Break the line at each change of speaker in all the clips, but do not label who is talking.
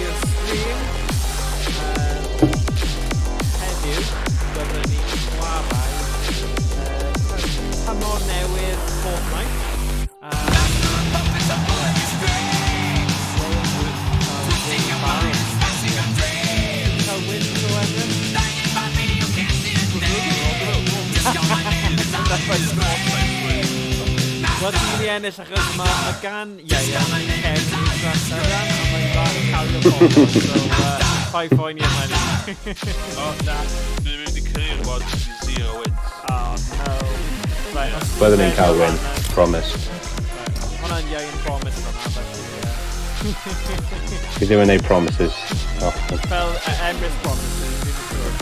I'r stream. Heddiw, byddwn ni'n chwarae tymor newydd Fortnite. Cael win tro Emrys? Wel, ti'n mynd i ennill achos mae gan Ieuan cefn eitha llydan a mae'n dda yn cario pobl, so paid poeni am hynny.
O, na, dwi'n mynd i career mod i zero wins.
Oh, no. Right, os ti'n
Byddwn ni'n cael win,
hwnna-
promise.
Right, hwnna'n Ieuan promise fan'na, felly...
Fi ddim yn neud promises often.
Fel Emrys promises, fi'n siŵr.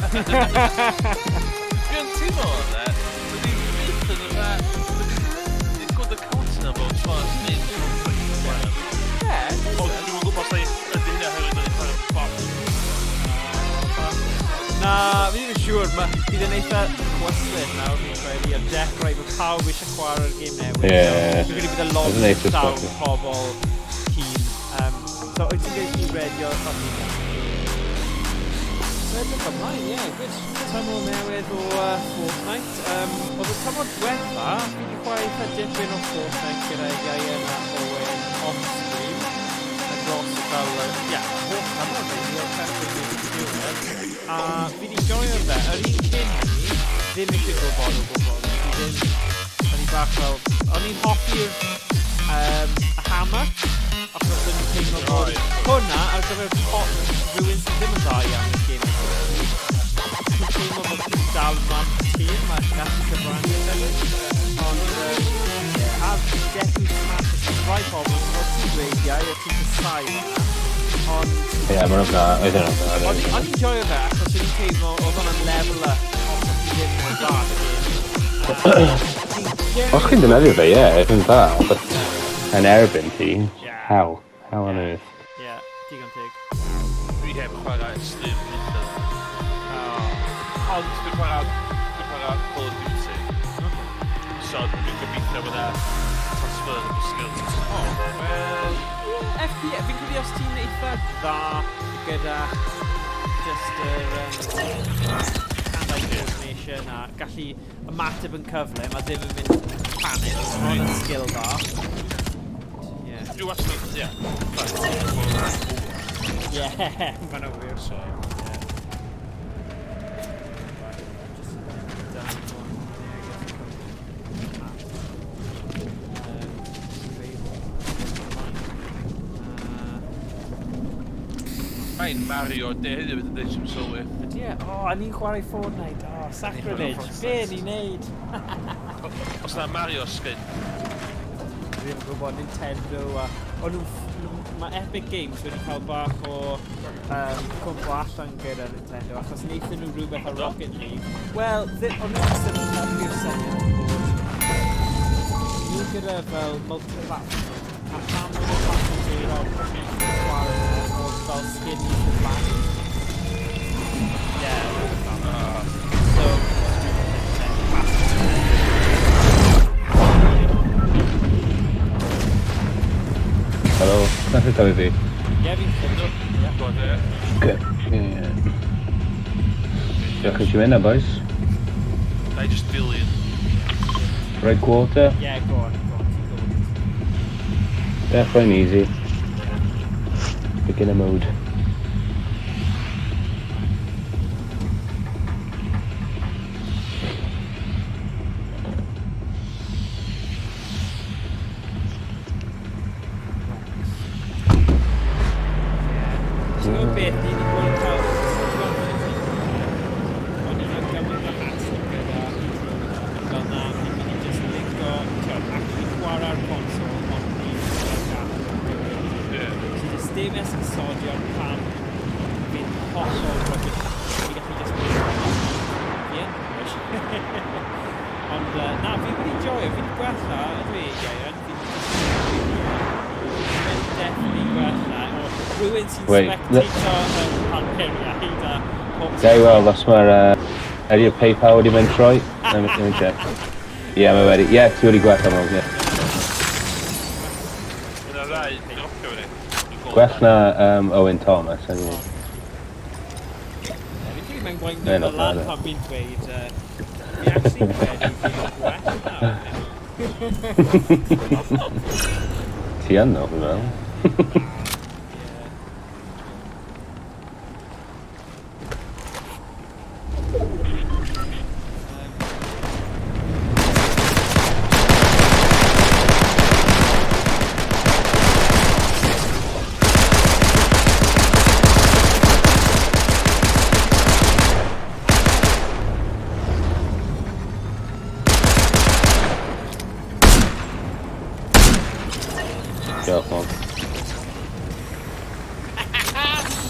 Dwi'n teimlo yna, dydy byth yn y fath, dydy gwrdd y counter na fel tro yn mynd.
Ie.
Ond dwi'n gwybod os ydy hynna hefyd yn chwarae bot.
Na, fi ddim yn siŵr. Mae bydd yn eitha chwyslyd nawr fi'n credu ar dechrau bod pawb eisiau chwarae'r gêm newydd.
Ie.
So, fi'n credu bydd y lot
Oedd yn eitha
llawn
chwyslyd.
pobl keen. So, wyt ti'n gallu redio o ti'n gallu? So, edrych ymlaen, ie, yeah, good. Tymor newydd o Fortnite. Oedd y tymor diwetha, fi wedi chwarae eitha dipyn o Fortnite gyda Ieuan a Owen off-stream. A dros fel, ie, yeah, holl tymor really, o'r cychwyn i'r diwedd. A fi wedi joio fe. Yr un cyn ni, ddim eisiau gwybod o gwbl. Fi ddim, o'n i bach fel, o'n i'n hoffi'r y hammer, achos o'n i'n teimlo bod hwnna ar gyfer rhywun sydd ddim yn dda iawn yn gêm. Ti'n teimlo bod ti'n dal ymlaen tîm a gallu cyfrannu hefyd. Ond, yeah, a Deku Smash, rai pobl, fel ti'n dweud, iau, a ti'n casau hwnna. Ond
Ie, mae'n dda, oedd hwnna'n dda.
O'n i'n joio fe, achos o'n i'n teimlo oedd hwnna'n level up os o'ch chi ddim mor dda yn y gêm.
Os chi'n defnyddio fe, ie, oedd yn dda, but yn erbyn ti,
Ie.
how? How on earth?
Ie, digon teg.
Dwi heb chwarae ers blynedd.
Oh.
Ond dwi'n chwarae Call of Duty. So dwi'n gobeithio bod e transferable skills.
Oh, well, yeah, FPS, fi'n credu os ti'n eitha dda gyda just yr hand-eye coordination a gallu ymateb yn cyflym a ddim yn mynd panic, mae hwnna'n skill dda. Yeah.
Dwi wastad, ie.
Yeah, mae'n wir.
So,
Yeah. Right, just done one there, I guess. Map. Survival.
Mae'n Mario Day heddiw yn dweud sy'n sylwi.
Ydy e? O, a ni'n chwarae Fortnite. O, sacrilege. Be ni'n neud?
Os na Mario skin,
Fi ddim yn gwybod, Nintendo a... O'n nhw... Mae Epic Games wedi cael bach o cwmpo allan gyda Nintendo achos wnaethon nhw rhywbeth ar Rocket League. Wel, o'n nhw wastad yn hoffi'r syniad bod nhw gyda fel multi-platform a pam oedd y platforms eraill yn chwarae fe, oedd fel skin i ddiflannu. Yeah. So, classic.
Helo, nath i fi.
Ie, fi'n clywed. Ie.
God, ie.
Good. Yeah. Diolch i chi mynd na, boys.
Na i just dilyn.
Right quarter.
Yeah, go on, go on, ti'n gwybod.
Dechrau'n easy. Beginner mode.
Ti'n gwybod beth, ni wedi bod yn cael... O'n i'n cael gymaint o hassle gyda controller. Fel na, ni'n mynd i just lico, ti'n actually chwarae'r console, ond ni'n gallu. So just dim esgusodion pam fi'n hollol rubbish. Fi gallu just mynd fi yn rubbish. Ond na, fi wedi joio, fi wedi gwella, ydw i, Ieuan, fi wedi definitely gwella. O rhywun sy'n
Wait,
spectator yn partneriaid a pob
Very well, os mae'r... Ydy'r PayPal wedi mynd troi? Let me check. Ie, yeah, mae wedi. Ie, yeah, ti wedi gwella mewn, ie.
Mae yna ddau drop Cymru.
Gwell na Owen Thomas, anyway.
Ie, fi'n credu mae'n gwaith
Neu
fel
not
lan
bad, eh?
pan fi'n dweud, fi actually credu fi'n gwell nawr.
Ti yn ddo, fi'n meddwl.
Ie.
Diolch, Mog.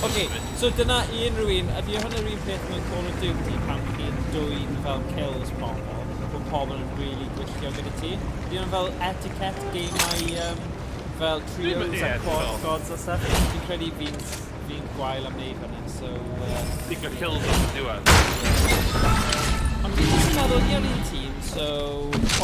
Oce, so dyna unrhyw un, ydy hwn yr un peth mewn Call of Duty pan chi'n dwyn fel kills pobl, bod pobl yn really gwylltio gyda ti? Ydy hwn fel etiquette gemau fel trios
Ie,
a
dwi'n
quad
meddwl.
squads a stuff? Fi'n credu fi'n gwael am wneud hwnna, so...
Digon kills off y diwedd.
Ond fi'n jyst yn meddwl, ni ar un tîm, so...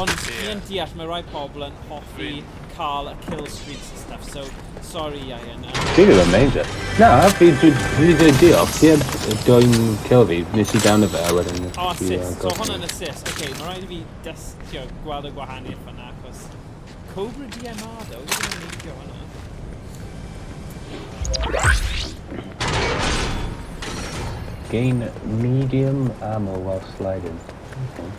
Ond fi yn deall, mae rai pobl yn hoffi cael y kill streaks and stuff, so sorry, Ian.
Fi ddim yn meindio. Na, fi wedi dweud diolch. Ti heb dwyn kill fi, nes i down y fe, a wedyn...
O,
ti,
assist. So
got
hwnna'n assist. Okay, mae rhaid i fi dystio gweld y gwahaniaeth fyna, achos Cobra DMR, though, fi ddim yn meindio hwnna.
Gain medium ammo while sliding. Okay.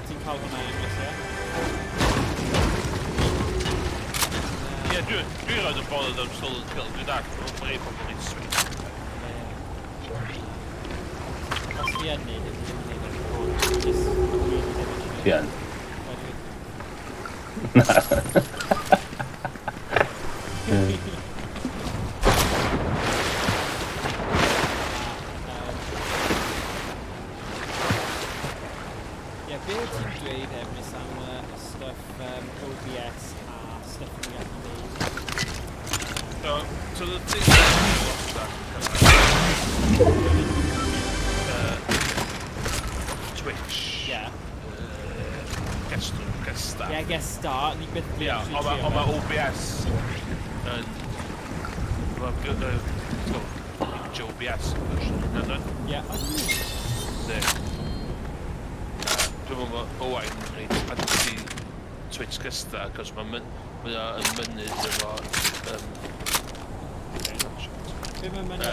Ti'n cael hwnna, Emrys, ie?
Ie, dwi roed yn bothered am stolen kill. Dwi'n dall, mae'n rhai pobl yn sweet.
Ie. Os fi yn neud e, fi ddim yn neud e. Just really ddim yn
Ti yn?
Ydw i. Ie, be wyt ti'n dweud, Emrys, am y stuff OBS a stuff ni'n gallu neud?
So the thing is, Twitch. Guest, guest star.
Ie, guest star, ni byth di
Ie,
actually
ond
trio
ma
fe.
OBS yn... Mae'n OBS version yna, dwi?
Ie, o,
Yndi. Dwi'n meddwl mae Owain yn reit anti Twitch guest star, cos mae o yn mynydd efo...
Be mae'n mynd i?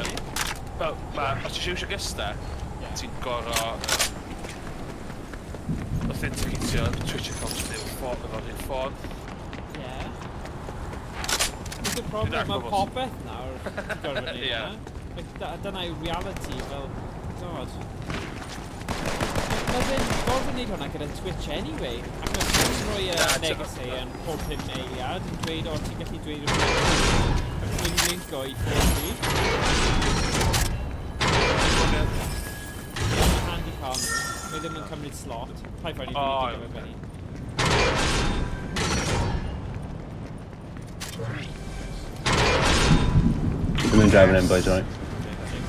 Wel, os ti eisiau guest star, ti'n gorau authenticatio Twitch account chdi efo ffôn, efo'r un ffôn.
Ie. Beth yw'r problem?
Dwi'n
Mae
gwbod.
popeth nawr ti'n gorfod neud
Ie.
hwnna. Like, dyna yw reality, fel, god. Mae fe'n gorfod neud hwnna gyda Twitch anyway. Achos ti'n rhoi y
Na,
negeseuon pob 5 eiliad yn dweud, o, ti'n gallu dweud rhywbeth. Ac mae'n linko i ffôn fi. Ie, mae'n handi cael nhw. Mae ddim yn cymryd slot. Paid rhaid i fi
O,
digo fe fyny.
Dwi'n mynd driving in, boys, alright?
Okay.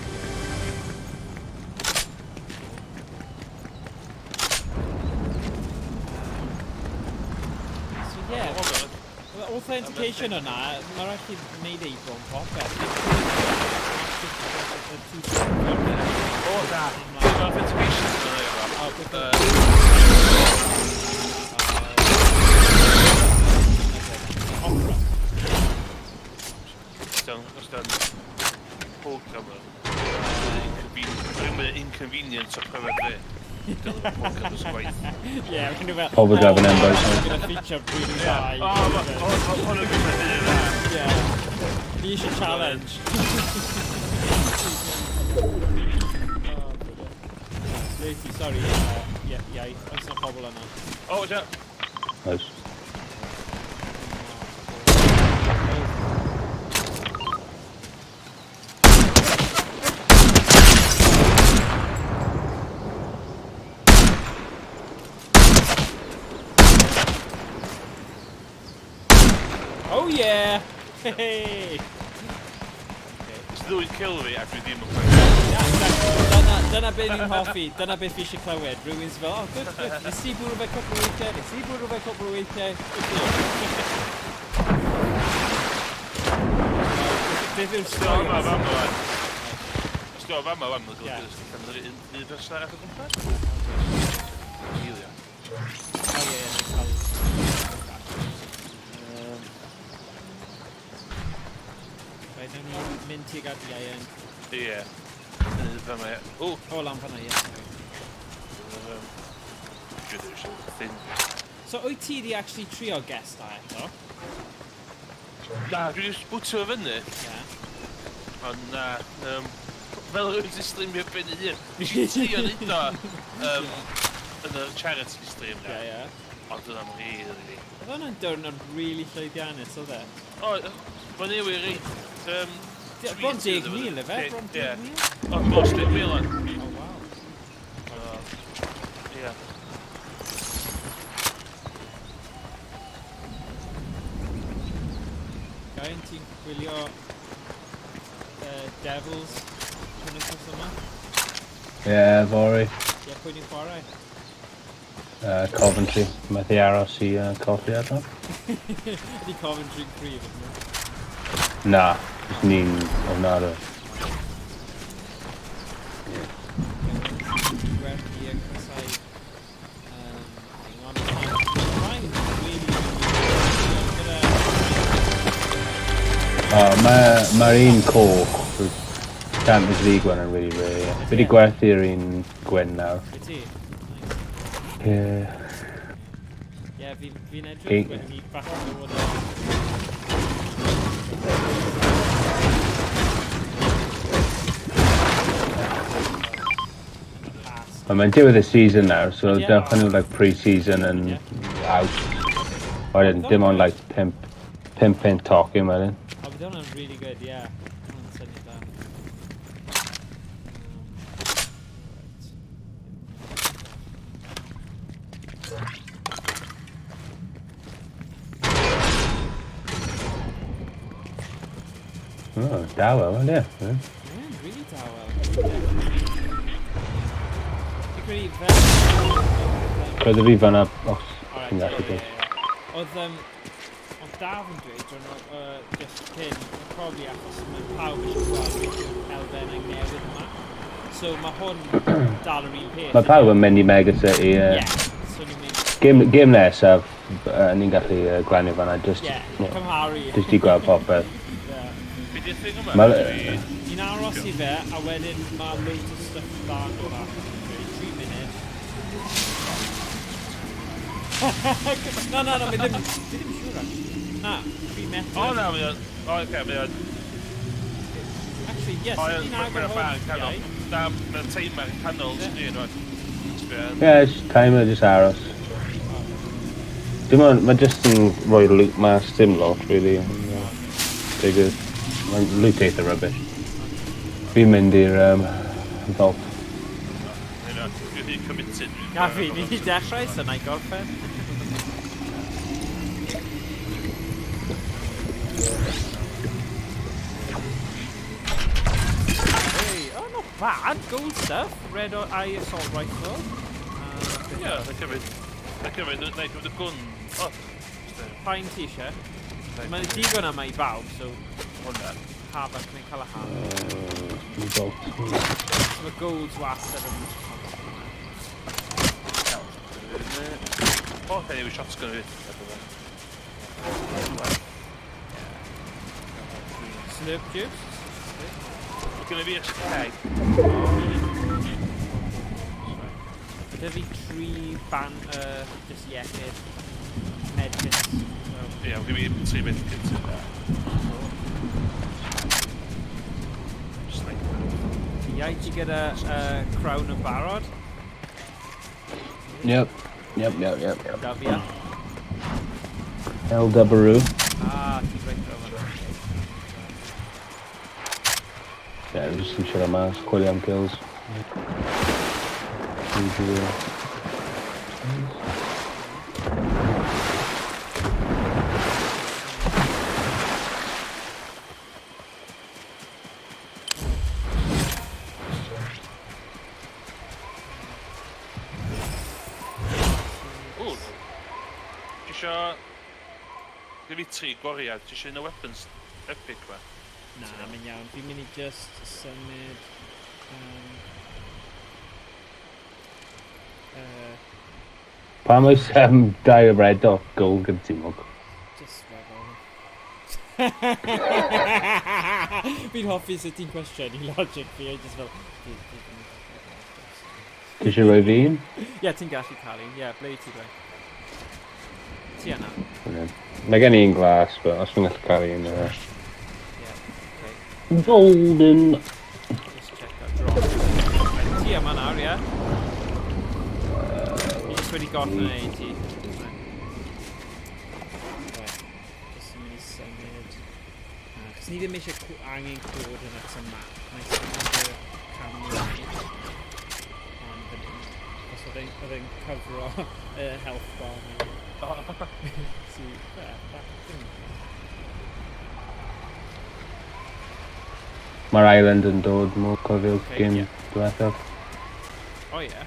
So yeah, well, authentication yna, mae rhaid chi wneud ei bron popeth.
O, na. Dwi'n authentication yn yna efo.
O, beth Opera.
Os dan programmer, mae'n inconvenient o pryfed fi. Dylen programmers gwaith.
Ie, maen nhw fel...
Pobl driving in, boys.
Gyda feature really dda.
O, hwn yn gwybod hyn yna.
Ie. Ni eisiau challenge. Oh, brilliant. Lucy, sorry. Ie, iaith. Oes na pobl yna.
O, ja.
Nice.
Oh yeah! Hey!
Ys ddwy kill fi a dwi ddim yn cael.
Na, dyna Dyna beth ni'n hoffi, dyna beth fi eisiau clywed. Rhywun sy'n fel, oh, good, good, nes i bwrw fe cwpl o weithiau, nes i bwrw fe cwpl o weithiau. Good for you. Beth yw'r stori?
Yma, fama, wan. Os di o fama, wan, mae'n golygu allan yr un person arall o gwmpas. Healio.
O ie, ie, cael... Rhaid, nawn ni mynd tuag at Ieuan.
Ie. Fama, ie. O!
O, lan fanna, ie, sorry.
Dwi'n eisiau thin.
So, wyt ti di actually trio guest a eto?
Na, dwi wedi bwtio fo fyny.
Ie.
Ond na, fel rwy'n sy'n streamio ben ei hun. Nes i trio neud o yn y charity stream na.
Ie, ie.
Ond dyna'n really...
Oedd hwnna'n diwrnod really llwyddiannus, oedd e?
O, mae'n newid reit...
Bron 10,000, ife? Bron 10,000?
O, dros 10,000 o'n.
O, waw.
Ie.
Gain, ti'n gwylio Devils hwn wythnos yma?
Ie, yeah, fory.
Ie, pwy ni'n chwarae?
Coventry. Methu aros i colli adro.
Ydy Coventry'n cryf, ydyn nhw?
Na, jyst ni'n ofnadwy.
Gwerthu y crysau. Hang on, mae'n really, really gyda...
Oh, mae'r ma un coch, y Champions League one yn really rare. Yeah. Fi wedi gwerthu'r un gwyn nawr.
Wyt ti? Nice.
Ie.
Ie, fi'n edrych wedi bach yn dod o...
Ond mae'n diwedd y season nawr, so
Ie.
dechrau nhw like pre-season yn out. Wedyn dim ond like 5 punt tocyn wedyn.
O, bydd hwnna'n really good, ie. Yeah. Hwnna'n syniad da. Right.
Oh, dawel, ond ie.
Yeah, really dawel. Fi'n credu fel...
Roedd fi fanna, os
Alright,
ti'n
ie,
gallu
ie,
dweud.
ie. Oedd Daf yn dweud diwrnod, just cyn, probably achos mae pawb eisiau gweld beth yw'r elfennau newydd yma. So mae hwn dal yr un peth.
Mae pawb yn mynd i Mega City.
Ie, so ni'n mynd...
Game nesaf, ni'n gallu glanio fanna, just,
Ie, cymharu.
Just i gweld popeth.
Ie.
Be di'r thing yma?
Ni'n aros i fe, a wedyn mae loads o stuff da yn dod allan. 3 munud. Na, na, na, fi ddim siŵr actually. Na, 3 metr.
O na, mae o'n... O, oce, mae o'n...
Actually, yes,
O,
ni'n
mae'n
agor
bar
hwn.
yn canol.
Iau.
Na, mae'n timer yn canol sgrin o'n. Sbio.
Yeah, just timer, just aros. Dim ond, mae just yn rhoi loot mas, dim lot, really. Digwydd. Mae'n loot eitha rubbish. Fi'n mynd i'r vault.
Dwi'n rhy committed.
Gafi, ni wedi dechrau, so na i gorffen. Hey, oh, not bad. Gold stuff. Red Eye Assault Rifle.
Ie, na cymryd. Na cymryd, na i cymryd y gwn. O,
Pain ti eisiau? Mae'n digon yma i bawb, so
hwnna.
Hafach, neu cael y haf.
Vault.
So mae gold's wastad yn...
O, anyway, shotgun fi.
Slurp juice.
Mae gynna fi keg.
Gyda fi tri ban, just iechyd, medkits. So,
Ie, mae gynna fi tri medkit. Sniper.
Iau, ti gyda crown yn barod?
Yep.
W.
L W.
Ah, ti'n reit draw fan'na.
Yeah, just yn siarad mas, chwilio am kills. Usual.
isio... Gynna fi tri goriad, ti isio un o weapons epic ma?
Na, mae'n iawn. Fi'n mynd i just symud...
Pam oes dau red dot gold gyda ti, Mwg?
Just rhag ofn. Fi'n hoffi sut ti'n cwestiynu logic fi, just fel...
Ti eisiau rhoi fi un?
Ie, ti'n gallu cael un. Ie, ble i ti roi? Ti yna?
Mae gen i un glas, but os fi'n gallu cael un...
Ie, okay.
Golden!
Just check out drop. Ti yma nawr, ie? Fi just wedi gorffen yn ei ti. Right. Just yn mynd i symud. Cos ni ddim eisiau angen coordinates y map. Mae'n symud y camera ni. Ond fan hyn. Os oedd e'n cyfro y health bar ni. Si, yeah, bach ddim.
Mae'r island yn dod mwy cofio
Okay,
game
ie.
diwethaf.
Oh, yeah.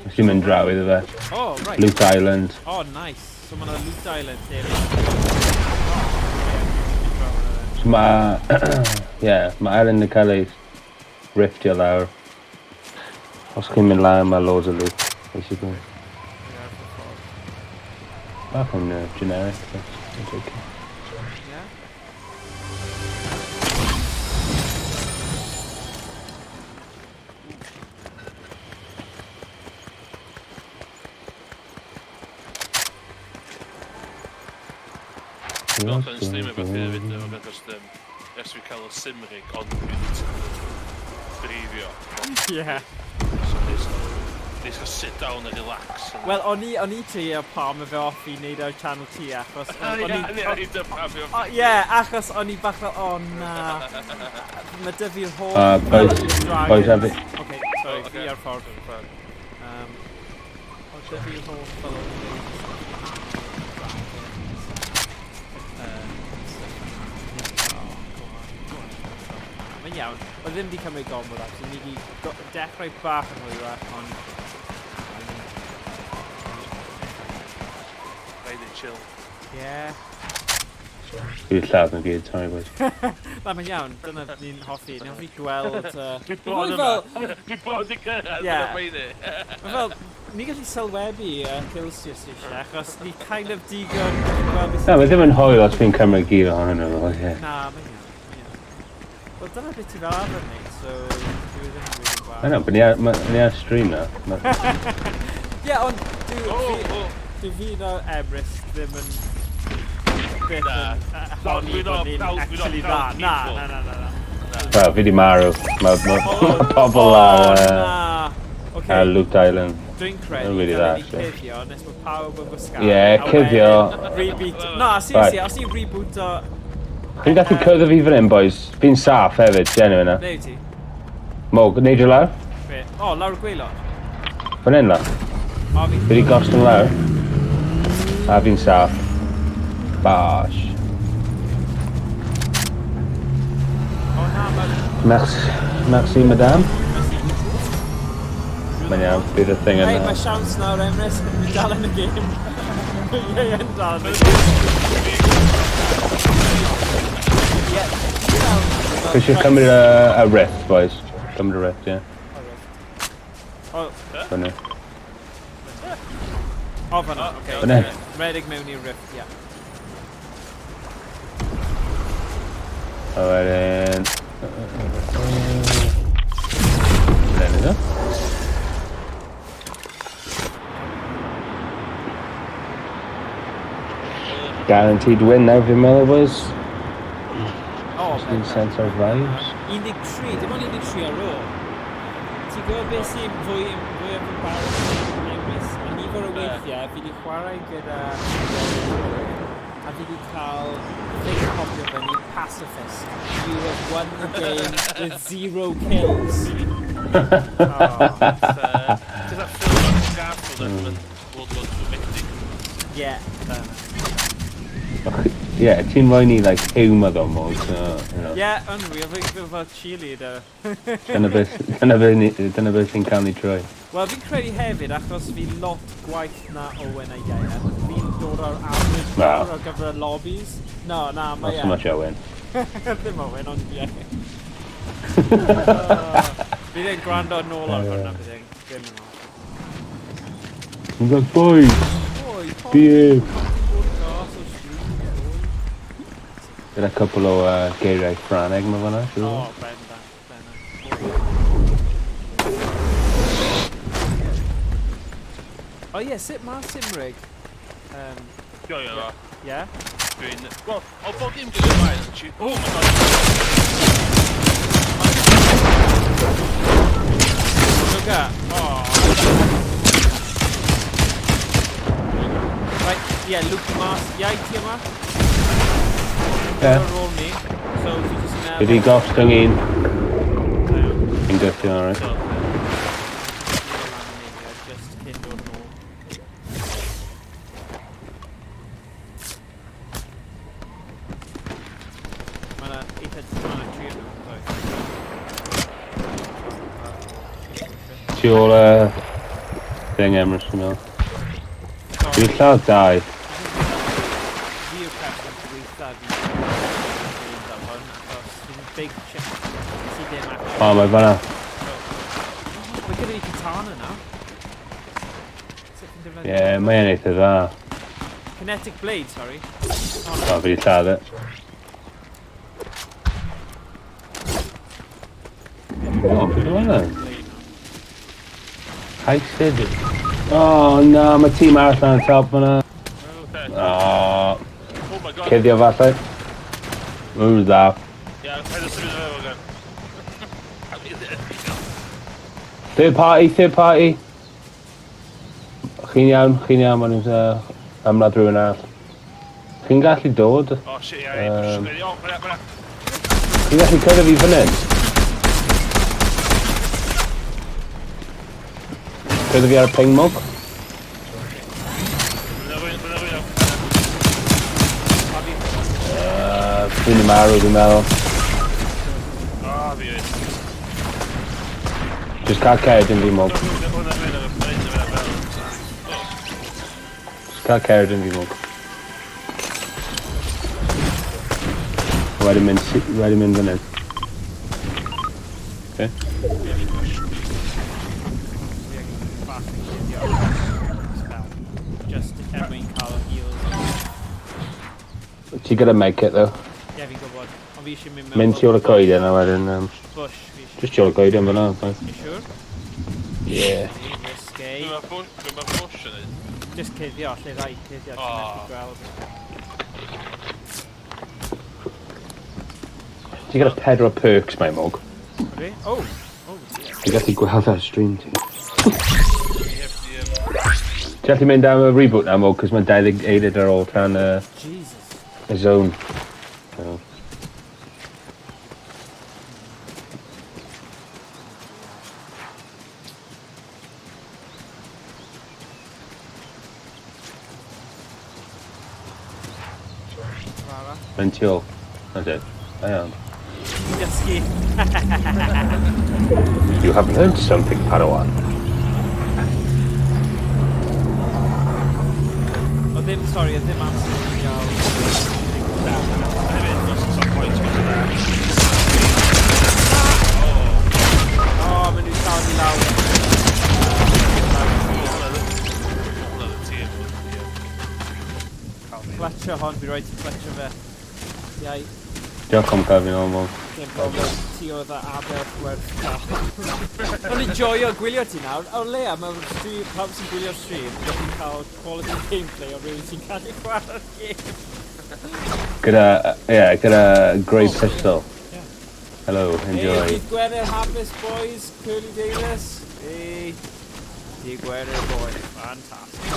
Os ti'n mynd draw iddo fe.
Oh, right.
Loot Island.
Oh, nice. So mae'n Loot Island hefyd. Oh, yeah. Draw hwnna then.
So mae... yeah, mae island yn cael ei riftio lawr. Os chi'n mynd lawr, mae loads o loot, basically.
Fi ar fy ffordd.
Bach yn generic, but it's okay.
Yeah.
Dwi'n allan yn streamio beth hefyd, efo just, ers fi cael y sim rig, ond dwi wedi dreifio.
Yeah.
So nes cael sit down and relax.
Wel, o'n i trio palm fe off i wneud ar channel ti, achos...
O'n i... O'n i dyma fi off.
O, ie, achos o'n i bach fel, o na. Mae dy fi'r holl...
Boys, boys have it.
Okay, sorry,
Oh, okay.
fi ar ffordd. O, dy fi'r holl fel o'n i'n dragons. Stuff like that. Oh, go on, go on. Mae'n iawn. Oedd ddim wedi cymryd gormod amser. Ni wedi dechrau bach yn hwyrach, ond...
Rhaid i chill.
Ie.
Fi wedi lladd nhw gyd, sorry boys.
Na, mae'n iawn. Dyna ni'n hoffi. Ni'n hoffi gweld...
Dwi bod
Mwy
yma.
fel-
Dwi bod i cyrraedd.
Ie.
Dyna poeni.
Mae fel, ni gallu sylwebu kills ti os ti eisiau, achos ni kind of digon gweld beth
Na, mae ddim yn hwyl os fi'n cymryd gyd ohonyn nhw, fel, ie.
Na, mae'n iawn, mae'n iawn. Wel, dyna beth ti fel arfer wneud, so dwi ddim yn really
I know, but ni ar stream na.
Ie, ond dwi,
O,
fi,
o.
dwi fi na Emrys ddim yn byth
Na.
yn honni
we're
bod
not
ni'n
proud- we're not
actually dda.
proud
Na,
people.
na, na, na, na.
Wel, fi di marw. Mae ma, ma pobl ar,
O, na. Ocê,
ar Loot Island.
Dwi'n credu
Mae'n really
dylen
dda,
ni
actually.
cuddio nes bod pawb yn gwasgaru.
Ie,
a
cuddio.
wedyn Reboot. Na, seriously, os ti'n rebooto...
Chi'n gallu cyrraedd fi fan hyn, boys. Fi'n saff hefyd, genuine na.
Ble wyt ti?
Mog, neidio lawr.
Be? O, lawr y gwaelod.
Fan hyn lawr.
O, fi...
Fi wedi gostwng lawr. A fi'n saff. Bosh.
O na, mae...
Merci, merci madame. Mae'n iawn, bydd y thing
Hei,
yna.
mae siawns nawr, Emrys. Fi dal yn y gêm. Ie, ie, dal yn y gêm. Ie, iawn.
Fi eisiau cymryd y rift, boys. Cymryd y rift, ie.
O,
Fan hyn.
o, fan'na, oce.
Fan hyn.
Rhedeg mewn i'r rift, ie.
A wedyn... Fan hyn, iddo? Guaranteed win now, fi'n meddwl, boys.
O,
In sense of vibes.
13, dim ond 13 ar ôl. Ti'n gwybod beth sy'n fwy o fy barod Emrys? A nifer o weithiau, fi wedi chwarae gyda a fi wedi cael thing popio fyny, pacifist. You have won the game with 0 kills. Oh.
Ti'n ffilm ar Garfield yn World War II medic.
Yeah.
Yeah, ti'n rhoi ni, like, humour though, Mog, so, you know.
Yeah, unreal. Fi'n feel fel cheerleader.
Dyna beth sy'n cael ni troi.
Wel, fi'n credu hefyd, achos fi lot gwaith na Owen a Ieuan, dod ar average
Na.
ar gyfer y lobbies. No, na, mae
Not so much Owen.
Ddim Owen, ond ie. Bydd e'n gwrando nôl ar hwnna, bydd e'n ddim yn hoffi.
He's like, boys,
Oi, pam
behave.
ti'n bod yn gas o stream, boi?
Gyda cwpl o geiriau Ffrangeg mae fan'na, siŵr.
O, bendant, bendant. O ie, sut mae Simrig?
Joio fo.
Ie?
Dwi'n... Wel, o bob dim dwi'n ymlaen, Oh my god!
Look at. Oh. Right, yeah, Luke mas. Iau ti yma?
Ie.
Ar ôl ni. So, fi jyst yn
Ydy gostwng un.
Da iawn.
Yn gythio, alright.
So, just cyn dod yn ôl. Mae 'na eitha... Mae 'na tri yn nhw, sorry.
Tu ôl thing Emrys, dwi'n meddwl. Dwi'n lladd dau.
Fi yw'r person gweitha fi fel hwn, achos fi'n big chip sydd ddim actually.
O, mae fan'na.
Mae gyda fi katana nawr. Sut fi'n defnyddio?
Ie, mae'n eitha dda.
Kinetic blade, sorry.
O, fi wedi lladd e. O, beth yw hwnna?
Blade nawr.
Heisted. O, na, mae tîm arall ar y top fan'na.
Okay.
O,
Oh my god.
cuddio falle. Ww, dda.
Ie, paid o symud o fe,
Third party, third party. Chi'n iawn, chi'n iawn, maen nhw'n ymladd rhywun arall. Chi'n gallu dod?
Oh shit, ie, ie. O, fyna, fyna.
Chi'n gallu cyrraedd fi fan hyn? Cyrraedd fi ar y ping mwg?
Fyna rwy'n, fyna rwy'n.
Fi'n marw, fi'n meddwl.
O, fi oed.
Just cael cerdyn fi mwg.
Hwna rwy'n ar y reit yma fel.
Just cael cerdyn fi mwg. Wedi mynd, wedi mynd fan hyn. Okay.
Fi angen bach yn cuddio spell. Just er mwyn cael heals.
Ti gyda medkit though.
Ie, fi'n gwybod. Ond fi eisiau mynd mewn
Mynd tu ôl y coeden a wedyn...
bush. Fi eisiau.
Just tu ôl y coeden fyna. Fine.
You sure?
Yeah.
Risky.
Dwi'n ma bush yn neud.
Just cuddio, lle rai cuddio, ti'n
Oh.
methu gweld.
Ti gyda pedwar perks mae mwg.
Ydy? Oh! Oh, dear.
Ti gallu gweld ar stream ti.
Fi heb di...
Ti gallu mynd am y reboot na mwg, cos mae 20 eiliad ar ôl tan
Jesus.
y zone. So.
Rara.
Mynd tu ôl. Na did. Da iawn.
Dysgu.
You have learned something, Padawan.
O ddim, sorry, o ddim amser i gael...
Na, hefyd, os oes pwynt gyda na.
O, maen nhw'n cael fi lawr.
Hwnna y tîm. Cael fi.
Clutcho hon, fi rhaid ti clutcho fe. Iau,
Diolch am cael fi nôl, mwg.
dim problem. Ti oedd y aberth werth cael. O'n i'n joio gwylio ti nawr. O leia, mae'r stream, pawb sy'n gwylio'r stream, gallu cael quality gameplay o rhywun sy'n cael chwarae'r game.
Gyda, yeah, gyda grey
Oh,
pistol.
Yeah.
Hello,
Hey,
enjoy.
dydd Gwener hapus, boys. Curly Davis. Hey, dydd Gwener, boy. Fantastic.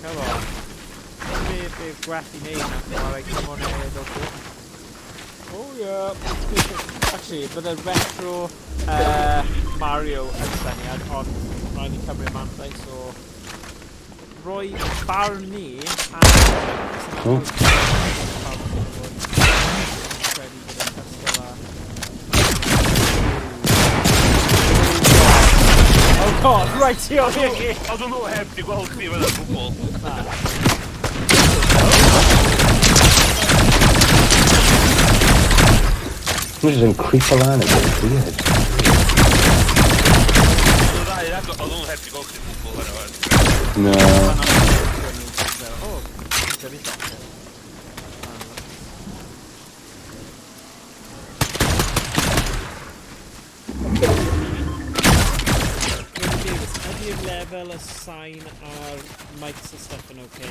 Come on. Be gwell i wneud na chwarae cymon newydd o Fortnite. Oh yeah. Actually, bydde retro Mario yn syniad, ond rhaid ni cymryd mantais o roi barn ni a
Oh.
Credu bod e'n cystal â... Oh god, right, ti o'r chi!
Oedden nhw heb di gweld chdi fel y gwbl.
Na.
Mae'n just yn creepo lan yn weird.
Oedd y ddau yn agor, oedd nhw'n heb di golchi gwbl yn o'n.
No.
O, gyrru llocher. Davis, ydy'r lefel y sain a'r mics a stuff yn oce?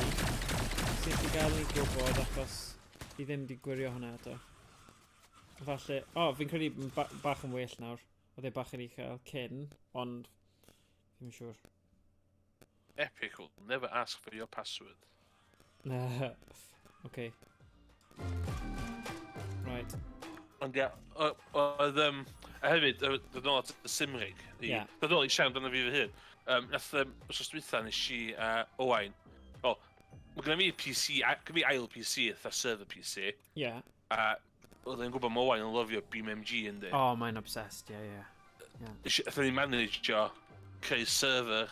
Sut i gael ni gwybod achos fi ddim wedi gwirio hwnna eto. Falle, o, oh, fi'n credu ba bach yn well nawr. Oedd e bach yn uchel cyn, ond fi'n siŵr.
Epic will never ask for your password.
Okay. Right.
Ond ia, oedd, a hefyd, dod nôl at y Simrig, i,
Ie.
dod nôl i siarad amdano fi fy hun. Nath, wsos dwytha nes i a Owain, wel, mae genna fi PC, a gen fi ail PC, eitha server PC,
Yeah.
a oedd e'n gwybod mae Owain yn lyfio BeamNG yndi.
Oh, mae'n obsessed, yeah, yeah.
Nes i- Nathon ni manage-io creu server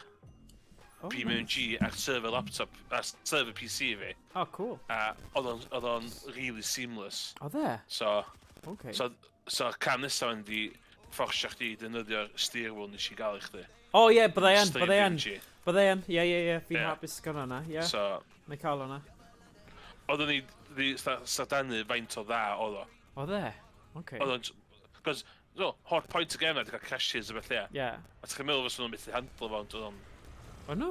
Oh, nice.
BeamNG ar server laptop, ar server PC fi,
Oh, cool.
a oedd o'n really seamless.
Oedd e?
So,
Okay.
so cam nesaf yn di fforsio chdi i defnyddio'r steering wheel nes i gael i chdi.
Oh, yeah, byddai yn,
Stream
byddai yn.
BeamNG.
Byddai yn, ie, ie, ie, fi'n
Ie.
hapus gyda hwnna, ie.
So,
Mae'n cael hwnna.
oeddwn ni di sadanu faint o dda oedd o.
Oedd e? Okay.
Oedd o'n... Cos, no, whole point y gem na, di cael crashes a beth ie.
Yeah.
A ti'n meddwl fysa nhw'n methu handlo fo, ond oedd o'n
Oh, no.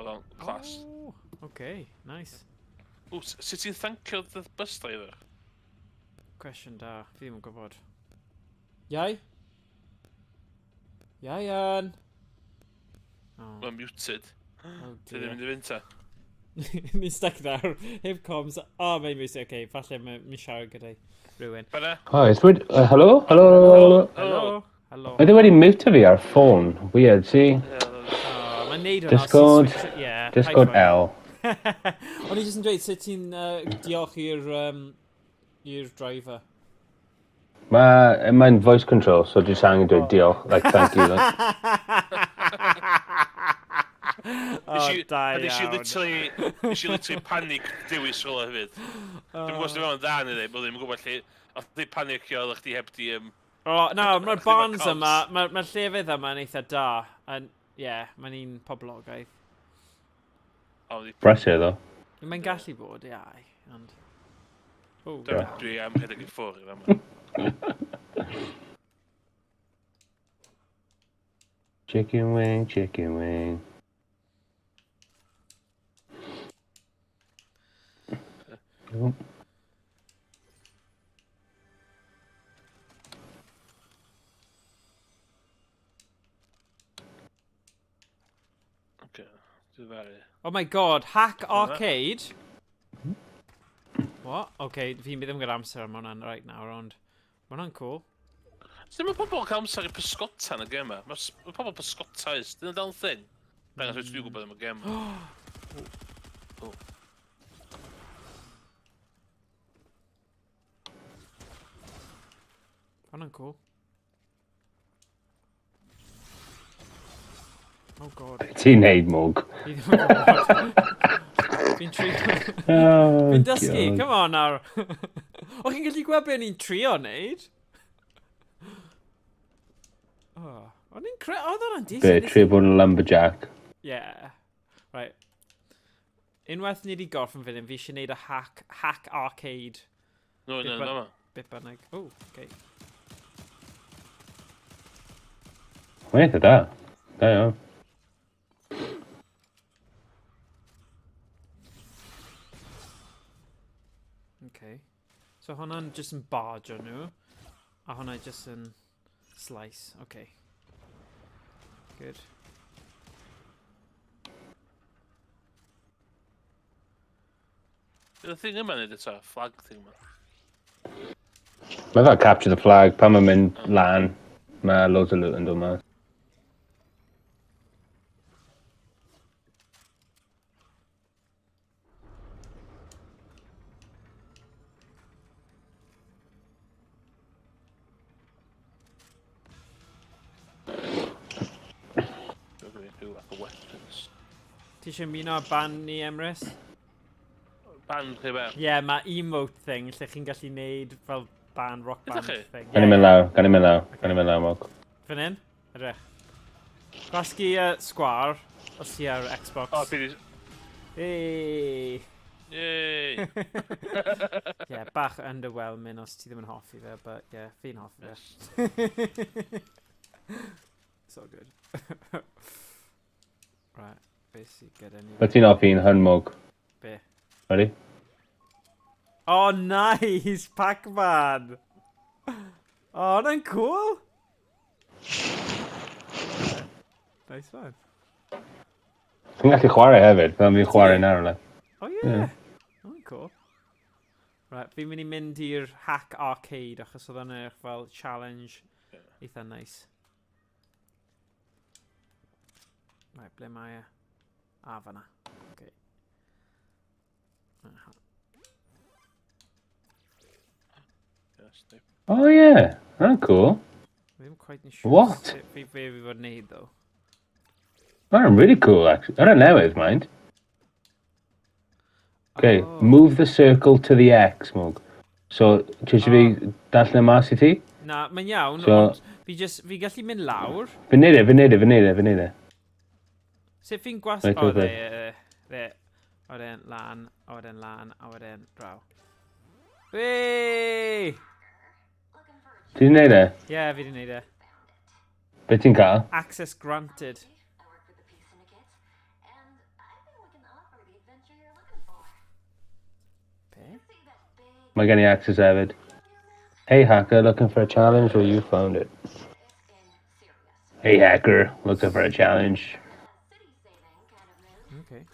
oedd o'n class.
Oh, okay, nice.
Ww, sut ti'n thankio the bus driver?
Cwestiwn da, fi ddim yn gwybod. Iau? Iau, Oh,
Mae'n muted.
oh
Ti ddim
dear.
mynd i fynd ta.
Ni'n stuck there, heb comms. Oh, mae'n muted, okay, falle mae'n siarad gyda rhywun.
Byna?
Oh, it's weird. Hello? Hello? Hello? Hello?
Hello? Hello.
Oedd e wedi mute fi ar ffôn. Weird, see?
Ie,
Oh, mae'n neud hwnna.
Discord.
Yeah,
Discord L.
O'n i jyst yn dweud, sut ti'n diolch i'r i'r driver?
Mae'n voice control, so dwi'n angen dweud diolch. Like, thank you. Like.
Oh,
Nes i-
da
a nes i
iawn.
literally, nes i literally panic dewis rhywle hefyd. Dwi'n gwybod os dwi'n meddwl yn dda neu ddim, ond ddim yn gwybod lle... Oedd di panicio oedd chdi heb di...
O, na, mae'r
Chdi
barns
efo
yma,
comms.
mae'r ma llefydd yma yn eitha da. And, yeah, mae'n un poblogaidd.
O, di-
Brysur, though.
Mae'n gallu bod, ie, ai, ond... Oh,
Dwi am rhedeg i ffwrdd i fama.
Chicken wing, chicken wing. Oh.
Oce, dwi'n faru.
Oh my god, Hack
Hwnna.
Arcade? What? Okay, fi'n ddim gyda amser am hwnna'n right nawr, ond... Ma' hwnna'n cool.
Sut mae pobl yn cael amser i pysgota yn y gem yma? Mae pobl pysgota is, dyna dal yn thing. Dangos beth dwi'n gwybod am y gem. O.
Hwnna'n cool. Oh god.
Ti'n neud mwg.
Fi ddim yn gwybod. Fi'n trio...
Oh,
Fi'n dysgu,
God.
come on nawr. O, chi'n gallu gweld beth ni'n trio wneud? Oh, o'n i'n cre... Oedd hwnna'n decent.
Be,
nes i-
trio bod yn lumberjack.
Yeah. Right. Unwaith ni wedi gorffen fan hyn, fi eisiau gwneud y hack arcade
No, no, no, no.
bit bynnag. Oh, okay.
Mae'n eitha da. Da iawn.
Okay. So hwnna'n just yn barge o nhw. A hwnna just yn slice. Okay. Good.
Bydd y thing yma neud eto, flag thing yma.
Mae fel capture the flag, pan mae'n mynd lan, mae loads o loot yn dod mas.
Dwi'n gwneud rhyw fath o weapons.
Ti eisiau ymuno â band ni, Emrys?
Band chi be?
Ie, yeah, mae emote thing lle chi'n gallu neud fel band, rock band
Ydych chi?
thing.
Gan i'n mynd lawr, gan i'n mynd lawr, gan i'n mynd lawr, Mog.
Fan hyn, edrych. Gwasgu sgwar, os ti ar Xbox.
O, fi di...
Hey!
Yay!
Yeah, bach underwhelming os ti ddim yn hoffi fe, but yeah, fi'n hoffi fe. So good. Right, beth sydd gyda ni?
Be ti'n hoffi yn hyn, Mog?
Be?
Ready?
Oh, nice! Pac-Man! Oh, hwnna'n cool! Nice one.
Ti'n gallu chwarae hefyd, fel fi'n chwarae nawr, like.
Oh, yeah! Yeah. Oh, cool. Right, fi'n mynd i mynd i'r Hack Arcade achos oedd hwnna'n edrych fel challenge eitha nice. Right, ble mae e? Ah, fanna. Okay. Aha.
Oh, yeah. That's cool.
Fi ddim quite yn siŵr
What?
sut fi fe fi fod wneud, though.
That's really cool, actually. I don't know it, mind. Okay,
Oh.
move the circle to the X, Mog. So, ti eisiau fi darllen e mas i ti?
Na, mae'n iawn,
So-
ond fi just, fi gallu mynd lawr.
Fi'n neud e, fi'n neud e, fi'n neud e, fi'n neud e.
Sut fi'n gwas...
Reit,
O,
reit,
dde,
reit.
dde. A wedyn lan, a wedyn lan, a wedyn draw. Whee!
Ti 'di neud e?
Ie, yeah, fi 'di neud e.
Be ti'n cael?
Access granted. Be?
Mae gen i access hefyd. Hey hacker, looking for a challenge? Well, you found it. Hey hacker, looking for a challenge?
Okay.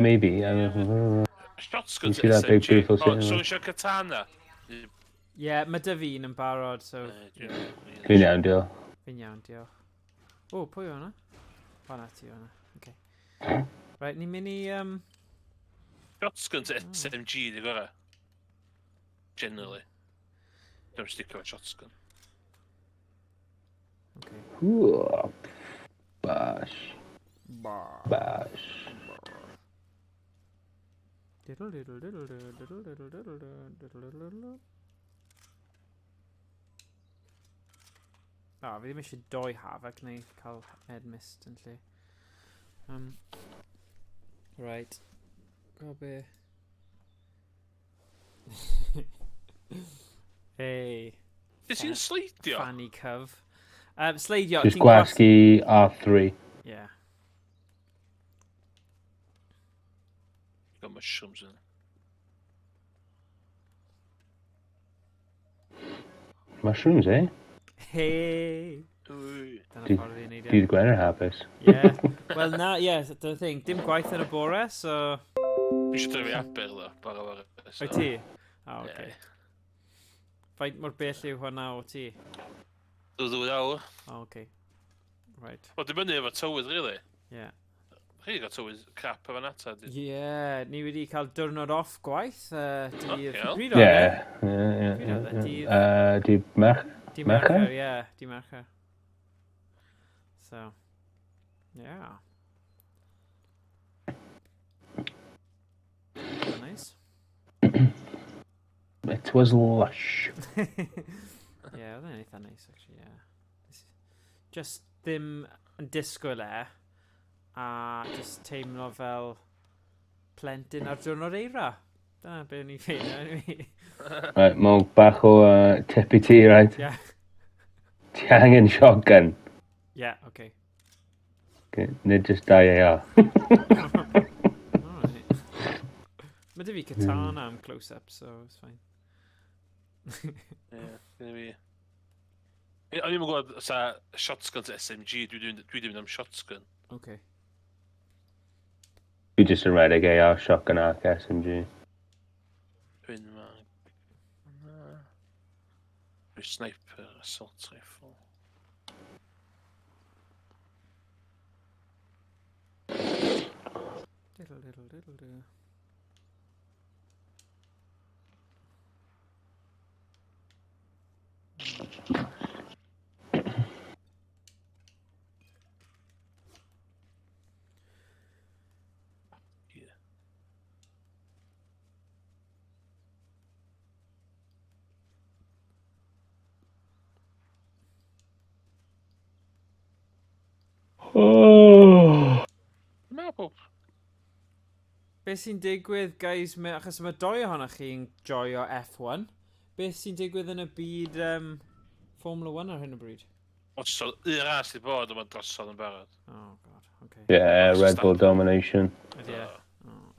Maybe.
Shotgun
You see that big
SMG.
beautiful
O,
sitting
so
there?
eisiau katana.
Ie, yeah, mae dy fi'n yn barod, so
Dwi'n iawn, diolch.
fi'n iawn, diolch. O, pwy o hwnna? O, na, ti o hwnna. Okay. Right, ni'n mynd i...
Shotgun to SMG di gorau. Generally. Dwi'n stick efo shotgun.
Okay.
Whoa. Bash. Bash.
Diddle diddle diddle diddle diddle diddle diddle diddle diddle diddle. O, fi ddim eisiau doi hafag neu cael Ed Mist yn lle. Right. Go be. Hey,
Nes i'n sleidio?
Fanny Cyf. Sleidio.
Just
ti'n gwas-
gwasgu R3.
Yeah.
Got mushrooms in.
Mushrooms, eh?
Hey!
Wy.
Dyna ffordd i wneud e.
Dydd Gwener hapus.
Yeah. Wel na, yeah, dyna'r thing. Dim gwaith yn y bore, so...
Fi eisiau drefi Aber ddo, bara fawr.
Wyt ti? O, oh, okay.
Ie.
Faint mor bell yw hwnna o ti?
2 awr.
O, oh, okay. Right,
Wel, dim fyny efo tywydd, really.
yeah.
Chi wedi cael tywydd crap efo nata.
Yeah, ni wedi cael diwrnod off gwaith. Dydd...
Ocê.
Pryd oedd e?
Ie, ie,
Pryd oedd e?
ie.
Dydd-
Dydd Mercher?
Dydd
Mercher?
Mercher, ie. Dydd Mercher. So, yeah. Nice.
It was lush.
Yeah, oedd e'n eitha nice, actually, yeah. Just ddim yn disgwyl e, a just teimlo fel plentyn ar diwrnod eira. Dyna be o'n i'n ffeindio, anyway.
Right, mae'n bach o tip i ti, right?
Yeah.
Ti angen shotgun.
Yeah, okay.
Okay, nid just dau AR.
Alright. Mae dy fi katana am close-up, so it's fine.
Ie, gyda fi. Ie, o'n i'm yn gwybod sa shotgun to SMG, dwi wedi mynd am shotgun.
Okay.
Dwi just yn rhedeg AR, shotgun ac SMG.
Hyn ma. Na. Dwi sniper, assault rifle.
Diddle diddle diddle diddle.
Yeah.
Oh.
Dwi'n meddwl pob.
Beth sy'n digwydd, guys, mae, achos mae doi ohonoch chi'n joio F1. Beth sy'n digwydd yn y byd Formula 1 ar hyn o bryd?
Drosodd, un ras di bod, ond mae'n drosodd yn barod.
Oh, God, okay.
Yeah, Red Bull domination.
Ydy e? Oh.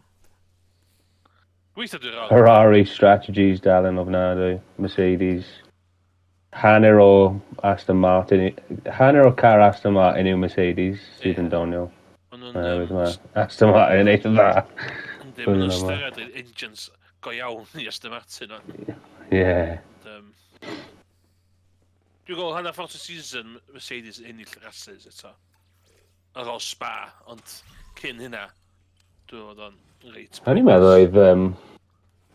Gweithio dwi'n wrong.
Ferrari strategies dal yn ofnadwy. Mercedes. Hanner o Aston Martin. Hanner o car Aston Martin yw Mercedes, sydd yn doniol.
Maen nhw'n...
Oherwydd mae Aston Martin yn eitha dda.
Yndi, maen nhw'n
Blwyddyn yma.
ystyried yr engines go iawn i Aston Martin. Ond,
Yeah.
Dwi'n gweld hanner ffordd y season Mercedes yn ennill rhasys eto. Ar ôl Spa, ond cyn hynna, dwi'n meddwl o'n reit.
O'n i'n meddwl oedd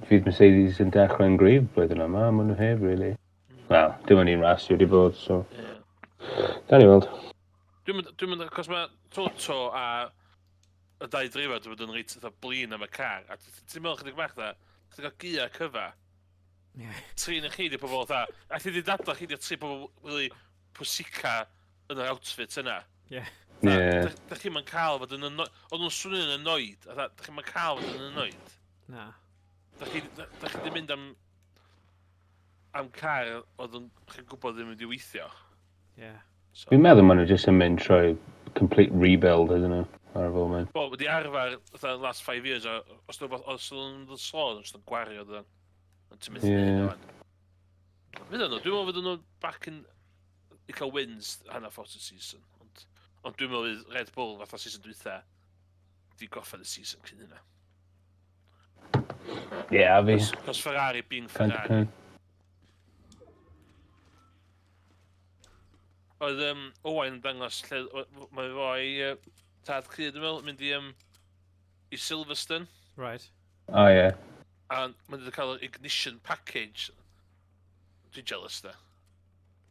fydd Mercedes yn dechrau'n gryf blwyddyn yma, maen nhw heb, really. Wel, dim ond un ras wedi bod, so...
Ie.
Da ni weld.
Dwi'n mynd, cos mae Toto a y dau dreifar wedi bod yn reit eitha blin am y car, a ti'n meddwl chydig bach dda, ti'n cael gia cyfa, tri yn y chi di pobl fatha, a ti di dadla chi di tri pobl really pwysica yn yr outfit yna. Fatha, Da chi'm yn cael fod yn annoyed, oedd nhw'n swnio'n annoyed, a da chi'm yn cael fod yn annoyed.
Na.
Da chi di mynd am car oedd yn, chi'n gwybod ddim yn mynd i weithio. So,
Fi'n meddwl maen nhw jyst yn mynd trwy complete rebuild ydyn nhw ar y foment.
Wel, wedi arfer, fatha, last 5 years, a os nhw'n os nhw'n mynd yn slow, nhw'n just yn gwario, dydyn. Ond ti'n methu
Ie.
neud o'n. Fydden nhw, dwi'n meddwl fydden nhw back in, i cael wins hanner ffordd y season. Ond dwi'n meddwl fydd Red Bull fatha season dwytha, di gorffen y season cyn hynna.
Ie, yeah, a fi.
Cos Ferrari being
Kind
Ferrari.
kind.
Oedd Owain yn dangos lle mae fo i tad cyd, dwi'n meddwl, mynd i Silverstone.
O ie.
A mae'n wedi cael yr ignition package. Dwi'n jealous da.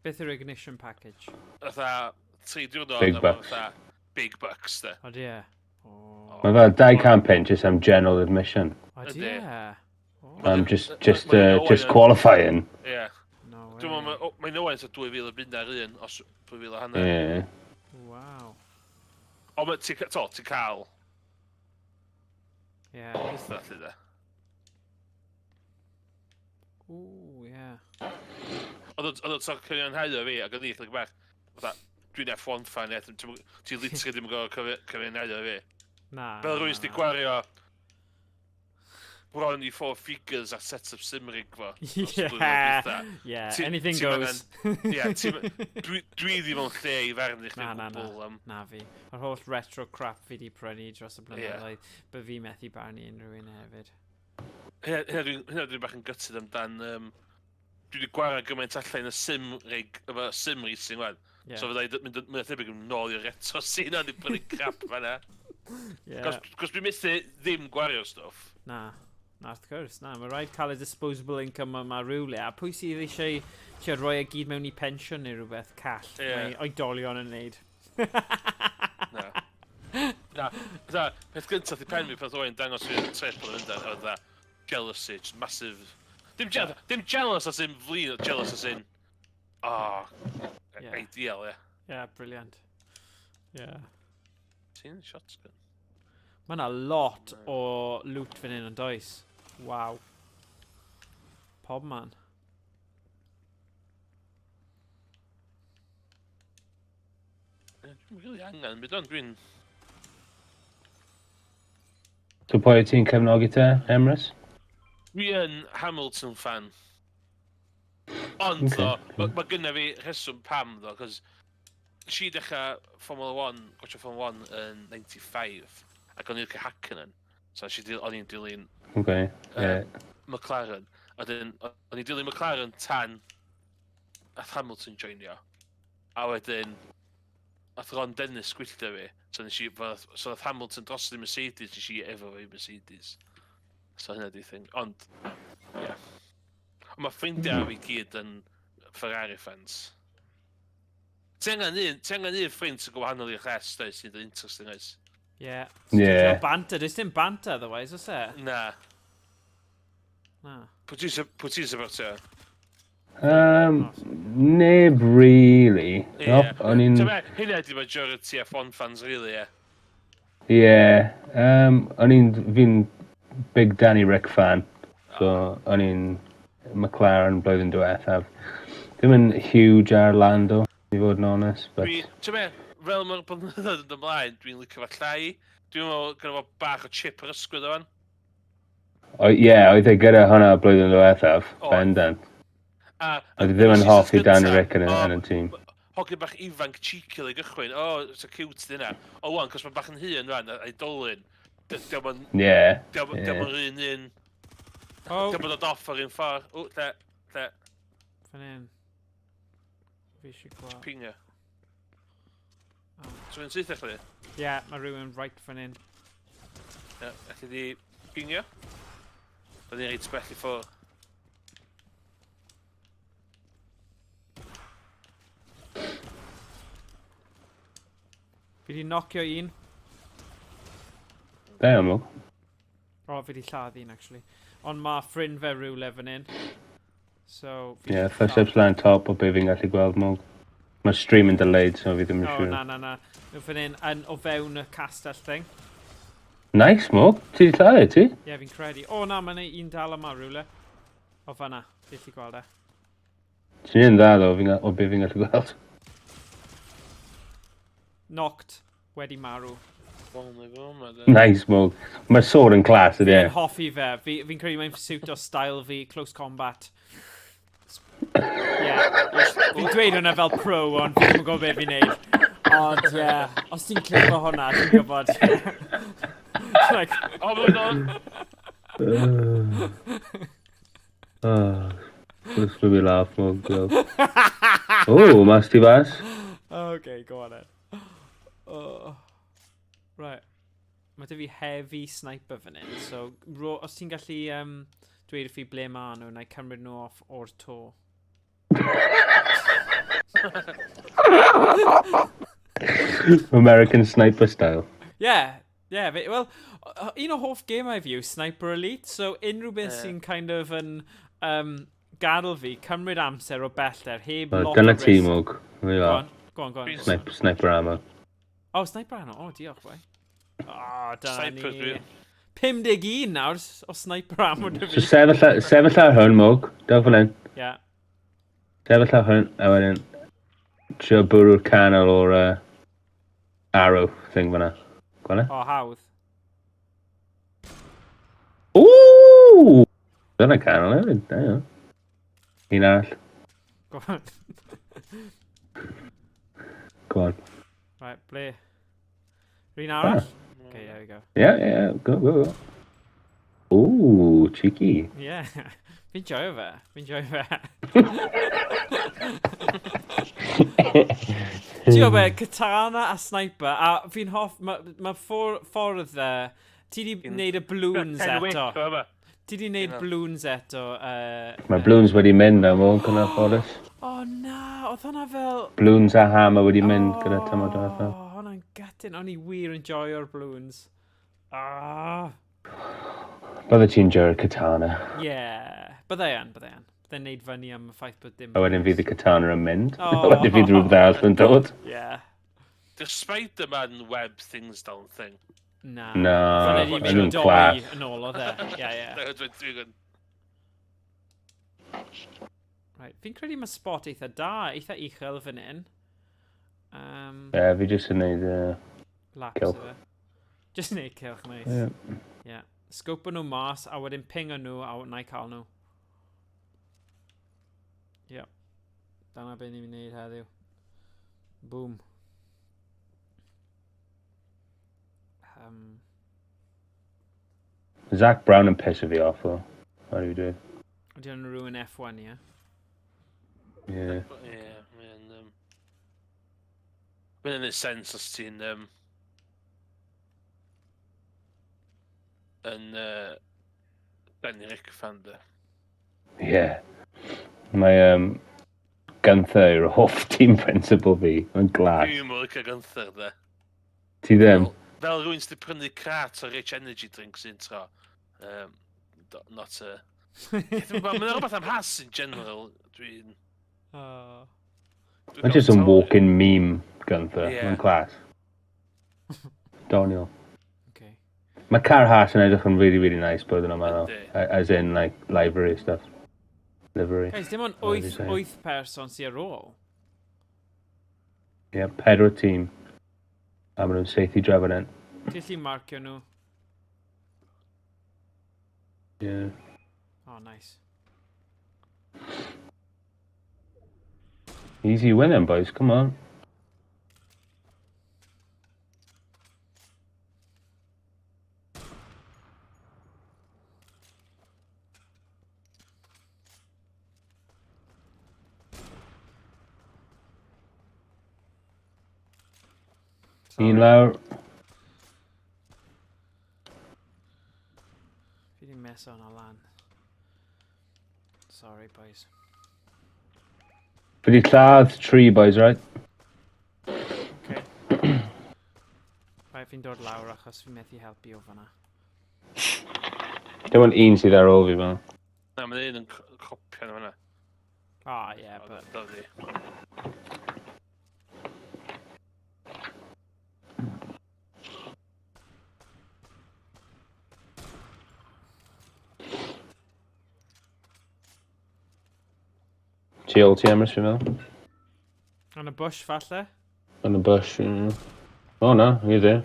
Beth yw'r ignition package?
Fatha, 3 diwrnod.
Big
a ma'
bucks.
Fatha, big bucks da.
Odi e? Oh.
Mae fel 200 punt just am general admission.
Odi
Ydi.
e? Oh,
Am just, just
Owain
qualifying.
Ie.
No way.
Dwi'n meddwl, mae'n Owain tua 2,000 o bunna ar un, os 2,000 a hanner.
Ie.
Wow.
Ond ti'n cael pethau lle da.
Ooh, yeah.
Oedd o'n cyfiawnhau o fi, ac oedd i chydig bach, fatha, dwi'n F1 fan, ie, ti literally ddim yn gorfod cyfiawnhau o fi.
Na.
Fel
na,
rhywun sydd wedi
na.
gwario bron i four figures a set up sim rig fo dros y blwyddyn dwytha.
Yeah, anything goes.
Ie, dwi ddim yn lle i farnu chdi
Na, na, na.
gwbl am.
Na fi. Yr holl retro crap fi di prynu dros y blynyddoedd, by fi methu barnu unrhyw un hefyd.
Hynna dwi'n bach yn gutted amdan. Dwi wedi gwario gymaint allan y sim rig, efo sim racing wan. So fydda i mynd mynd tebyg yn nôl i'r retro scene a di prynu crap fan'na. Cos dwi'n methu ddim gwario stwff.
Na. Na, wrth gwrs, na. Mae rhaid cael y disposable income yma rhywle. A pwy sydd eisiau trio rhoi e gyd mewn i pensiwn neu rhywbeth call? Mae oedolion yn neud.
Na. Na, fatha, peth gyntaf i pen fi pan oedd dangos fi'r trip o'n mynd oedd fatha jealousy, just massive. Dim jealous as in flin, jealous as in, oh, ideal, ie.
Yeah, brilliant. Yeah.
Ti'n shotgun?
Mae yna lot o loot fan hyn yn does. Waw. Pob man.
Ie, dwi'n really angen byd ond dwi'n.
So pwy wyt ti'n cefnogi te, Emrys?
Dwi yn Hamilton fan. Ond ddo, ma gynna fi rheswm pam ddo, cos nes i dechrau Formula 1, gwatchio Formula 1 yn 95, ac o'n i'n licio Hakkinen. So nes i o'n i'n dilyn McLaren. A wedyn, o'n i'n dilyn McLaren tan ath Hamilton joinio. A wedyn, ath Ron Dennis gwylltio fi. So nes i, so ath Hamilton dros i Mercedes, nes i efo fi Mercedes. So hynna di thing. Ond, ie. Yeah. Ond mae ffrindiau fi gyd yn Ferrari fans. Ti angen un ffrind sy'n gwahanol i'r rest, oes, sy'n interesting, oes?
Yeah.
Yeah.
Banter, does dim banter otherwise, oes e?
Na.
Na.
Pwy ti'n supportio?
Neb really.
Ie.
Nope, o'n i'n...
Ti'n be, hynna ydi majority F1 fans really, ie.
Ie. O'n i'n... Fi'n big Danny Rick fan. So, o'n i'n McLaren blwyddyn diwethaf. Ddim yn huge ar Lando, i fod yn honest, but.
Dwi, ti'n be, fel mae'r blynyddoedd yn ymlaen, dwi'n licio fo llai. Dwi'n meddwl gyda fo bach o chip ar ysgwydd o fan.
O, ie, oedd e gyda hwnna blwyddyn diwethaf,
Oedd.
Bendant.
A,
Oedd e ddim yn
season
hoffi Danny
gynta,
Rick yn y,
o,
yn y tîm.
Hogyn bach ifanc cheeky i gychwyn. O, it's a cute di hynna. O, wan, cos mae bach yn hŷn rwan, a oedolyn. Dio'm yn
Ie.
dio'm yn un un.
O,
Dio'm yn dod off ar un ffordd. O, lle, lle,
fan hyn. Fi eisiau gweld.
Pingio.
O.
So fi'n syth i chdi?
Ie, yeah, mae rhywun right fan hyn.
Ie, alli di pingio? Da ni'n reit bell i ffwrdd.
Fi di nocio un.
Da iawn, Mo.
O, fi di lladd un, actually. Ond mae ffrind fe rhywle fan hyn. So, fi
Ie,
'di
first
lladd-
steps lan top o be fi'n gallu gweld, Mo. Mae stream yn delayed, so fi ddim yn
O,
siŵr.
Na, na, na. Nhw fan hyn, yn o fewn y castell thing.
Nice, Mo. Ti di lladd e, ti?
Ie, yeah, fi'n credu. O, na, mae'n un dal yma rhywle. O, fanna. Fi allu gweld e.
Ti'n un dda, ddo, o be fi'n gallu gweld.
Knocked. Wedi marw.
Wel, na fo yma, de.
Nice, Mo. Mae'r sword yn class, ydy e?
Fi'n hoffi fe. Fi'n credu mae'n suit o style fi, close combat. Yeah. Fi'n dweud hwnna fel pro, ond fi ddim yn gwybod beth fi'n neud. Ond, ie, yeah, os ti'n clipo hwnna, ti'n gwybod. Like,
O, mae'n on!
Ah, this will be laugh, Mo. Oh, mas ti fas.
Okay, go on then. Oh. Right. Mae 'da fi heavy sniper fan hyn, so ro, os ti'n gallu dweud wrth fi ble maen nhw, na i cymryd nhw off o'r to.
American Sniper style.
Yeah, wel, un o hoff gemau fi yw Sniper Elite, so unrhyw beth sy'n kind of yn gadael fi cymryd amser o bellter, heb
Well,
lot o
dyna
risk.
ti, Mwg. There you
Go
are.
on, go on, go on.
Sniper ammo.
Oh, sniper ammo. Oh, diolch, boi. Oh, dyna
Sniper
ni. 51 nawr o sniper ammo 'da
So
fi.
sefyll ar hwn, Mwg. Dewch fan hyn.
Yeah.
Sefyll ar hwn, a wedyn trio bwrw'r canol o'r arrow thing fyna. Gwna?
O, hawdd.
Ooh! Dyna canol hefyd, da iawn. Un arall.
Go on.
Go on.
Right, ble? Rhywun arall? Okay, there we go.
Yeah, go, go, go. Ooh, cheeky.
Yeah. Fi'n joio fe. Fi'n joio fe. Ti'n gwybod be, katana a sniper, a fi'n hoff, mae ma ffordd ti di wneud y balloons
Ken Wick,
eto.
o yma.
Ti di wneud balloons eto.
Mae balloons wedi mynd am ôl gyda ffodus.
O na, oedd hwnna fel.
Balloons a hammer wedi mynd gyda tymor diwethaf.
O, hwnna'n gutting. O'n i wir yn joio'r balloons. Ah,
Bydde ti'n joio'r katana.
Yeah. Byddai yn, byddai yn. Byddai'n neud fyny am y ffaith bod dim.
A wedyn fydd y katana yn mynd.
Oh.
A wedyn fydd rhywbeth arall yn dod.
Yeah.
The Spider-Man web things down thing.
Na.
Na,
Hwnna di
maen
mynd
nhw'n
doi
class.
yn ôl oedd e. Ie.
Dwi'n
Right. Fi'n credu mae spot eitha da, eitha uchel fan hyn.
Ie, fi jyst yn neud
Laps
cylch.
o fe. Just neud cylch, nice.
Ie.
Yeah. Scope nhw mas, a wedyn pingo nhw, a na i cael nhw. Yep. Dyna be ni'n mynd i wneud heddiw. Boom.
Zach Brown yn piss fi off, though. How do you do?
Ydy o'n rhywun F1, ie?
Yeah.
Ie, mae'n mae'n neud sense os ti'n yn Danny Rick fan, de.
Yeah. Mae Gunther yw'r hoff team principal fi. Mae'n glas.
Dwi'n mor licio Gunther, de.
Ti ddim?
Fel rhywun sydd wedi prynu crate o Rich Energy drinks un tro. Not a. Mae'n rhywbeth am Haas in general, dwi'n...
Oh.
Dwi'n
Mae'n just yn walking meme, Gunther.
Ie.
Mae'n class. Doniol.
Okay.
Mae car Haas yn edrych yn really, really nice bod yn yma.
Yndi.
As in, like, library stuff. Livery.
Guys, dim ond
What did you
8,
say?
8 person sy'n ar ôl.
Yeah, pedwar tîm. A maen nhw'n saethu drefod yn.
Ti'n gallu marcio nhw.
Yeah.
Oh, nice.
Easy win then, boys. Come on. Un lawr.
Fi di meso hwnna lan. Sorry, boys.
Fi di lladd tri, boys, right?
Okay. Right, fi'n dod lawr achos fi'n methu helpu o fanna.
Dim ond un sydd ar ôl fi fel.
Na, mae'n un yn copio yn fanna.
Ah, yeah, but...
Do fi.
Tu ôl ti, Emrys, fi'n meddwl?
On y bush, falle?
On the bush. Oh, no, he's there.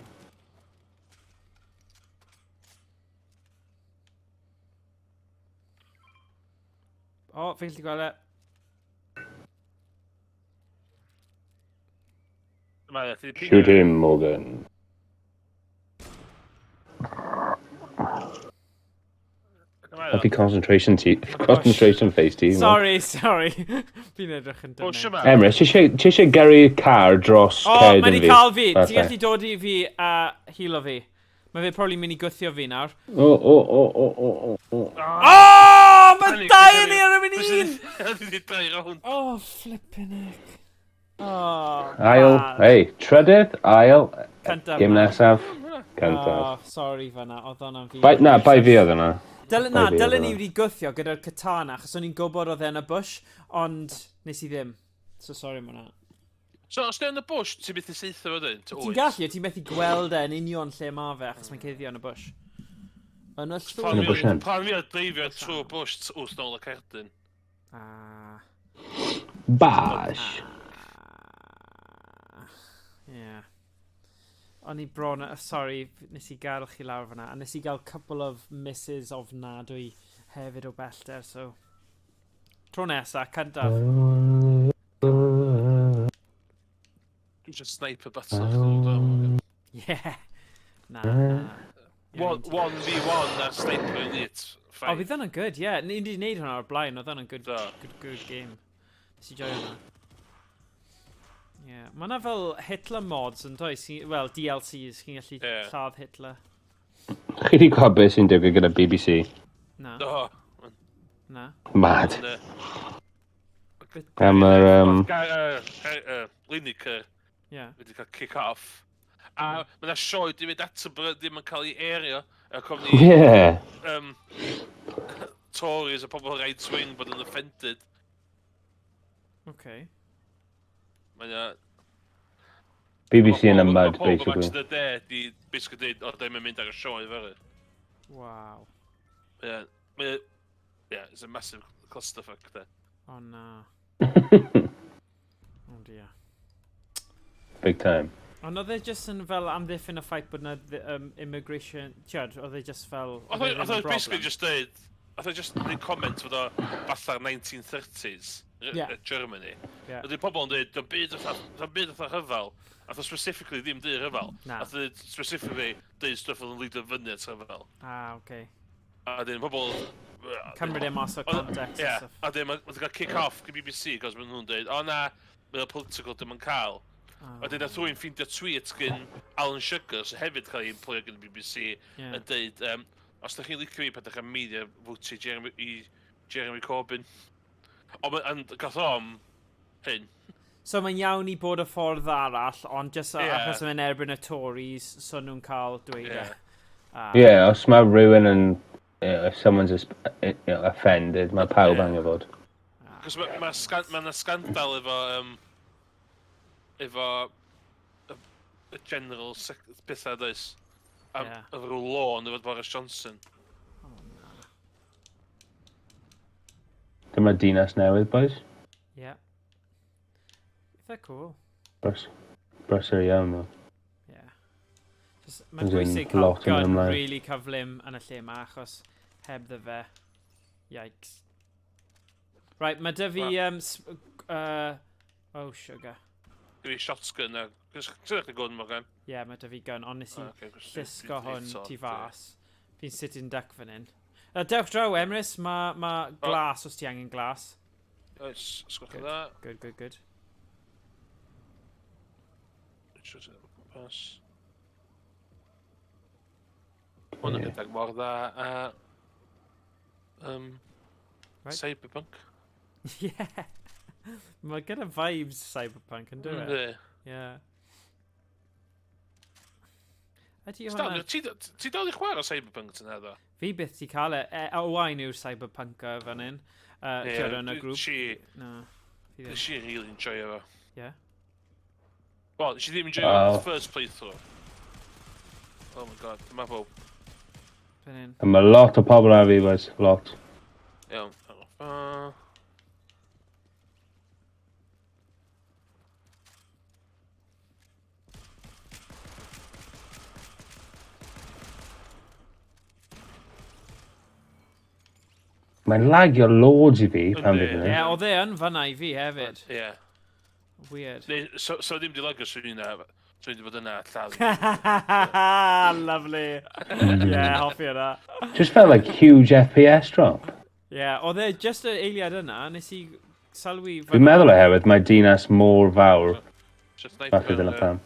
O, oh, fi'n gallu gweld e.
Mae e, ti 'di
Shoot him, Morgan.
Mae
Happy concentration ti. Concentration face ti. man.
Sorry, sorry. Fi'n edrych yn
Bush
dynnu.
yma.
Emrys, ti eisiau gyrru car dros
O,
cerdyn
mae
fi?
di cael fi. Ti'n
Falle.
gallu dod i fi a healo fi. Mae fe probably mynd i gwthio fi nawr.
O, o, o, o, o, o, o.
O, mae dau yn ni ar y mynd un!
Fi 'di droi rownd.
Oh, flipping heck. Oh,
Ail,
bad.
ei, trydydd, ail,
Cyntaf.
gêm
na.
nesaf, cyntaf.
Oh, sorry fanna, oedd hwnna'n fi.
Bai, na, bai fi oedd yna.
Dylen, na,
bai fi oedd
dylen ni
hwnna.
wedi gwthio gyda'r katana, achos o'n i'n gwybod oedd e yn y bush, ond nes i ddim. So sorry am hwnna.
So, os di yn y bush, ti'n byth i saethu fo dyn?
Ti'n gallu, ti'n methu gweld e yn union lle ma fe, achos mae'n cuddio yn y bush. Yn y
Yn y
llwy.
bush end.
Plan fi oedd dreifio trwy bush wrth nôl y cerdyn.
Ah,
Bash.
yeah. O'n i bron, sorry, nes i gael chi lawr fyna, a nes i gael couple of misses ofnadwy hefyd o bellter, so... Tro nesa, cyntaf.
Dwi'n just sniper battle.
Yeah. Na, na.
1v1 ar sniper elite.
O, fydd hwnna'n good, ie. Yeah. Ni wedi gwneud hwnna o'r blaen, oedd hwnna'n good,
Do.
good, good game. Nes i joio hwnna. Ie. Yeah. Mae yna fel Hitler mods yn does? Wel, DLCs, chi'n gallu
Ie.
lladd Hitler.
Chi di gweld beth sy'n digwydd gyda BBC?
Na,
Do.
na.
Mad.
Ond,
Am yr,
Lineker
Ie.
wedi cael kick-off. A mae yna sioe di fynd Attenborough ddim yn cael ei airio. A cofni Tories a pobl right wing bod yn offended.
Okay.
Mae yna...
BBC in the mud,
Mae pobl
basically.
Match of the Day di basically dweud, o, ddim yn mynd ar y sioe fory.
Wow.
Mae yeah, it's a massive clusterfuck there.
Oh na. Oh dear.
Big time.
Ond oedd e just yn fel amddiffyn y ffaith bod na immigration... Tiod, oedd e just fel...
Oedd
oedd e ddim
oedd
yn broblem?
basically just dweud, oedd e just neud comment fod o fatha'r 1930s, Germany. Ydy pobl yn dweud, do'n byd fatha rhyfel. A oedd specifically ddim dweud rhyfel.
Na.
A oedd specifically dweud stwff oedd yn leadio fyny at rhyfel.
Ah, okay.
A dyn pobl...
Cymryd e mas o context
Ie,
a stuff.
a dyn mae'n cael kick off gyda BBC, cos maen nhw'n dweud, o na, mae'n political dim yn cael.
Ah,
A dyn nath rhywun ffeindio tweet gyn Alan Sugar, sy'n hefyd cael ei employo gan y BBC, yn deud, os da chi'n licio fi, pethau chi'n media votio i Jeremy Corbyn. Ond gath o'm hyn.
So mae'n iawn i bod y ffordd arall, ond just achos mae'n erbyn y Tories, so nhw'n cael dweud e.
Ie.
Ah.
Ie, yeah, os mae rhywun yn If someone's offended, mae pawb angen fod.
Cos mae ma, sgan, ma 'na scandal efo y general pethau, does? Am efo rhyw loan efo Boris Johnson.
Oh, na.
Dyma dinas newydd, boys.
Yeah. Eitha cool.
Brysur iawn, though.
Yeah. Just, mae'n
As in,
bwysig cael
lot yn mynd
gun
ymlaen.
really cyflym yn y lle yma, achos heb ddo fe. Yikes. Right, mae dy fi oh, sugar.
Dwi shotgun a... Cos ti'n eich gun, Morgan?
Yeah, mae dy fi gun, ond nes i
Ah, ocê, 'cos
llusgo
dwi
hwn
eto,
tu fas. Fi'n sitting duck fan hyn. Dewch draw, Emrys, mae ma glas os ti angen glas.
Oes, sgwch
Good.
yn dda.
Good, good, good.
Siwr sy'n efo gwmpas. Hwn yn gydag mor dda a
Right.
Cyberpunk.
Yeah. Mae gyda vibes Cyberpunk, yn dweud?
Yndi.
Yeah. Ydy
Stan,
hwnna...
ti dal i chwarae Cyberpunk ti'n eddo?
Fi byth ti cael e. Owain yw'r Cyberpunker fan hyn.
Ie,
Ti'n yn y grŵp. Na. Fi ddim.
Nes i really enjoyo fo.
Yeah.
Wel, nes i ddim enjoyo
Oh.
fo first playthrough. Oh my God, dyma bob.
Fan hyn.
Mae lot o pobl ar fi, boys. Lot.
Iawn.
Mae'n lagio loads i fi pan
Yndi.
fi fan
Ie,
hyn.
oedd e yn fanna i fi hefyd.
Ie.
Weird.
Neu, so ddim di lagio swn i'n swn i 'di bod yna lladd.
Lovely. Yeah, hoffi hwnna.
Just felt like huge FPS drop.
Yeah, oedd e just y eiliad yna, nes i sylwi...
Fi'n meddwl oherwydd mae dinas mor fawr.
Just sniper.
Falle dyna pam.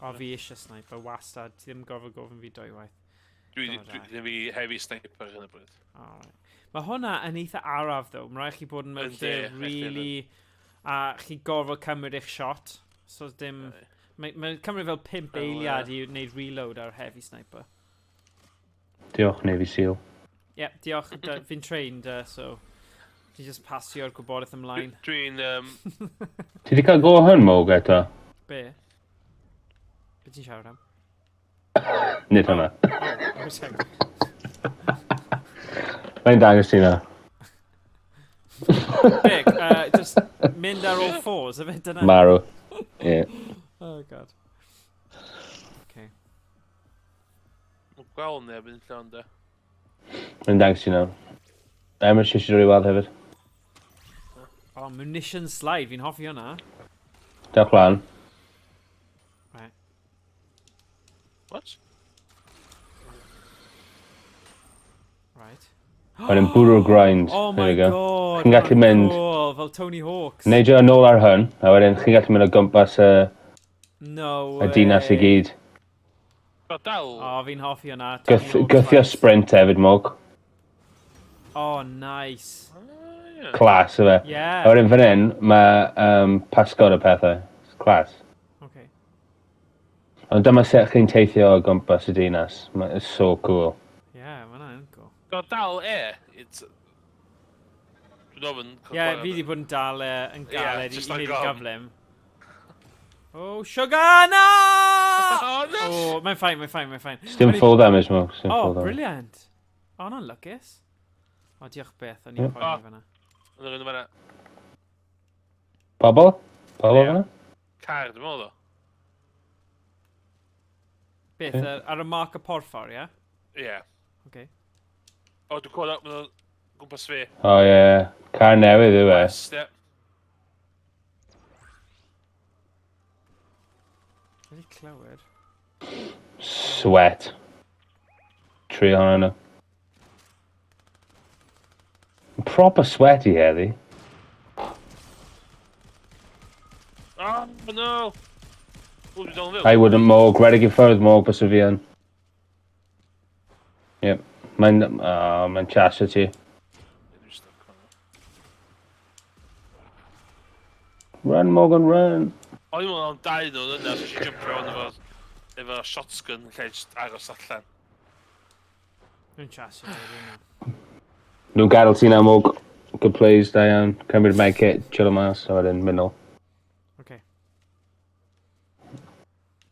O, fi eisiau sniper, wastad. Ti ddim gorfod gofyn fi dwywaith.
Dwi
God,
dwi
aye.
dwi fi heavy sniper yn y bryd.
Alright. Mae hwnna yn eitha araf, though. Mae rhaid chi bod yn mewn
Yndi,
lle
rhaid chi
really... A chi gorfod cymryd eich shot. So dim...
Aye.
Mae'n mae cymryd fel 5
Fel,
eiliad i wneud reload ar heavy sniper.
Diolch, Navy Seal.
Ie, yeah, diolch. Fi'n trained, so... Fi just pasio'r gwybodaeth ymlaen.
Dwi'n
Ti wedi cael go hwn, Mog, eto?
Be? Be ti'n siarad am?
Nid hwnna.
Oh, sorry.
Mae'n dangos ti na.
Be? Just mynd ar all fours, yfe? Dyna...
Marw. Ie.
Oh, God. Okay.
Mae'n gweld neb yn llawn de.
Mae'n dangos ti na. Emma, ti eisiau dod i weld hefyd?
Oh, munition slide, fi'n hoffi hwnna.
Dewch lan.
Right.
What?
Right.
Mae'n yn bwrw'r grind.
Oh
There
my
we go.
God.
Chi'n gallu
ma'n
mynd-
Cool, fel Tony Hawk's.
Neidio yn ôl ar hwn, a wedyn chi'n gallu mynd o gwmpas y,
No
y dinas i
way.
gyd.
Fel dal.
Oh, fi'n hoffi hwnna. Tony Hawk's
Gythio
vibes.
sprint hefyd, Mog.
Oh, nice.
Ah, ie.
Class, yfe.
Yeah.
A wedyn fan hyn, mae pasgod o pethau. It's class.
Okay.
Ond dyma sut chi'n teithio o gwmpas y dinas. It's so cool.
Yeah, mae hwnna'n cool.
Fel dal e. Dwi'n ofyn...
Yeah, fi wedi bod yn dal e yn
Ie,
galed i
just
i
like
wneud yn
gone.
gyflym. Oh, sugar, no!
Oh, no!
Oh, mae'n fine, mae'n fine, mae'n fine.
Dim full damage, Mog. Dim
Oh,
full damage.
brilliant. Oh, hwnna'n lwcus. O, diolch beth, o'n i'n
Ie.
poeni
Oh.
fan'na.
Yn yr un fan'na.
Pobl? Pobl
Ie.
fan'na?
Car, dwi'n meddwl o.
Beth,
Ie.
ar y mark y porffor, ie?
Ie.
Okay.
O, dwi'n clywed maen nhw'n gwmpas fi.
O ie. Car newydd yw e.
West, ie.
Wedi clywed.
Sweat. Tri ohonyn nhw. Proper sweaty heddi.
Oh, no! O, dwi'n dal yn fyw.
I wouldn't, Mog. Rhedeg i ffwrdd, Mog, bys fi yn. Yep. Mae'n... Oh, mae'n chasio ti.
Dwi'n stuck fan'na.
Run, Morgan, run.
O'n i'n meddwl am dau nhw yna, so eisiau jumpio on efo shotgun lle jyst aros allan.
Nhw'n chasio fi, nhw.
Nhw'n gadael ti'n amlwg. Good plays, da iawn. Cymryd medkit, chill mas, a wedyn mynd nôl.
Okay.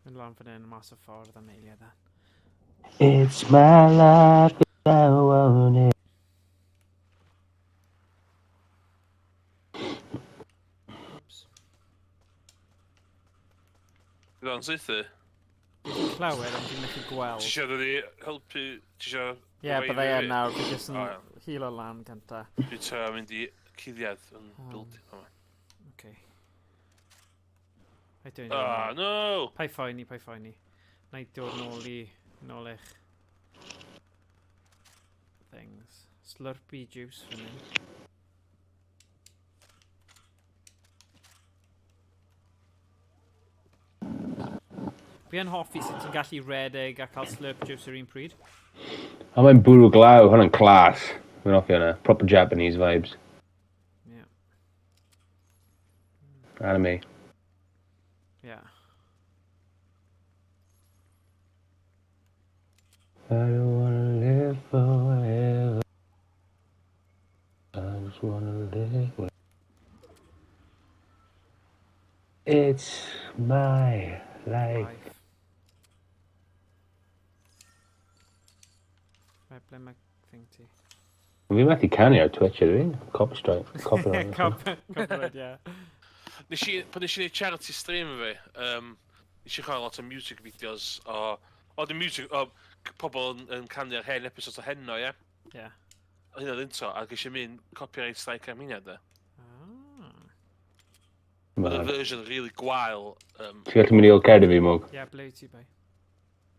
Mynd lan fan hyn, mas o ffordd am eiliad then.
It's my life, I want it.
Oops.
Bydd o'n saethu.
Fi'n clywed, ond fi'n methu gweld.
Ti eisiau dod i helpu? Ti eisiau...
Ie, yeah, byddai yn nawr. Fi jyst yn
O, iawn.
healo lan cynta.
Dwi'n trio mynd i cuddiad yn building yma.
Okay. Paid dweud
Ah, no!
Paid phoeni, paid phoeni. Na i dod nôl i, nôl eich things. Slurpee juice fan hyn. Fi yn hoffi sut ti'n gallu redeg a cael slurp juice yr un pryd.
A mae'n bwrw glaw, hwnna'n class. Fi'n hoffi hwnna. Proper Japanese vibes.
Yeah.
Anime.
Yeah.
I don't wanna live forever. I just wanna live. It's my life.
Life. Right, ble mae thing ti?
Fi methu canu ar Twitch ydw i? Copyright. Copyright.
Copyright, yeah.
Nes i, pan nes i neud charity stream fi, nes i chwarae lot o music videos o, dim music, o pobl yn canu'r hen episodes o Heno, ie?
Yeah.
O hynna into, a ges i mynd copyright strike am hynna, de.
Ah.
Oedd y version really gwael,
Ti'n gallu mynd i ôl cerdyn fi, Mwg?
Yeah, ble wyt ti, bai?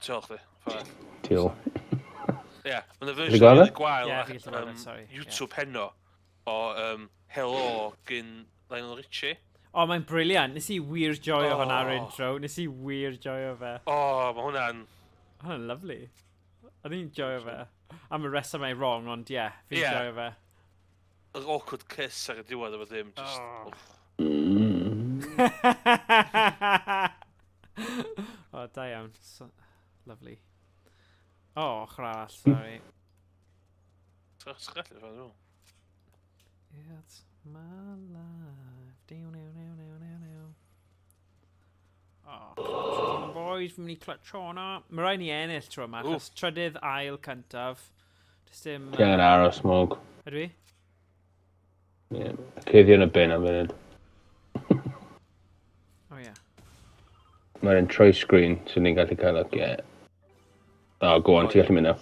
Tu ôl chdi, ffordd.
Tu ôl.
Ie, mae'n y version
gweld e?
really gwael
Ie,
ar,
fi'n gallu gweld e, sorry, ie.
YouTube Heno o Helo gyn Lionel Richie.
O, mae'n brilliant. Nes i wir joio hwnna ar
Oh.
intro. Nes i wir joio fe.
O, mae hwnna'n...
Hwnna'n lovely. O'n i'n joio fe. Am y resymau wrong, ond ie, yeah, fi'n
Ie.
joio fe.
Yr awkward kiss ar y diwedd efo ddim, just...
Oh. O, da iawn. So, lovely. O, ochr arall, sorry.
Ti'n gallu ffordd nhw?
It's my life. Dew, new, new, new, new, new. Oh, clutch on, boys. Fi'n mynd i clutch on. Mae rhaid ni ennill tro yma,
Ww.
achos trydydd ail cyntaf. Does dim...
Ti angen aros, Mwg.
Ydw i?
Ie. Cuddio yn y bin am funud.
O ie.
Mae'n troi screen, so ni'n gallu cael, ie. Oh, go on, ti'n gallu mynd nawr.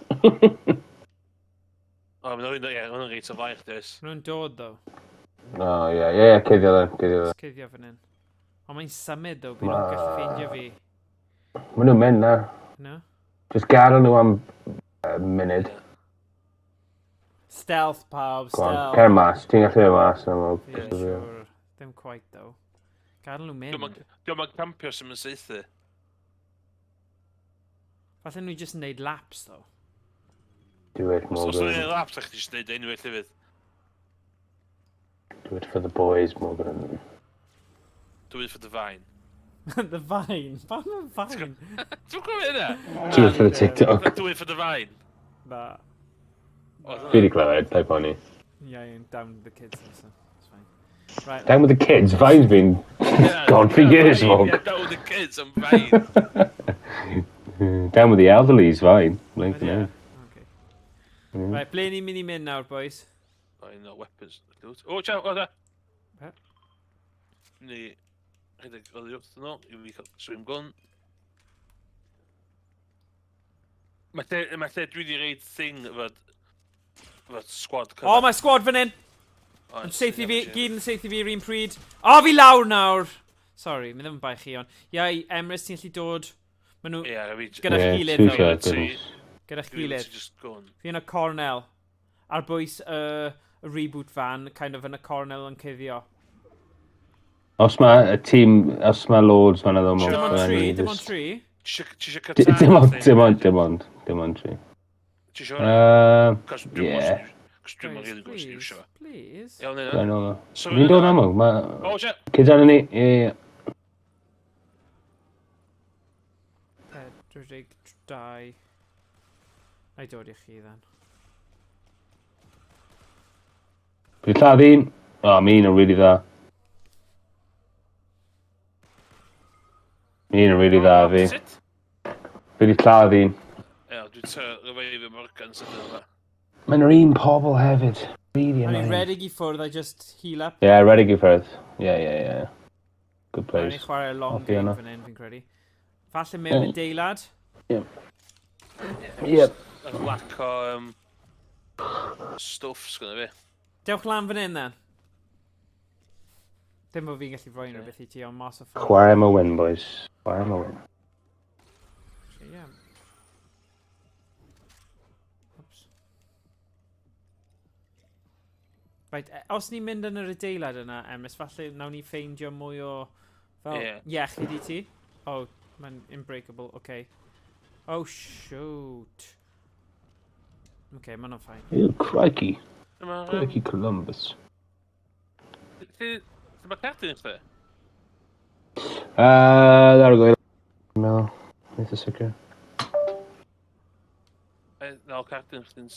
O, mae'n rhaid, ie, mae'n reit o flaen chdi, oes.
Maen nhw'n dod, though.
O, ie, cuddio dden, cuddio dden.
Just cuddio fan hyn. Ond mae'n symud, though, bydd nhw'n gallu ffeindio fi.
Maen nhw'n mynd na.
No?
Just gadael nhw am munud.
Stealth, pawb,
Go on,
stealth.
cer mas, ti'n gallu mynd mas. Na, Mwg.
Yeah, sure. Ddim quite, though. Gadael nhw mynd.
Diolch yn campio sy'n mynd saethu.
Falle nhw jyst yn neud laps, though.
Do it,
Os o'n
Morgan.
i'n laps, a'ch chi jyst neud unrhyw llefydd.
Do it for the boys, Morgan.
Do it for the vine.
The Vine. Pam y Vine?
Ti'n gwybod hynna?
Do it for the TikTok.
Do it for the vine.
Na.
Fi wedi clywed, paid poeni.
Yeah, yeah, down with the kids, so it's fine. Right.
Down with the kids, Vine's been gone for years,
Vine,
Mog.
Yeah, down with the kids, I'm Vine.
Down with the elderly's Vine. Like,
Ydy e?
yeah.
Okay. Right, ble ni'n mynd i mynd nawr, boys?
I know weapons. Oh, ciao, o da.
Be?
Ni rhedeg oddi wrth nhw, i fi cael swim gun. Mae lle dwi wedi reid thing efo squad.
O, oh, mae squad fan hyn!
O,
Yn saethu fi, gyd yn saethu fi yr un pryd. O, fi lawr nawr! Sorry, mi ddim yn bai chi, ond... Iau, Emrys, ti'n gallu dod? Maen nhw
Ie, fi...
Gyda'ch
Yeah,
gilydd,
two
though.
shot, goodness.
Gyda'ch
Dwi
gilydd.
just gun.
Fi yn y cornel. Ar bwys y reboot van, kind of yn y cornel yn cuddio.
Os mae y tîm, os mae loads fan yno, Mog.
Dim ond
fydda
tri,
ni
dim ond
just-
tri.
Ti eisiau katana?
Dim ond tri.
Ti eisiau hwnna? Cos dwi'n
Yeah.
Cos dwi'n
Guys,
really gwybod sy'n
please,
iwsio fo.
please.
Iawn,
Dwi'n
yna.
ôl.
So,
Fi'n dod am, Mog. Mae...
O, sia.
Kids arno ni, ie.
42. Na i dod i chi, then.
Fi lladd un. O, oh, mae un yn really dda. Mae un yn really dda fi.
Sut?
Fi wedi lladd un.
Ie, dwi'n trio revive Morgan sydyn yma.
Mae'n yr un pobl hefyd. Really
O'n i'n
annoying.
redig i ffwrdd, I just heal up.
Yeah, redig i ffwrdd. Yeah. Good
O'n
place.
i'n chwarae long
Hoffi
game
hwnna.
fan hyn, fi'n credu. Falle mewn
Ie.
adeilad.
Yep.
Yr lack o stwff sgynna fi.
Dewch lan fan hyn, then. Dim bod fi'n gallu rhoi unrhyw beth i ti, ond mas o ffordd.
Chwarae am y win, boys. Chwarae am y win.
Yeah. Oops. Right, os ni'n mynd yn yr adeilad yna, Emrys, falle nawn ni ffeindio mwy o... Fel,
Ie.
iechyd i ti. Oh, mae'n unbreakable, okay. Oh, shoot. Okay, mae'n fine.
Ew, crikey.
Dyma...
Crikey Columbus.
Dyma cardyn i chdi?
There we go. No, eitha sicr.
Nôl cardyn chdi'n...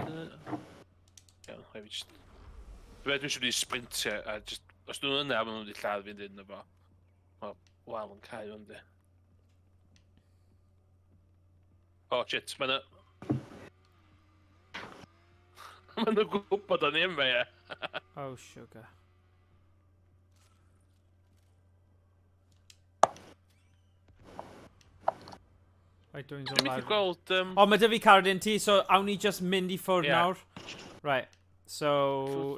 Iawn, rhaid fi just... Dwi'n meddwl dwi'n eisiau sprintio a just... Os nhw'n yna, maen nhw'n wedi lladd fi'n dyn efo. Mae wal yn cau o'n di. Oh shit, mae yna... Maen nhw'n gwybod o'n i yma, ie.
Oh, sugar. Right, dwi'n
Dwi'n methu gweld...
O, mae dy fi cardyn ti, so awn ni just mynd i ffwrdd
Ie.
nawr. Right, so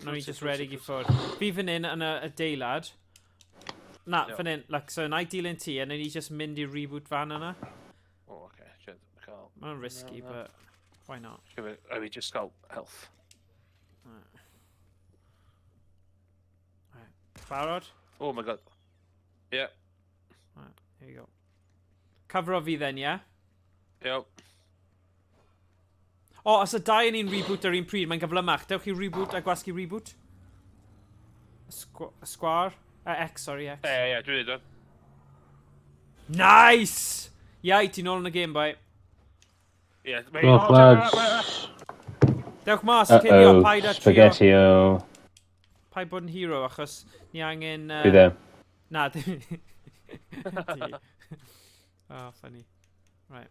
nawn ni
Ffwrdd,
just
ffwrdd,
redig i
ffwrdd.
ffwrdd. Fi fan hyn yn y adeilad. Na,
Iawn.
fan hyn, like, so na i dilyn ti, a nawn ni just mynd i reboot fan yna.
O, oce, shit, cael...
Mae'n risky,
Na, na.
but why not?
A fi just cael health.
Right. Barod?
Oh my God. Yeah,
Right, here you go. Cyfro fi then, yeah?
iawn.
O, os y dau yn ni'n reboot ar un pryd, mae'n gyflymach. Dewch i reboot a gwasgu reboot. Square? X, sorry, X.
Ie, ie, dwi'n neud o.
Nice! Iau, ti'n nôl yn y game, boy.
Ie,
Look, lads.
Dewch mas, cinio,
Uh-oh,
paid a trio.
spaghetti-o.
Paid bod yn hero, achos ni angen...
Fi ddim.
Na, dim... Ti. Oh, funny. Right,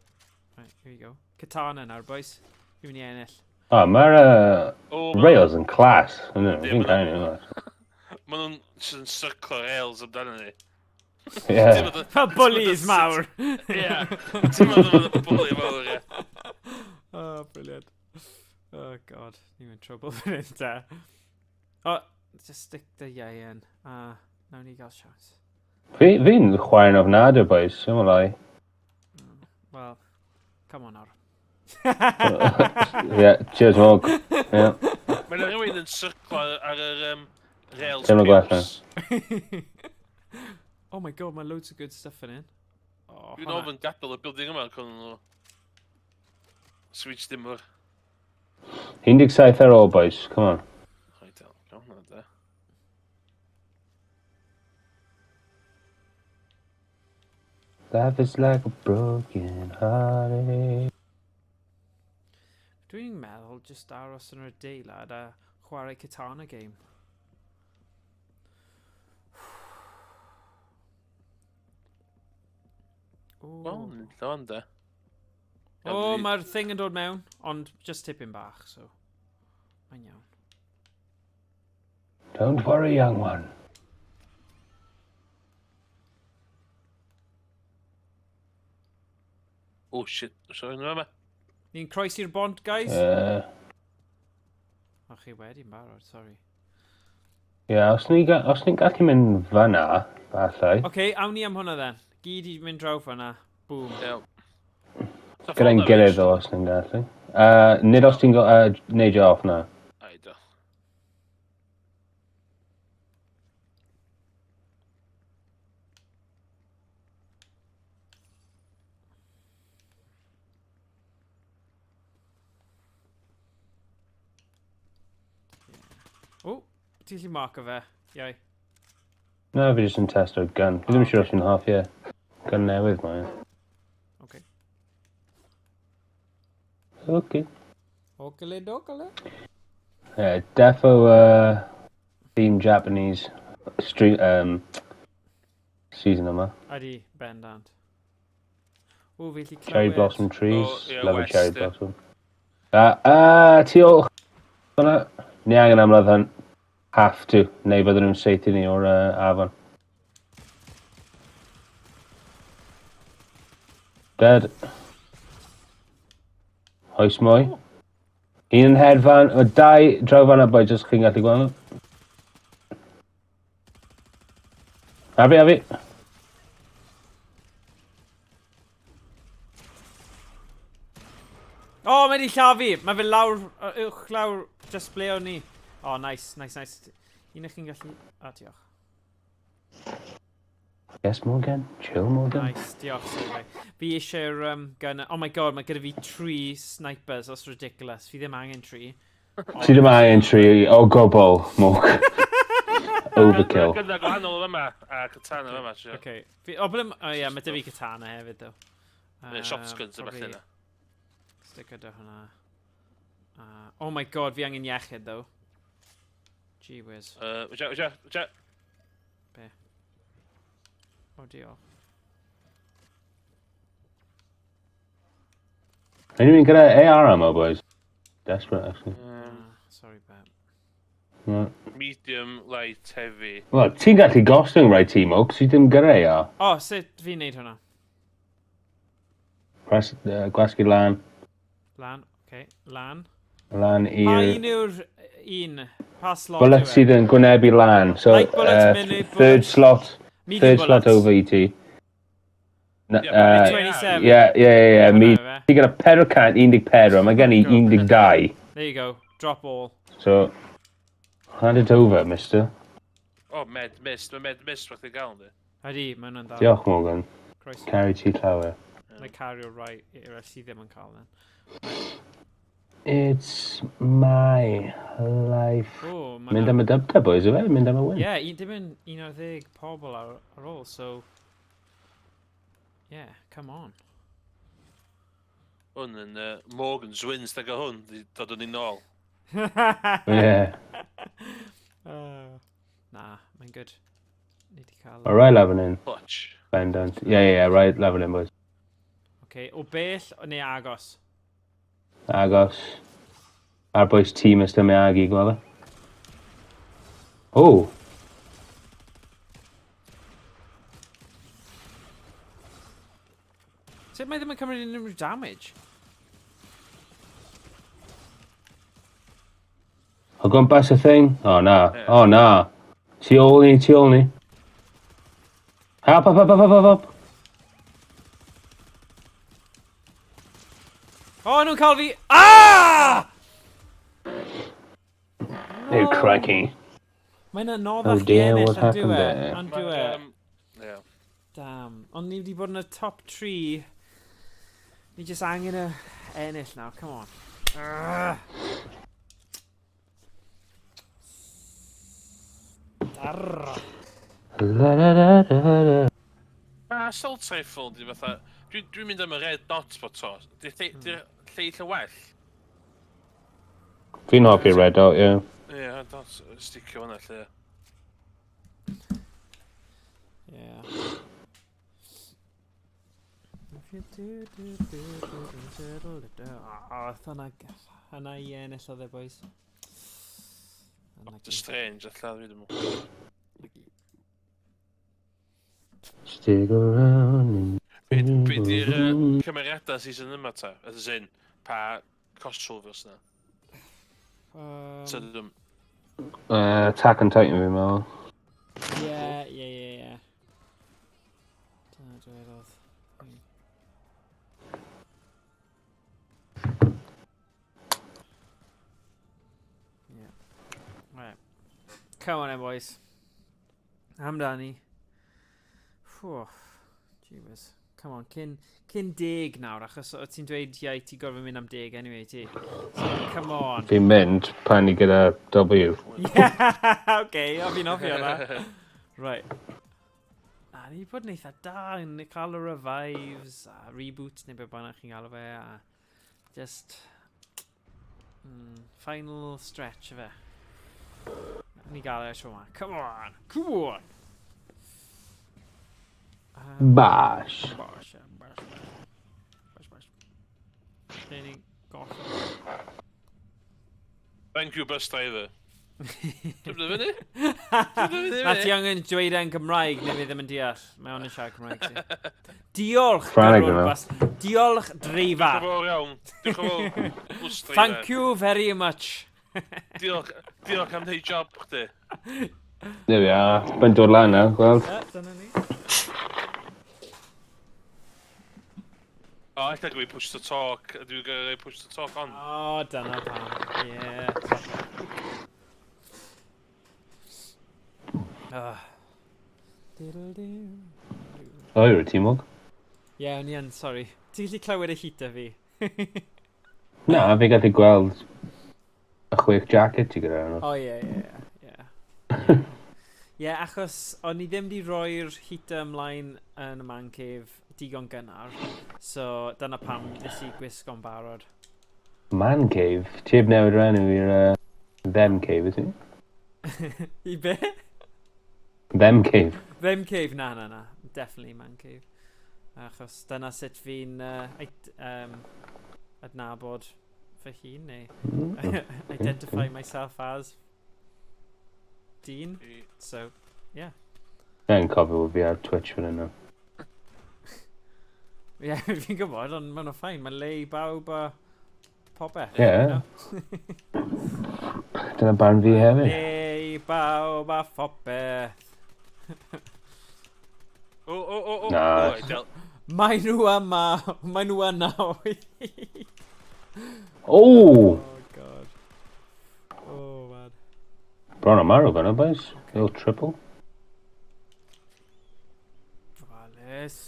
here we go. Katana nawr, boys. Fi'n mynd i ennill.
Oh, mae'r
O,
rails yn class. Ydyn nhw,
Ie,
fi'n
ma'
cael nhw.
Maen nhw'n jyst yn circlo rails amdano ni.
Yeah.
Fel bullies mawr!
Ie. Ti'n meddwl bod y bully mawr, ie.
Oh, brilliant. Oh, God. Ni'n in trouble fan hyn, te. Oh, just stick the iau in. A, nawn ni gael chance.
Fi'n chwarae'n ofnadwy, boys. Dim ond lai.
Well, come on nawr.
Yeah, cheers, Morg. Yeah.
Mae yna rhywun yn circlo ar yr rails.
Teimlo gwell
piws.
Oh my God, mae loads of good stuff yn hyn. Oh,
Dwi'n
hwnna-
ofyn gadael y building yma con nhw. Switch dim o'r...
17 ar ôl, boys. Come on.
Rhaid iawn, gael hwnna de.
Life is like a broken heart.
Dwi'n meddwl just aros yn yr adeilad a chwarae Katana game. Ooh.
Wel, ni'n llawn de.
O, mae'r thing yn dod mewn, ond just tipyn bach, so... Mae'n iawn.
Don't worry, young one.
Oh shit, sorry, nhw yma.
Ni'n croesi'r bont, guys? O, chi wedi'n barod, sorry.
Yeah, os ni'n os ni gallu mynd fyna, falle.
Oce, okay, awn ni am hwnna then. Gyd i mynd draw fyna. Boom.
Iawn. So
Gyda'n
ffôn
gilydd o, os ni'n gallu. Nid os ti'n neidio off na.
Ai, do.
O, ti'n gallu marco fe? Iau.
Na, fi jyst yn testo'r gun. Fi ddim yn siŵr os fi'n hoffi e. Gun newydd mae.
Oce.
Okay.
Okele dokele.
Yeah, defo theme Japanese street season yma.
Ydy, bendant. O, fi allu
Cherry
clywed.
blossom trees.
Oh, yeah,
Love a
west,
cherry
yeah.
blossom. Tu ôl hwnna. Ni angen amledd hyn. Have to. Neu bydden nhw'n seithi ni o'r afon. Dead. Oes mwy? Un yn hedfan, mae dau draw fan boi, jyst chi'n gallu gweld nhw. A fi, a fi.
O, oh, mae di llafu! Mae fe lawr, uwch lawr, just ble o'n ni. O, oh, nice, nice, nice. Un o'ch chi'n gallu... O, oh, diolch.
Yes, Morgan. Chill, Morgan.
Nice, diolch, sorry. Fi eisiau'r gun... Oh my God, mae gyda fi tri snipers, that's ridiculous. Fi ddim angen tri.
Ti ddim angen tri o gwbl, Morg. Overkill.
Gyda gwahanol yma, a katana yma. Okay.
Okay. Fi, o, ble... O, ie, mae dy fi katana hefyd, though.
Neu shotguns a
Probably
falle yna.
Stick gyda hwnna. Oh my God, fi angen iechyd, though. Gee whiz.
Watch out, watch out, watch out.
O, diolch.
Anyone gyda AR ammo, boys? Desperate, actually.
Sorry, Bet.
No.
Medium, light, heavy.
Wel, ti'n gallu gostwng rai tîm o, cos ti ddim gyda AR.
O, oh, sut fi'n neud hwnna?
Press, gwasgu lan,
Lan, okay, lan.
Lan
Pa
i'r
un yw'r un? Pa slot
Bullet
yw e?
sydd yn gwynebu lan. So,
Light bullet, melee
third
bullet.
slot,
Medium
third slot
bullets.
over i ti. Na,
Yeah,
27.
Yeah.
Hwnna
Mi,
yw e.
ti gyda 414, mae gen i 12.
There you go. Drop all.
So, hand it over, mister.
Oh, med mist. Mae med mist wrth i gael, yndi?
Ydy, mae hwnna'n dda.
Diolch, Morgan.
Croeso.
Carry ti llawer.
Na cario rai eraill sydd ddim yn cael then.
It's my life.
O, mae
Mynd am y dub te, boys, yfe? Mynd am y win.
Ie, yeah, dim yn 11 pobl ar ôl, so... Yeah, come on.
Hwn yn Morgan's wins, da gael hwn, di dod yn un nôl.
Yeah.
Na, mae'n good. Ni di cael.
All right, lafon in.
Clutch.
Bendant. Yeah, right, lafon in, boys.
Okay, o bell neu agos?
Agos. Ar boys tîm Mr Miyagi, gweld e? Oh!
Sut mae ddim yn cymryd unrhyw damage?
O gwmpas y thing? Oh, na.
Ie.
Oh, na. Tu ôl ni, tu ôl ni. Help, help, help, help, help, help.
O, oh, nhw'n cael fi... Ah!
Oh, crikey.
Mae'n anoddach
Oh
i
dear,
ennill,
what
ond dyw
happened
e?
there?
Ond dyw e?
Yeah.
Damn. Ond ni wedi bod yn y top 3. Ni jyst angen y ennill nawr, come on. Arrgh. Arrgh.
La, la, la, la, la.
Ma assault rifle di fatha... Dwi'n dwi mynd am y red dot po to. Di lleill y well?
Fi'n hoffi red dot, yeah.
Ie, yeah, dot, sticio hwnna lle.
Yeah. If you do, do, do, do, do, do, do, do. Oh, hwnna i ennill oedd e, boys.
Doctor Strange, allan fi ddim yn...
Stick around and
Be di'r cymeriadau season yma ta? As in, pa crossovers na? So ddim...
Attack on Titan fi'n meddwl.
Ie. Dyna dwedodd. Yeah. Right. Come on then, boys. Amdani. Phew. Gee whiz. Come on, cyn 10 nawr, achos o ti'n dweud iau ti gorfod mynd am 10 anyway, ti. So, come on.
Fi'n mynd pan ni gyda W.
Yeah, okay, o fi'n hoffi hwnna. Right. Na, ni wedi bod yn eitha da yn cael y revives a reboots neu beth bynnag chi'n galw fe a just. Final stretch o fe. Ni gael e tro yma. Come on! Come on!
Bash.
Bash, bash, bash. Bash, bash. Lle ni'n gorffen?
Thank you, bus driver. Dwi'n mynd fyny?
Na ti angen dweud e'n Gymraeg neu fi ddim yn deall. Mae o'n yn siarad Cymraeg ti. Diolch,
Ffrangeg
gyrrwr
yma.
bus. Diolch, dreifar.
Diolch yn fawr iawn. Diolch yn fawr, bus driver.
Thank you very much.
Diolch, diolch am wneud job chdi.
There we are. Mae'n dod lan nawr, gweld.
Ie, dyna ni.
O, ella gwyd push to talk. Dwi'n gael push to talk on.
O, dyna pam. Ie. Ah. Diddle-doo.
O, yw'r tîmog.
Ie, o'n i yn, sorry. Ti'n gallu clywed y heater fi?
Na, fi gallu gweld y chwech jacket ti gyda arno.
O, ie, ie, ie. Ie, achos o'n i ddim wedi rhoi'r heater ymlaen yn y man cave digon gynnar. So, dyna pam nes i gwisgo'n barod.
Man cave? Ti heb newid yr enw i'r Them cave, ydy?
I be?
Them cave.
Them cave, na, na, na. Definitely man cave. Achos dyna sut fi'n adnabod fy hun, neu identify myself as dyn. So, yeah.
Na'n cofio bod fi ar Twitch fan yna.
Ie, yeah, fi'n gwybod, ond mae'n fine. Mae'n le i bawb a popeth.
Ie.
You know?
Dyna barn fi hefyd.
Le i bawb a phopeth.
O.
Na.
O, ideal.
Mae nhw yma. Mae nhw yna.
O!
Oh, God. Oh, man.
Bron o marw fan boys. Little triple.
Vales.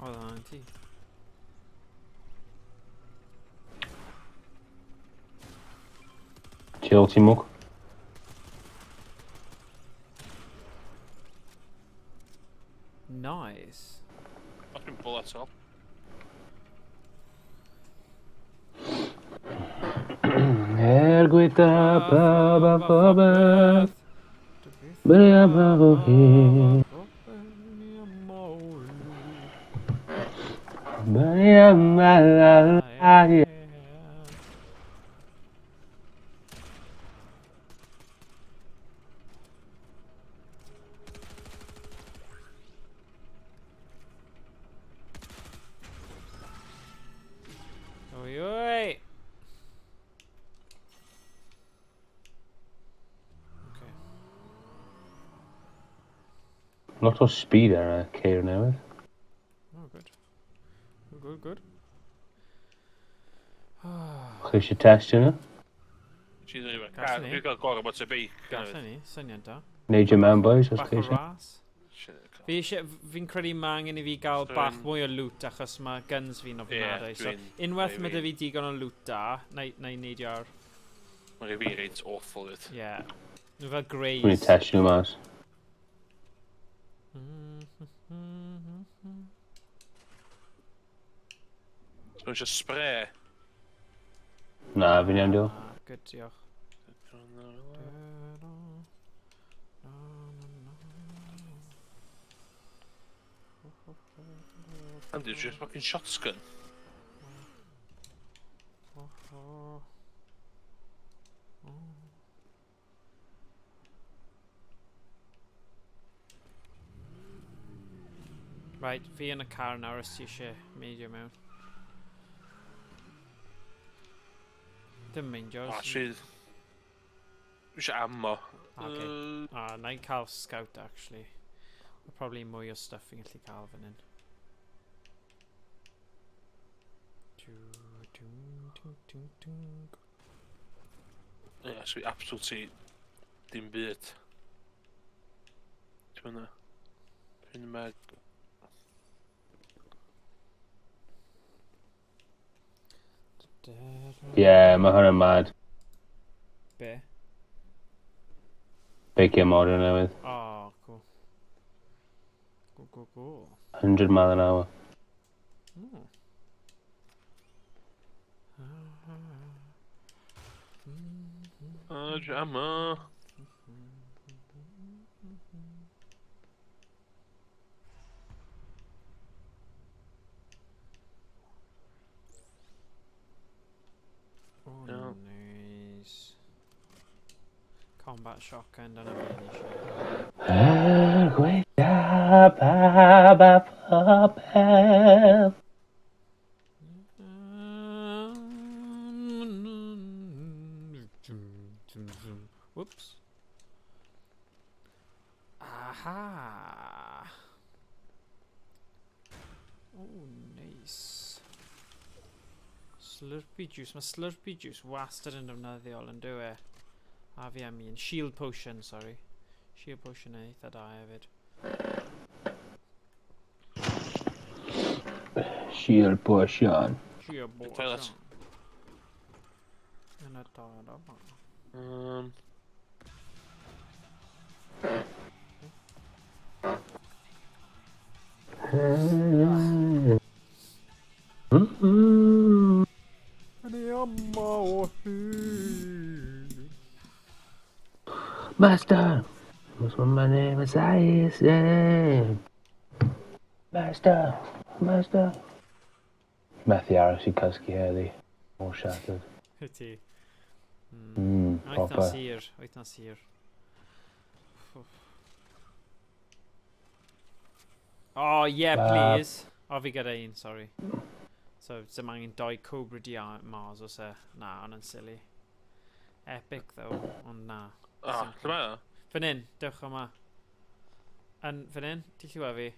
Oedd hwnna'n ti.
Chill, Timok.
Nice.
Fucking bullet up.
Er gwaetha pawb a phobeth, Bydd am o hyd. Bydd am a
Oi, oi! Okay.
Lot o speed ar y ceir newydd.
Oh, good. Good, good.
Chi eisiau testio nhw?
Ti'n dweud,
Gallwn ni.
Dwi'n cael gorau bod y beic.
Gallwn ni, syniad da.
Neidio mewn, boys, os
Bach
chi
o
eisiau.
ras. Fi eisiau, fi'n credu mae angen i fi gael bach mwy o loot achos mae guns fi'n ofnadwy. So, unwaith mae 'da fi digon o loot da, na i neidio ar...
Mae'n rhai fi reit awful, it.
Ie. Yeah. Nhw fel
Dwi'n
greys.
testio nhw mas.
Dwi'n eisiau spray.
Na, fi'n iawn, diolch.
Ah, good, diolch.
Andy, just fucking shotgun.
Right, fi yn y car nawr os ti eisiau meidio mewn. Dim meindio.
O, sydd... Dwi eisiau ammo.
Okay. Ah, na i cael scout, actually. Mae probably mwy o stuff fi'n gallu cael fan hyn. Du, du, du, du, du.
Ie, so fi absolutely dim byd. Ti'n hwnna? Pin mag...
Ie, yeah, mae hwnna'n mad.
Be?
Beicio modern newydd.
Oh, cool. Cool, cool, cool.
100 mile an hour.
O, jammer.
Oh,
Iawn.
nice. Combat shotgun, dyna beth ni eisiau.
Er gwaetha pawb a phopeth.
Whoops. Aha. Oh, nice. Slurpee juice. Mae Slurpee juice wastad yn defnyddiol yn dyw e. A fi am un. Shield potion, sorry. Shield potion yn eitha da hefyd.
Shield potion.
Shield
Toilet.
potion. Yn y dod yma. Yn ei yma o hyd.
Master, what's my name is Isaac. Master, master. Methu aros i cysgu heddi. All shattered.
Wyt ti?
Proper.
Wythnos hir, wythnos hir. Oh, yeah, please. O, fi gyda un, sorry. So, dim angen doi Cobra D Mars os e. Na, ond yn silly. Epic, though, ond na.
O, lle mae o?
Fan hyn, dewch yma. Yn, fan hyn, ti'n lliwa fi?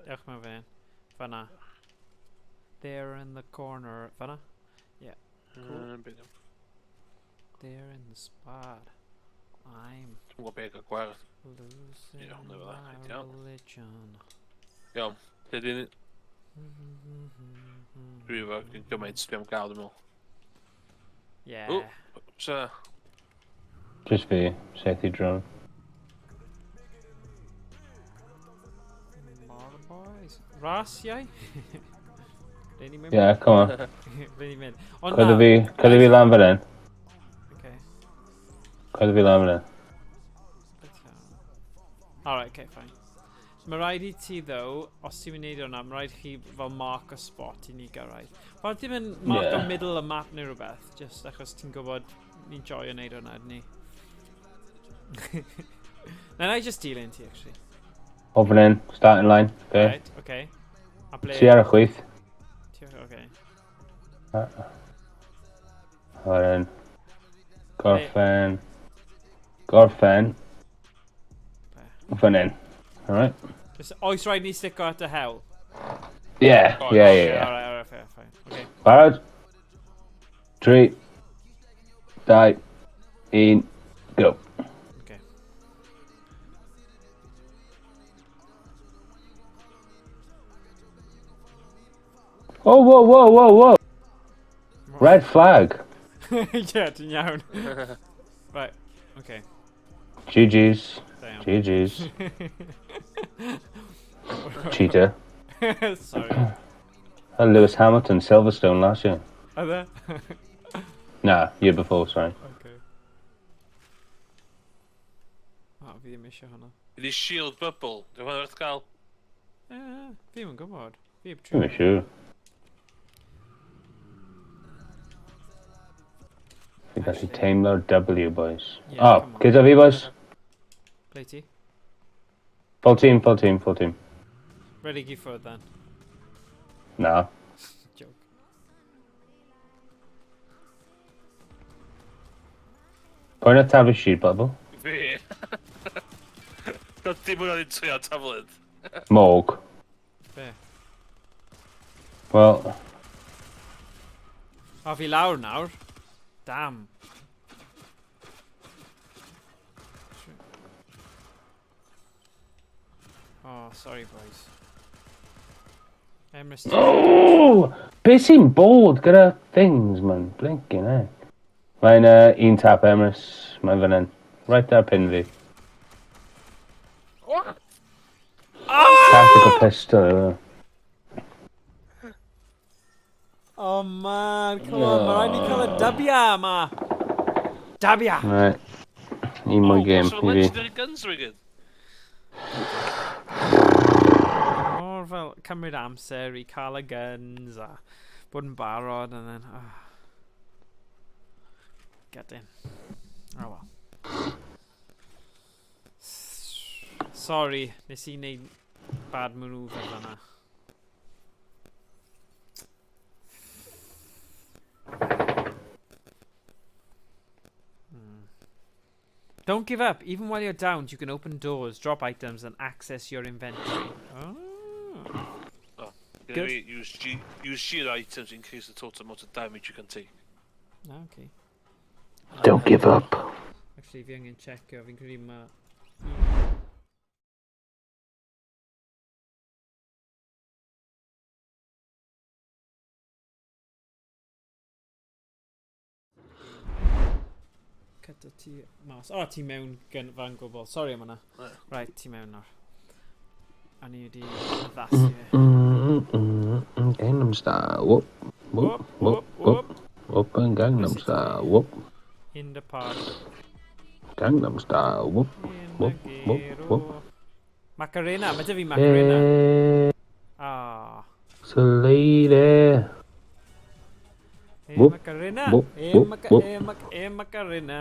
Dewch mewn fan hyn. Fan'na. There in the corner. Fan'na? Cool.
Be' 'di o?
There in the spot. I'm
Dwi'm yn gwybod be' gael gwared.
losing
Ie, hwnna fydda,
my
ideal.
religion.
Iawn. Lle dwi'n... Dwi efo gyn gymaint dwi am gael, dwi'n meddwl.
Yeah.
Ww. So,
Just fi, saethu drone.
Bar boys. Ras, iau? Ble ni'n mynd?
Yeah, come on.
Ble ni'n mynd? Ond
Cwrdd
na.
fi, cwrdd fi lan fan hyn.
Okay.
Cwrdd fi lan fan hyn.
Alright, okay, fine. Mae rhaid i ti, though, os ti'n mynd i wneud hwnna, mae rhaid chi fel mark o spot i ni gyrraedd. Wel, ti'n mynd mark o
Yeah.
middle y map neu rhywbeth, just achos ti'n gwybod ni'n joio wneud hwnna, ydyn ni. Na, i just dilyn ti, actually.
O fan hyn, starting line. Okay.
Right, okay. A ble...
Ti ar y chwith.
Ti, okay.
Fan hyn. Gorffen. Gorffen. Fan hyn. Alright.
Just, oes rhaid ni stico at y hewl?
Yeah,
Oh,
yeah,
Okay,
yeah, yeah.
Alright, alright, fair, fine. Okay.
Barod? 3, 2, 1, go.
Okay.
Oh, whoa, whoa, whoa, whoa. Red flag.
Yeah, ti'n iawn. Right, okay.
GG's.
Damn.
GG's. Cheater.
Sorry.
And Lewis Hamilton, Silverstone last year.
Are there?
Nah, year before, sorry.
Okay. O, fi ddim eisiau hwnna.
Ydi shield bubble. Dwi'n hwnna werth gael?
Eh, fi ddim yn gwybod. Fi heb
Dwi'n
trio.
siŵr. Fi'n gallu teimlo'r W, boys.
Yeah,
Oh,
come on.
gyda fi, boys.
Ble ti?
Full team, full team, full team.
Ready i ffwrdd then.
Na.
Joke.
Pwy na taflu shield bubble?
Fi. Doedd dim hwnna ddim trio taflid.
Morg.
Be?
Wel,
O, fi lawr nawr. Damn. Oh, sorry boys. Emrys...
Oh! Be sy'n bod gyda things, man? Blinking, eh? Mae'n un tap, Emrys. Mae'n fan hyn. Right ar pin fi.
What?
Tactical pistol, yw e.
Oh man, come on, mae rhaid ni cael y dubia yma. Dabia!
Right. Un mwy game
Oh,
i fi.
Legendary guns we gyd.
Mor fel cymryd amser i cael y guns a bod yn barod and then... Oh. Get in. Oh well. Sorry, nes i wneud bad maneuver fan'na. Don't give up. Even while you're downed, you can open doors, drop items, and access your inventory. Oh.
Good. Use G, use shield items to increase the total amount of damage you can take.
Okay.
Don't give up.
Actually, fi angen checio. Fi'n credu ma... Cyda ti mas. O, ti mewn gan fan gwbl. Sorry am hwnna.
Ie.
Right, ti mewn nawr. A ni wedi addasu.
Gangnam Style. Whoop, whoop, whoop, whoop. Open Gangnam Style. Whoop.
In the park.
Gangnam Style. Whoop.
In
Whoop,
the
whoop,
ghetto.
whoop.
Macarena, mae dy fi Macarena.
Hey,
Ah.
it's a lady.
Hey,
Whoop,
Macarena.
whoop,
Hey,
whoop,
Maca
whoop.
hey, Mac hey, Macarena.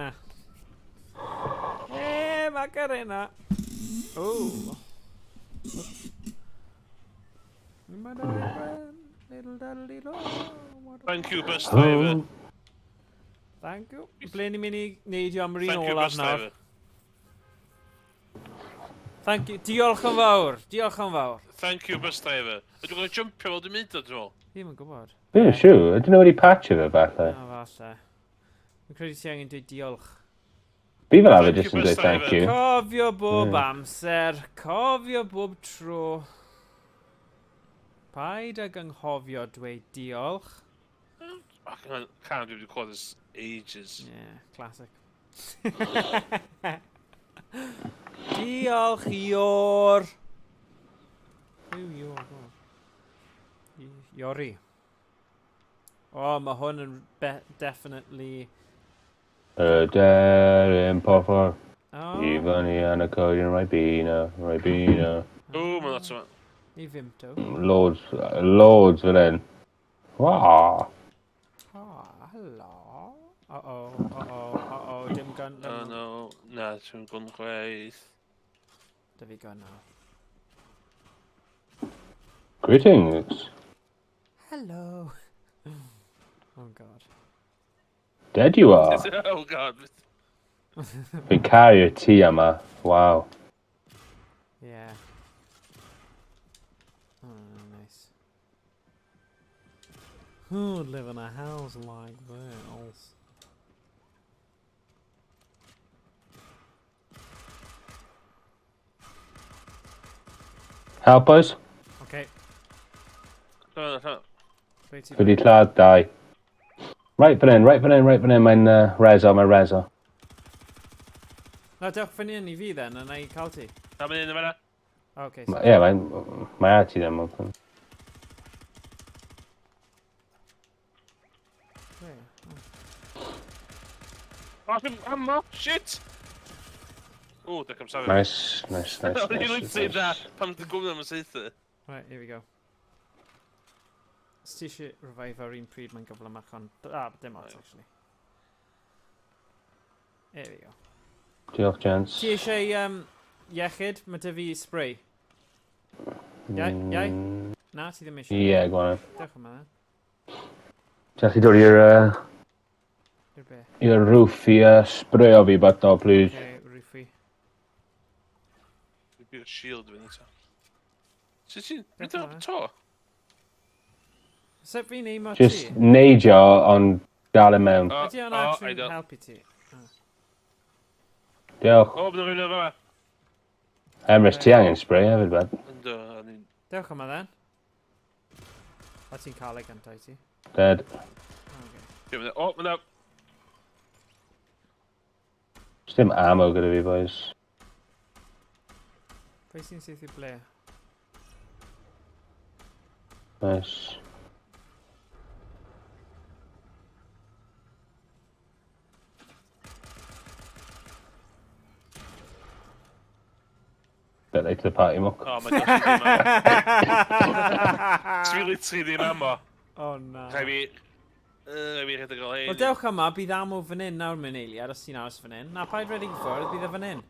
Hey, Macarena. Oh.
Thank you, bus driver.
Oh.
Thank you. Ble ni'n mynd i neidio am yr un
Thank you,
olaf
bus
nawr?
driver.
Thank you. Diolch yn fawr. Diolch yn fawr.
Thank you, bus driver. Ydw i'n gwneud jumpio fel dwi'n mynd o, dwi'n meddwl?
Ddim yn gwybod.
Fi'n siŵr. Ydyn nhw wedi patcho fe falle?
Na, falle. Fi'n credu ti angen dweud diolch.
Fi fel arfer
Thank you,
jyst yn
bus
dweud thank
driver.
you.
Cofio bob
Ie.
amser, cofio bob tro. Paid ag anghofio dweud diolch.
Oh, can't dwi wedi clywed this ages.
Yeah, classic. Diolch, Ior. Yw Ior? O. Iori. O, mae hwn yn definitely...
Y deryn porffor.
O,
I fyny yn y coeden Ribena, Ribena.
O, mae'n lot yma.
I Vimto.
Loads, loads fel hyn. Wow.
O, helo. Uh-oh, uh-oh, uh-oh, dim gun.
Oh, no. Na, ti'n gwyn chwaith.
Da fi gun nawr.
Greetings.
Hello. Oh, God.
Dead you are.
Oh, God.
Fi'n caru'r tŷ yma. Wow.
Yeah. Oh, nice. Who would live in a house like this?
Help us.
Okay,
No, no, no.
ble ti?
Fi wedi lladd dau. Right fan hyn, right fan hyn, right fan hyn. Mae'n reso, mae'n reso.
Na, dewch fyny yn i fi then, a na i cael ti.
Na, mae'n un yma.
Okay, so.
Ie, mae'n... Mae ar ti ddim.
Where? Oh.
Oh, dwi'n ammo! Shit! O, da cam safio.
Nice, nice, nice,
O'n i'n
nice.
literally da,
nice.
pam dwi'n gwybod am y saethu.
Right, here we go. Os ti eisiau revive ar un pryd mae'n gyflymach, ond... Ah, dim ots, actually. There we go.
Diolch, gents.
Ti eisiau iechyd? Mae dy fi spray. Iau? Iau? Na, ti ddim eisiau.
Ie, go on.
Diolch yma, then.
Ti'n gallu dod i'r
I'r be?
i'r roof i sprayo fi, but no, please.
Okay, roofy.
Dwi'n byw shield fi eto. Sut ti'n mynd
Diolch
ar
yn
to?
Sut fi'n aim o
Just
ti?
neidio, ond dal i mewn.
O,
Ydy o'n
o,
actually
ideal.
helpu ti?
Diolch.
O, bydd rhywun efo.
Emrys, ti angen spray hefyd, bud.
Ynddo, o'n i'n...
Diolch yma, then. O, ti'n cael ei gyntaf i ti?
Dead.
Okay.
O, mae'n
Does dim ammo gyda fi, boys.
Pwy sy'n saethu ble?
Nice. Bit late to the party, mwc.
O, mae Josh ddim ammo. Dwi literally ddim ammo.
O, na.
Rhaid fi... Rhaid fi rhedeg ôl hein.
Wel, dewch yma, bydd ammo fan hyn nawr mewn eiliad, os ti'n aros fan hyn. Na, paid rhedeg i ffwrdd, bydd e fan hyn.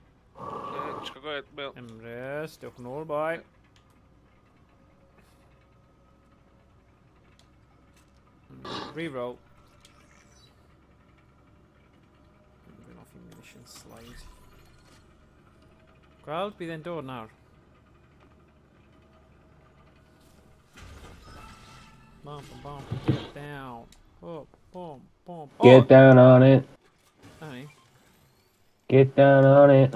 Just go ahead, Mel.
Emrys, dewch nôl, boi. Reroll. Dwi'n hoffi munition slide. Gweld, bydd e'n dod nawr. Bum, bum, bum, get down. Oh, boom, boom. Oh!
Get down on it.
Na ni.
Get down on it.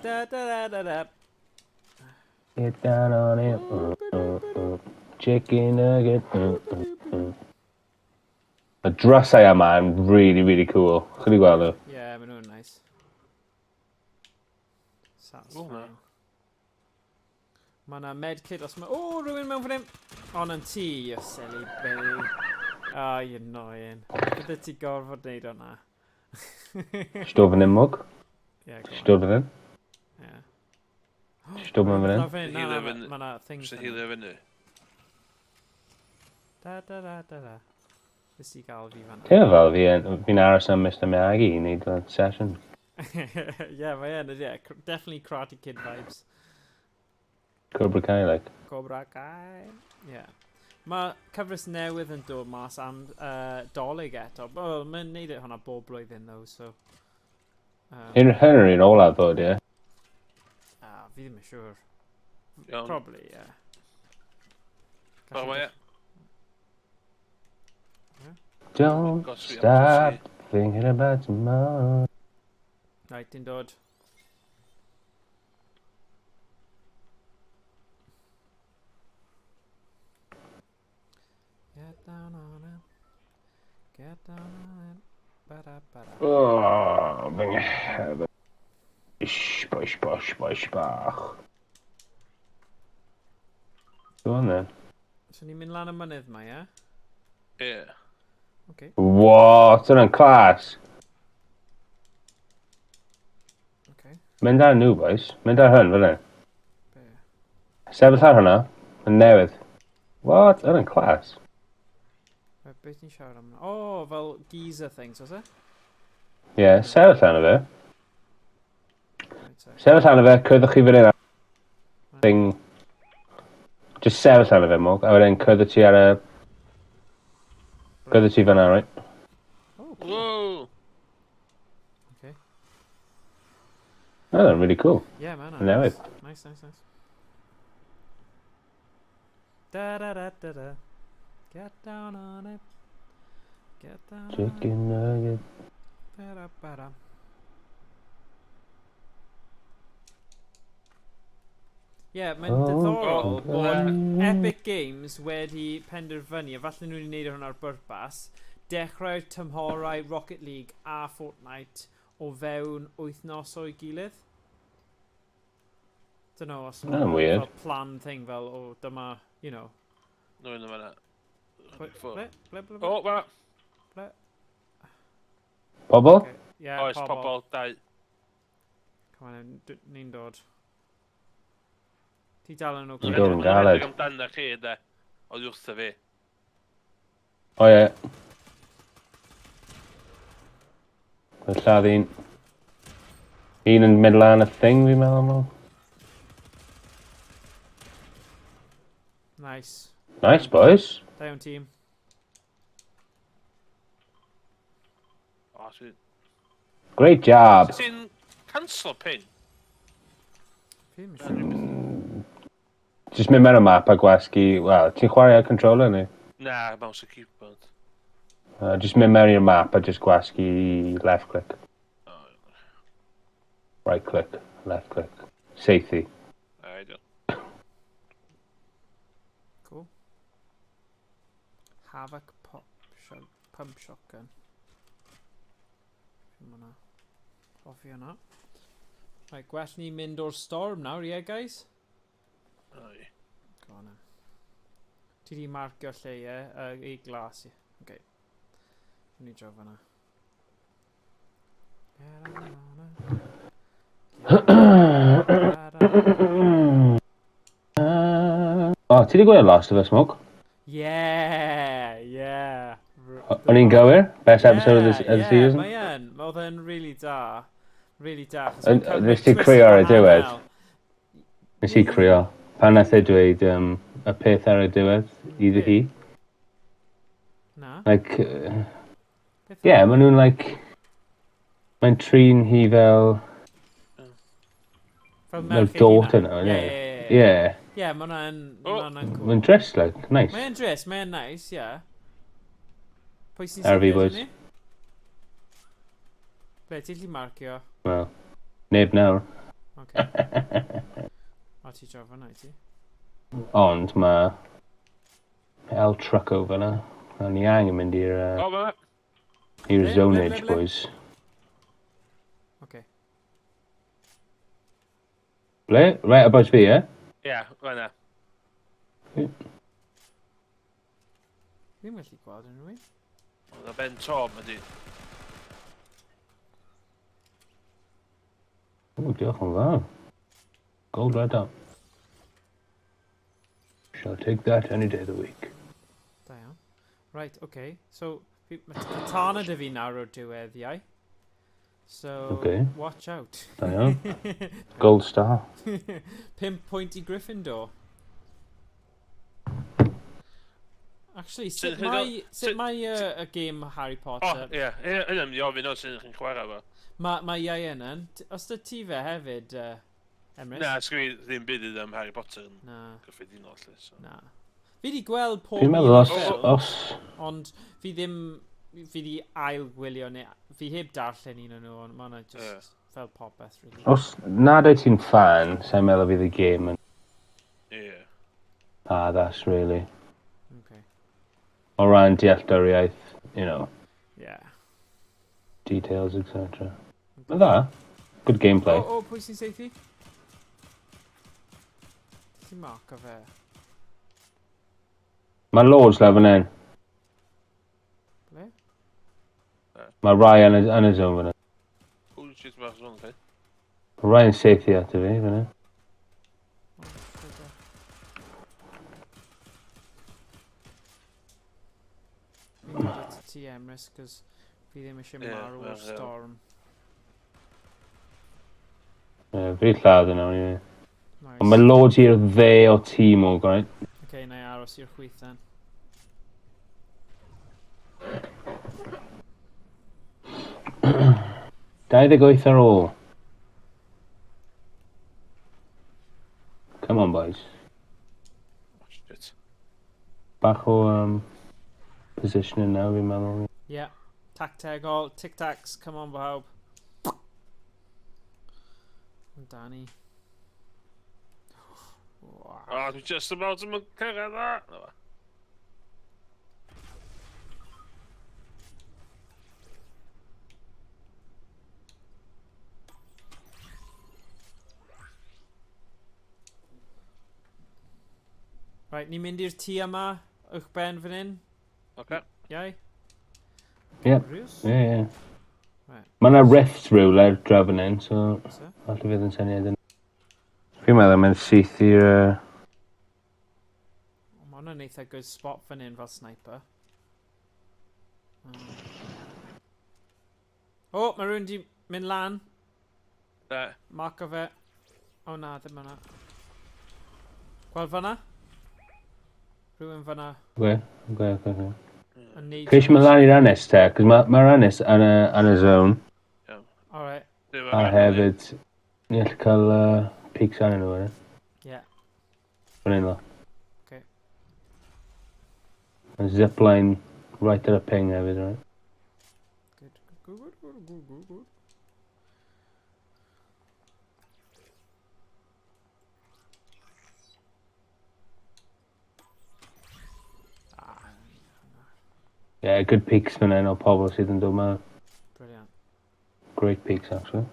Da, da, da, da, da.
Get down on it. Chicken nugget. Y drysau yma yn really, really cool. Chi wedi gweld nhw?
Yeah, maen nhw'n nice. Satisfying. Mae yna medkit os mae... O, rhywun mewn fan hyn! On yn ti, you silly Billy. Ah, oh, you annoying. Bydde ti gorfod neud o'na.
Stwf fan hyn, mwg.
Yeah, go on.
Stwf fan hyn.
Yeah.
Stwf fan hyn.
Na, fan hyn, na, mae yna things
Sy'n healio fyny.
Da, da, da, da, da. Nes i gael fi fan.
Teimlo fel fi'n aros am Mr Miyagi i wneud y session.
Yeah, mae e'n, yeah, definitely Karate Kid vibes.
Cobra Kai, like.
Cobra Kai. Yeah. Mae cyfres newydd yn dod mas am Dolig eto. Well, mae'n neud e hwnna bob blwyddyn, though, so...
Hyn yr un olaf ddod, ie?
Ah, fi ddim yn siŵr.
Iawn.
Probably, yeah.
O, mae e.
Don't
Gos fi,
stop thinking about tomorrow.
Right, ti'n dod. Get down on it. Get down on it. Ba-da, ba-da.
Oh, fy Ish, bosh, bosh, bosh, bach. Go on then.
So ni'n mynd lan y mynydd ma, ie?
Ie.
Okay.
What? Hwnna'n class.
Okay.
Mynd ar nhw, boys. Mynd ar hwn, fel yna.
Be?
Sefyll ar hwnna. Yn newydd. What? Hwnna'n class.
Be, beth ti'n siarad am? Oh, fel geezer things, oes e?
Ie, yeah, sefyll arno fe.
Right, so.
Sefyll arno fe, cyrddwch chi fan hyn. Thing. Just sefyll arno fe, Mwg. A wedyn cyrddwch ti ar y... Cyrddwch ti fan'na, right?
Oh, cool.
Whoa!
Okay.
Oh, that's really cool.
Yeah, man.
Newydd.
Nice, nice, nice. Da da da da da. Get down on it. Get down on it.
Chicken nugget.
Ba da ba da. Yeah, mae'n
Oh,
diddorol
oh,
bod Epic Games wedi penderfynu, a falle nhw wedi gwneud hwn ar bwrpas, dechrau'r tymhorau Rocket League a Fortnite o fewn wythnos o'i gilydd. Don't know os
That's weird.
fel plan thing fel, o, dyma, you know.
No, un yma.
Ble, ble, ble, ble, ble,
O, ma.
ble?
Pobl?
Okay. Yeah,
Oes, pobl, dau.
Come on, ni'n dod. Ti dal yn
Ni'n
okay?
dod yn galed.
Amdana chi, de. Oedd wrtho fi.
O ie. Mae'n lladd un. Un yn mynd lan y thing, fi'n meddwl. Mo.
Nice.
Nice, boys.
Da iawn, tîm.
O, sy'n...
Great job.
Ti'n cancel pin?
Fi ddim yn siŵr.
Just mynd mewn y map a gwasgu... Wel, ti'n chwarae ar controller neu?
Na, mouse a keyboard.
Just mynd mewn i'r map a just gwasgu left click.
O,
Right click. Left click. Saethu.
ai, diolch.
Cool. Havoc pop shot, pump shotgun. Fi'n hwnna. Hoffi hwnna. Right, gwell ni mynd o'r storm nawr, ie, guys?
Ai.
Go on then. Ti di marcio lle, ie? I glas, ie. Okay. Ni draw fan'na. Get on it. Get
O, ti wedi gwylio Last of Us, Moog?
Yeah.
O'n i'n gywir? Best episode of the season?
Mae yn. Mae oedd e'n really da. Really da. Achos mae'n cymryd
Nes ti
twist
crio ar y diwedd?
gwahanol.
Nes i crio. Pan nath e dweud y peth ar y diwedd iddi hi.
Na?
Like,
Beth
yeah, maen nhw'n like... Mae'n trin hi fel
Fel
fel
merch ei
daughter
hunan.
now,
Ie,
yeah.
ie, ie.
Yeah.
Ie, mae hwnna'n
Oh.
ma' hwnna'n cool.
Mae'n dressed like, nice.
Mae'n dress, mae'n nice, ie. Pwy sy'n
Ar fi,
sefyll
boys.
ni? Ble, ti'n gallu marcio?
Wel, neb nawr.
Oce. O, ti draw fan'na, i ti?
Ond mae El Trucko fyna. A ni angen mynd i'r
O, ma'
i'r
Ble,
zone
ble,
edge,
ble, ble?
boys.
Oce.
Ble? Right about fi, ie?
Ie, fan'na.
Ddim gallu gweld unrhyw un.
Oedd o Ben Tom ydi.
O, diolch yn fawr. Gold red dot. Shall take that any day of the week.
Da iawn. Right, okay. So, mae katana 'da fi nawr o'r diwedd, iau. So,
Ocê.
watch out.
Da iawn. Gold star.
5 pwynt i Gryffindor. Actually, sut mae, sut mae y game Harry
O,
Potter?
ie. Hynna'n mynd i ofyn o sy'n chi'n chwarae fo.
Mae ma iau yn. Os dy ti fe hefyd, Emrys?
Na, sgyn i ddim byd iddo am Harry Potter yn
Na,
gyffredinol, lle. So.
na. Fi di gweld pob
Fi'n
un
meddwl
o'r
os...
ffilm,
os
ond fi ddim. Fi di ail gwylio neu. Fi heb darllen un o'n nhw, ond mae hwnna just fel popeth, really.
Os nad wyt ti'n fan, sa'n meddwl fydd y game yn
Ie.
addas, really.
Okay.
O ran dealltwriaeth, details, etc. Mae'n dda. Good gameplay.
O, o, pwy sy'n saethu? Ti'n marco fe?
Mae loads lawr fan hyn.
Ble?
Mae rai yn y zone fan hyn.
Pwy sy'n bach zone, chi?
Mae rai yn saethu ato fi fan hyn.
O, gyda. Fi'n dod at ti, Emrys, cos fi ddim eisiau
Ie,
marw
wel,
o'r
ie.
storm.
Ie, fi lladd yna, anyway.
Nice.
Ond mae loads i'r dde o tîm o, right?
Okay, na i aros i'r chwith then.
28 ar ôl. Come on, boys.
Oh, shit.
Bach o positioning now, fi'n meddwl.
Yeah. Tactegol, tic-tacs, come on, bawb. Danny. Wow.
O, dwi just about yn cyrraedd o. Na fo.
Right, ni'n mynd i'r tŷ yma, uwch ben fan hyn.
Oce.
Iau?
Yep.
Rhys?
Ie.
Right.
Mae yna rift rhywle draw fan hyn, so
So?
falle fydd yn syniad yn. Fi'n meddwl mae'n syth i'r
Mae hwnna'n eitha good spot fan hyn fel sniper. O, mae rhywun di mynd lan.
Da.
Marco fe. O na, ddim yna. Gweld fan'na? Rhywun fan'na
Oce.
yn neud.
Ceisio mynd lan i'r ynys te, cos mae'r ma ynys yn y zone,
Alright,
Dim
a hefyd, ni allu cael peeks arnyn nhw, yna.
yeah.
Fan hyn lo.
Ocê.
A zipline right ar y ping hefyd, right?
Good, good, good, good, good, good, good. Ah,
Yeah, good peeks fan hyn o pobl sydd yn dod mewn.
Brilliant.
Great peeks, actually.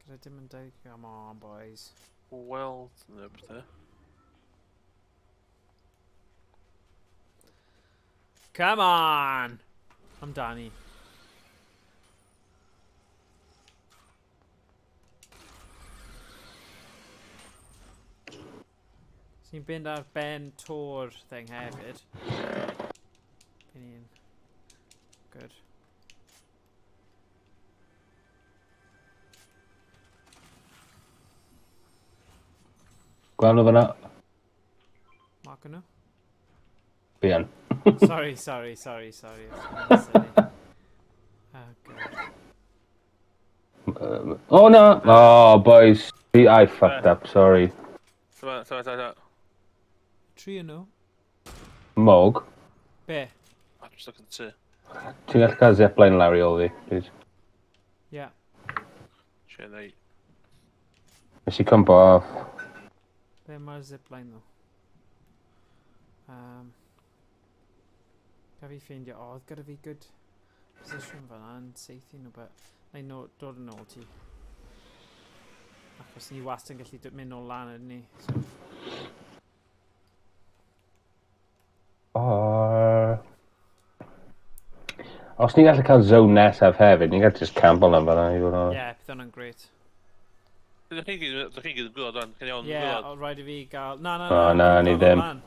Gyda dim yn deud, come on, boys.
Weld, neu beth e.
Come on! Amdani. Ti'n mynd ar ben to'r thing hefyd. Un. Good.
Gweld nhw fyna?
Mark nhw.
Fi yn.
Sorry, sorry, sorry, sorry. Silly. Oh, God.
Oh no! Oh, boys. I fucked up, sorry.
Dyma, dyma, dyma.
Tri yn nhw.
Mog,
Be?
O, dwi'n stuck yn tŷ.
ti'n gallu cael zipline lawr i ôl fi, please?
Yeah.
Sian ei.
Nes i cwmpo off.
Be mae'r zipline nhw? Gaf fi ffeindio, o, oedd gyda fi good position fel yna yn seithi nhw, but na i no, dod yn ôl ti. Achos ni wastad yn gallu mynd nôl lan ydyn ni. So,
Oh. Os ni'n gallu cael zone nesaf hefyd, ni'n gallu just campo lan fan'na, i fod yn honest.
Yeah, bydd hwnna'n great.
Ydych chi gyd, ydych chi gyd yn gwylod o'n, chi'n iawn yn
Yeah,
gwylod.
o, rhaid i fi gael. Na, na,
O,
na.
na,
fi'n
ni
dod
ddim.
lan.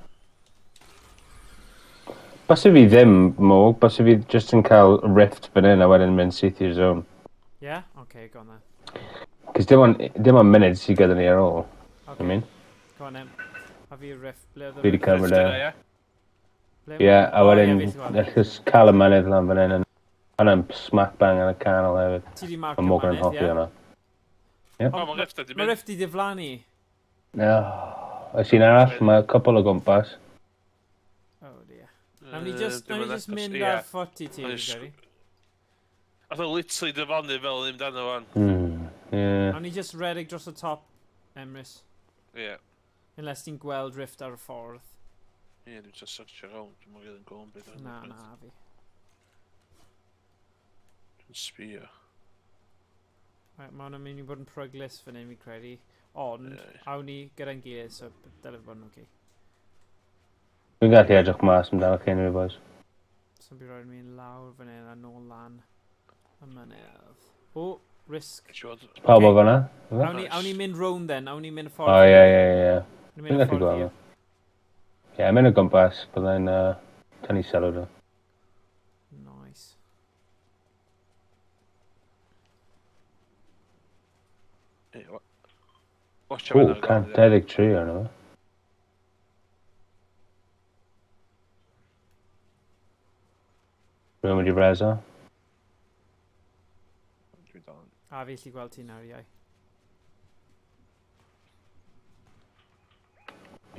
Byse fi ddim, Mog, byse fi just yn cael rift fan hyn a wedyn mynd syth i'r zone.
Yeah? Okay, go on then.
Cos dim ond munud sydd gyda ni ar ôl,
Okay,
I mean.
Go on then. A fi rift. Ble oedd y
Fi 'di
rift?
cymryd
Rift
e.
yna, ie?
Ble
Ie, yeah, a
O,
wedyn,
ie, fi 'di gweld.
allwch cael y mynydd lan fan hyn. Hwnna'n smack bang yn y canol hefyd.
Ti di marcio
Mae Morgan yn
mynydd,
hoffi
ie?
hwnna.
O, mae'n rift ydi
Mae
mynd.
rift i ddiflannu.
No. Oes un arall, mae cwpl o gwmpas.
Oh dear. Nawn ni just mynd
Ie.
ar ffot i ti,
Nawn
fi'n
ni
credu.
Ath o literally diflannu fel ddim dan o fan.
Yeah.
Nawn ni just redeg dros y top, Emrys.
Ie.
Unless ti'n gweld rift ar y ffordd.
Ie, dwi'n just search around. Dwi'n mwyn yn gweld beth.
Na, na, fi.
Dwi'n sbio.
Right, mae hwnna'n mynd i bod yn peryglus fan hyn, fi'n credu. Ond,
Ie.
awn ni gyda'n gilydd, so dyle fod yn oce.
Dwi'n gallu edrych mas amdano chi anyway, boys.
So bydd rhaid i mi lawr fan hyn a nôl lan y mynydd. O, risk.
Siwr.
Pawb o
Ocê.
fan'na? Ife?
Awn ni mynd round then, awn ni mynd ffordd.
O, ie, ie, ie.
Awn ni
Dwi'n
mynd y
gallu
ffordd
gweld
hir.
nhw. Ie, mynd o gwmpas, byddai'n tynnu sylw nhw.
Nice.
Ie, watch
O,
out.
123 arno fe. Rwy'n wedi reso.
A fi allu gweld ti nawr, iau.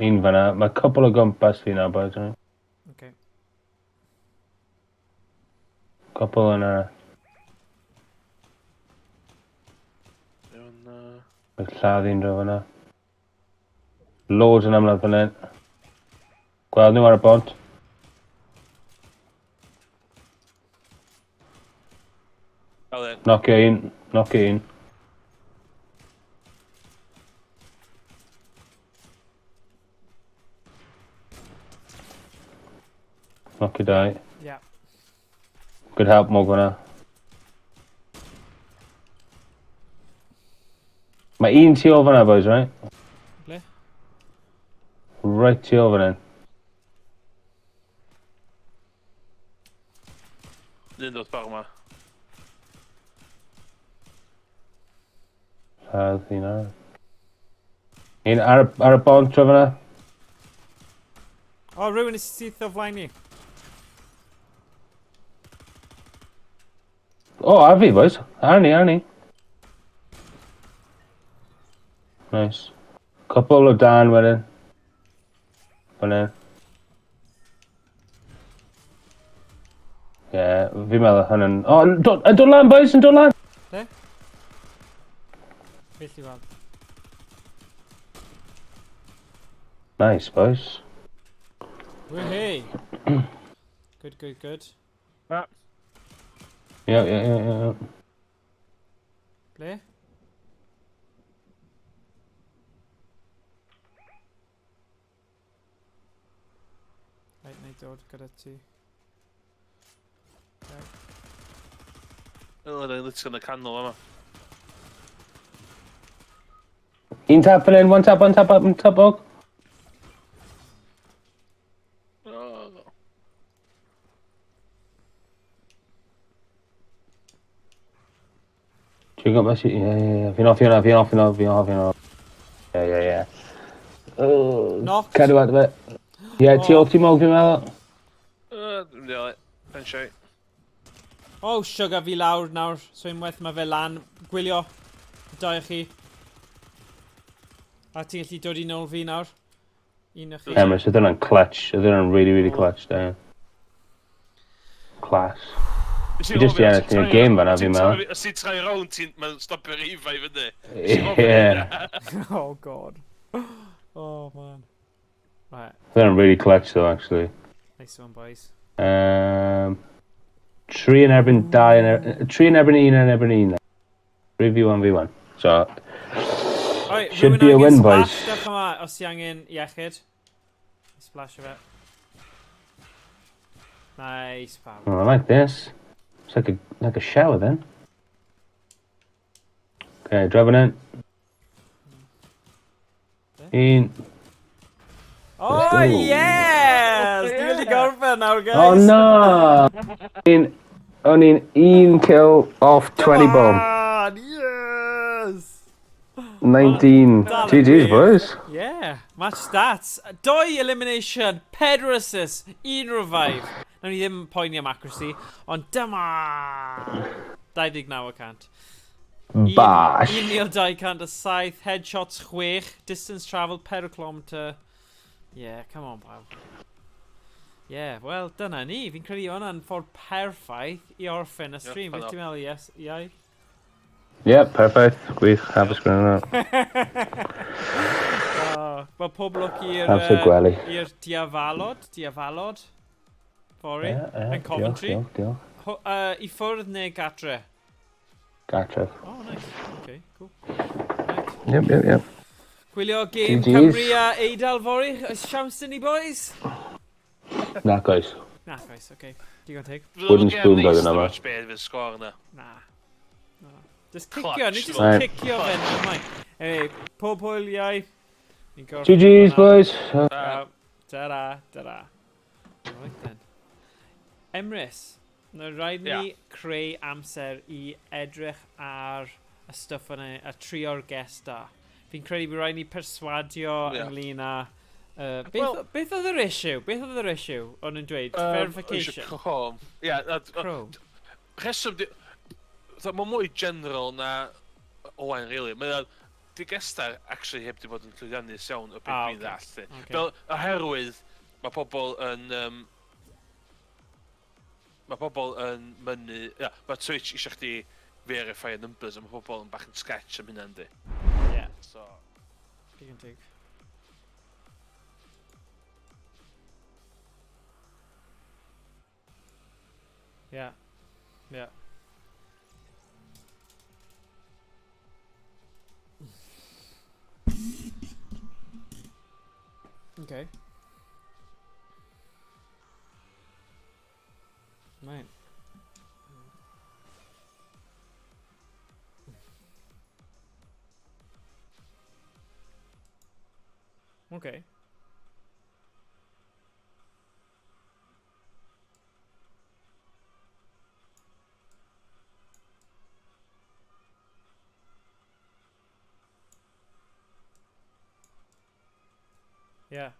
Un fan'na. Mae cwpl o gwmpas fi nawr, boys.
Okay.
Cwpl yna. Mae lladd un draw fan'na. Loads yn ymladd fan hyn. Gweld nhw ar y bont.
Elen.
Knockio un. Knockio un. Knockio dau.
Yeah.
Good help, Mog fan'na. Mae un tu ôl fan'na, boys, right?
Ble?
Right tu ôl fan hyn.
Un dod ffordd yma.
Lladd un arall. Un ar y bont draw fan'na.
O, rhywun is syth o flaen ni.
O, ar fi, boys. Arni, arni. Nice. Cwpl o dan wedyn. Fan hyn. Ie, yeah, fi'n meddwl hwnna'n. O, yn dod lan, boys, yn dod lan!
Ble? Beth i weld?
Nice, boys.
Woohoo! Good, good, good.
Ie.
Ble? Right, na i dod gyda ti. Right.
Elen, literally yn y canol yma.
Un tap fan hyn, one tap, one tap, one tap, og.
meddwl.
Ti'n gwybod beth Ie. Fi'n hoffi hwnna, fi'n hoffi hwnna, fi'n hoffi hwnna. Ie. Oh,
Knocked.
Cadw at fe. Ie, ti ôl ti mog, fi'n meddwl.
Dwi'n deall e. Pen siai.
Oh, sugar, fi lawr nawr. So unwaith mae fe lan. Gwylio. Da i chi. A ti'n gallu dod i nôl fi nawr? Un o chi.
Emrys, oedd hwnna'n clutch. Oedd hwnna'n really, really clutch, da. Class. Ti jyst i ennill y game fan'na, fi'n meddwl.
Os ti'n troi rownd, ti'n mae'n stopio revive i fyny.
Ie.
Oh, God. Oh, man. Right,
Oedd hwnna'n really clutch, though, actually.
Nice one, boys.
3 yn erbyn 2 yn erbyn... 3 yn erbyn 1 yn erbyn 1. 3v1 v1. So,
Alright,
Should
rhywun
be a
angen
win,
splash?
boys.
Dewch yma os ti angen iechyd. Splash of it. Nice, pawb.
Oh, I like this. It's like a shower then. Okay, driving in. Un.
Oh,
go.
Yes! Dwi'n mynd i gorffen nawr, guys.
Oh no! Un, o'n i'n un kill off 20 bomb.
On, yes!
19.
Dal yn
GG's,
gwych.
Boys.
Yeah, match stats. Doi elimination, 4 assist, 1 revive. Nawn ni ddim poeni am accuracy, ond dyma! 29%.
Bash.
1,207, headshots 6, distance travel per kilometre. Yeah, come on, pawb. Yeah, wel, dyna ni. Fi'n credu hwnna'n ffordd perffaith i orffen y stream. Beth ti'n meddwl, yes, iau?
Yeah, perfect. Gwych, hapus gyda hwnna.
Oh, wel, pob lwc i'r
Amser gwely.
I'r diafalod, fory,
Ie,
yn Coventry.
Diolch, diolch, diolch.
I ffwrdd neu gatre?
Gartref.
Oh, nice. Okay, cool. Right.
Yep.
Gwylio game
GGs.
Cymru a Eidal fory. Oes siawns dyn ni, boys?
Na, guys.
Na, guys, okay. Digon teg.
Wooden spoon doedd yna, ma.
Beth fydd sgôr yna.
Na. Na. Just
Clutch,
cicio, ni just
Right.
cicio fe. Ymlaen. Anyway, pob hwyl iau. Ni'n gorffen
GG's,
fan'na.
Boys.
Ta.
Ta-ra, ta-ra. Right then. Emrys, mae rhaid ni creu amser i edrych ar y stwff yna, a trio'r guest da. Fi'n credu bod rhaid ni perswadio ynglyn â... Beth,
Wel-
beth oedd yr issue? Beth oedd yr issue? O'n nhw'n dweud? Verification.
Eisiau Chrome. Ie,
Chrome.
Rheswm di... Mae mwy general na Owain, really. Mae di gestar actually heb di bod yn llwyddiannus iawn o beth dwi'n ddallt, lly. Fel, oherwydd mae pobl yn... Mae pobl yn mynnu... Ia, mae Twitch eisiau chdi verify y numbers, a mae pobl yn bach yn sketch am hynna, yndi.
Yeah,
So,
digon teg. Yeah. Okay. Right. Okay. Yeah.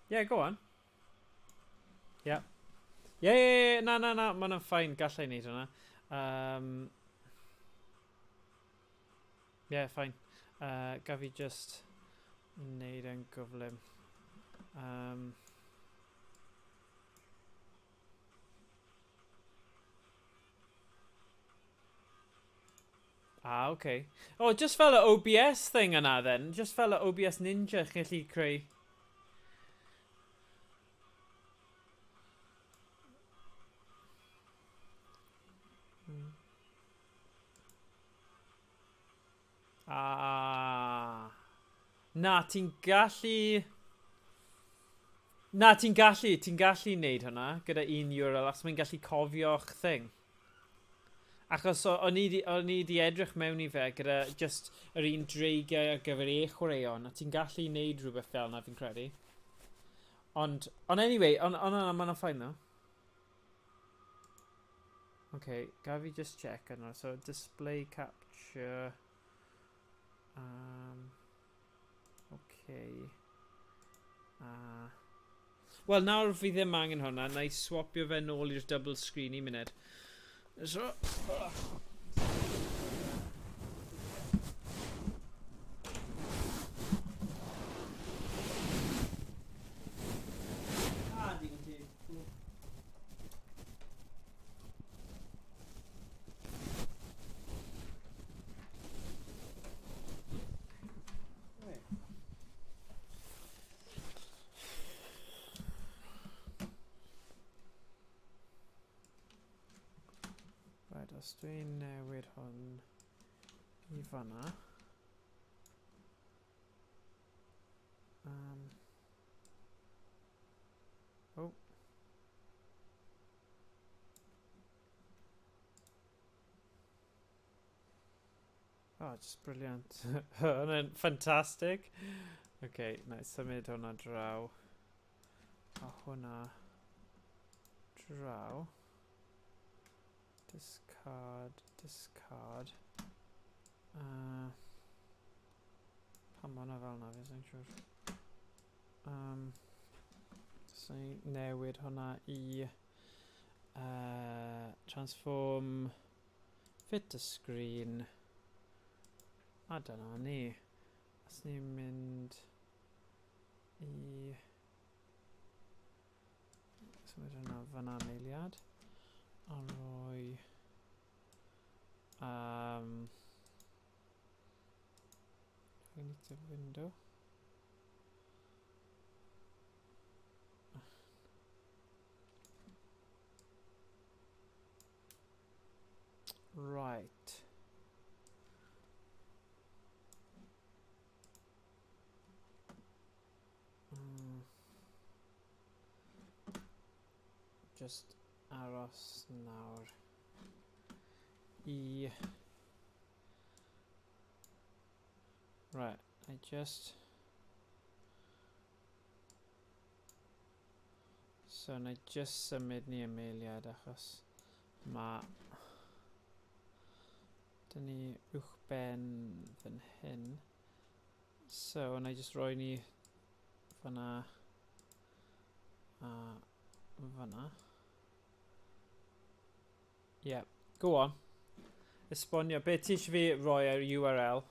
Yeah, go on. Yeah. Yeah. Na, na, mae'n fine. Gallai wneud hwnna. Yeah, fine. Gaf fi just wneud yn gyflym. Ah, okay. Oh, just fel y OBS thing yna then. Just fel y OBS Ninja, chi'n gallu creu. Ah. Na, ti'n gallu... Na, ti'n gallu, ti'n gallu neud hwnna gyda un URL, achos mae'n gallu cofio'ch thing. Achos o'n i 'di edrych mewn i fe gyda just yr un dreigiau ar gyfer e-chwaraeon, a ti'n gallu neud rhywbeth fel 'na fi'n credu. Ond, ond anyway, ond on, on, mae'n fine though. Okay, gaf fi just check yno. So, display capture. Okay. Wel, nawr fi ddim angen hwnna. Na i swapio fe nôl i'r double screen i munud. So... Ah, digon teg. Cool. Right, os dwi'n newid hwn i fanna. Oh. Oh, just brilliant. Hwnna'n ffantastig. Okay, na i symud hwnna draw. A hwnna draw. Discard, discard. Pam ma hwnna fel 'na, fi sai'n siŵr. So ni newid hwnna i transform, fit to screen. A dyna ni. Os ni'n mynd i symud hwnna fyna am eiliad. A roi incognito window. Right. Just aros nawr i... Right, I just... So, na i just symud ni ymeliad achos mae... Dyn ni uwchben fan hyn. So, na i just roi ni fyna a fyna. Yeah, go on. Esbonio, be ti eisiau fi roi ar URL?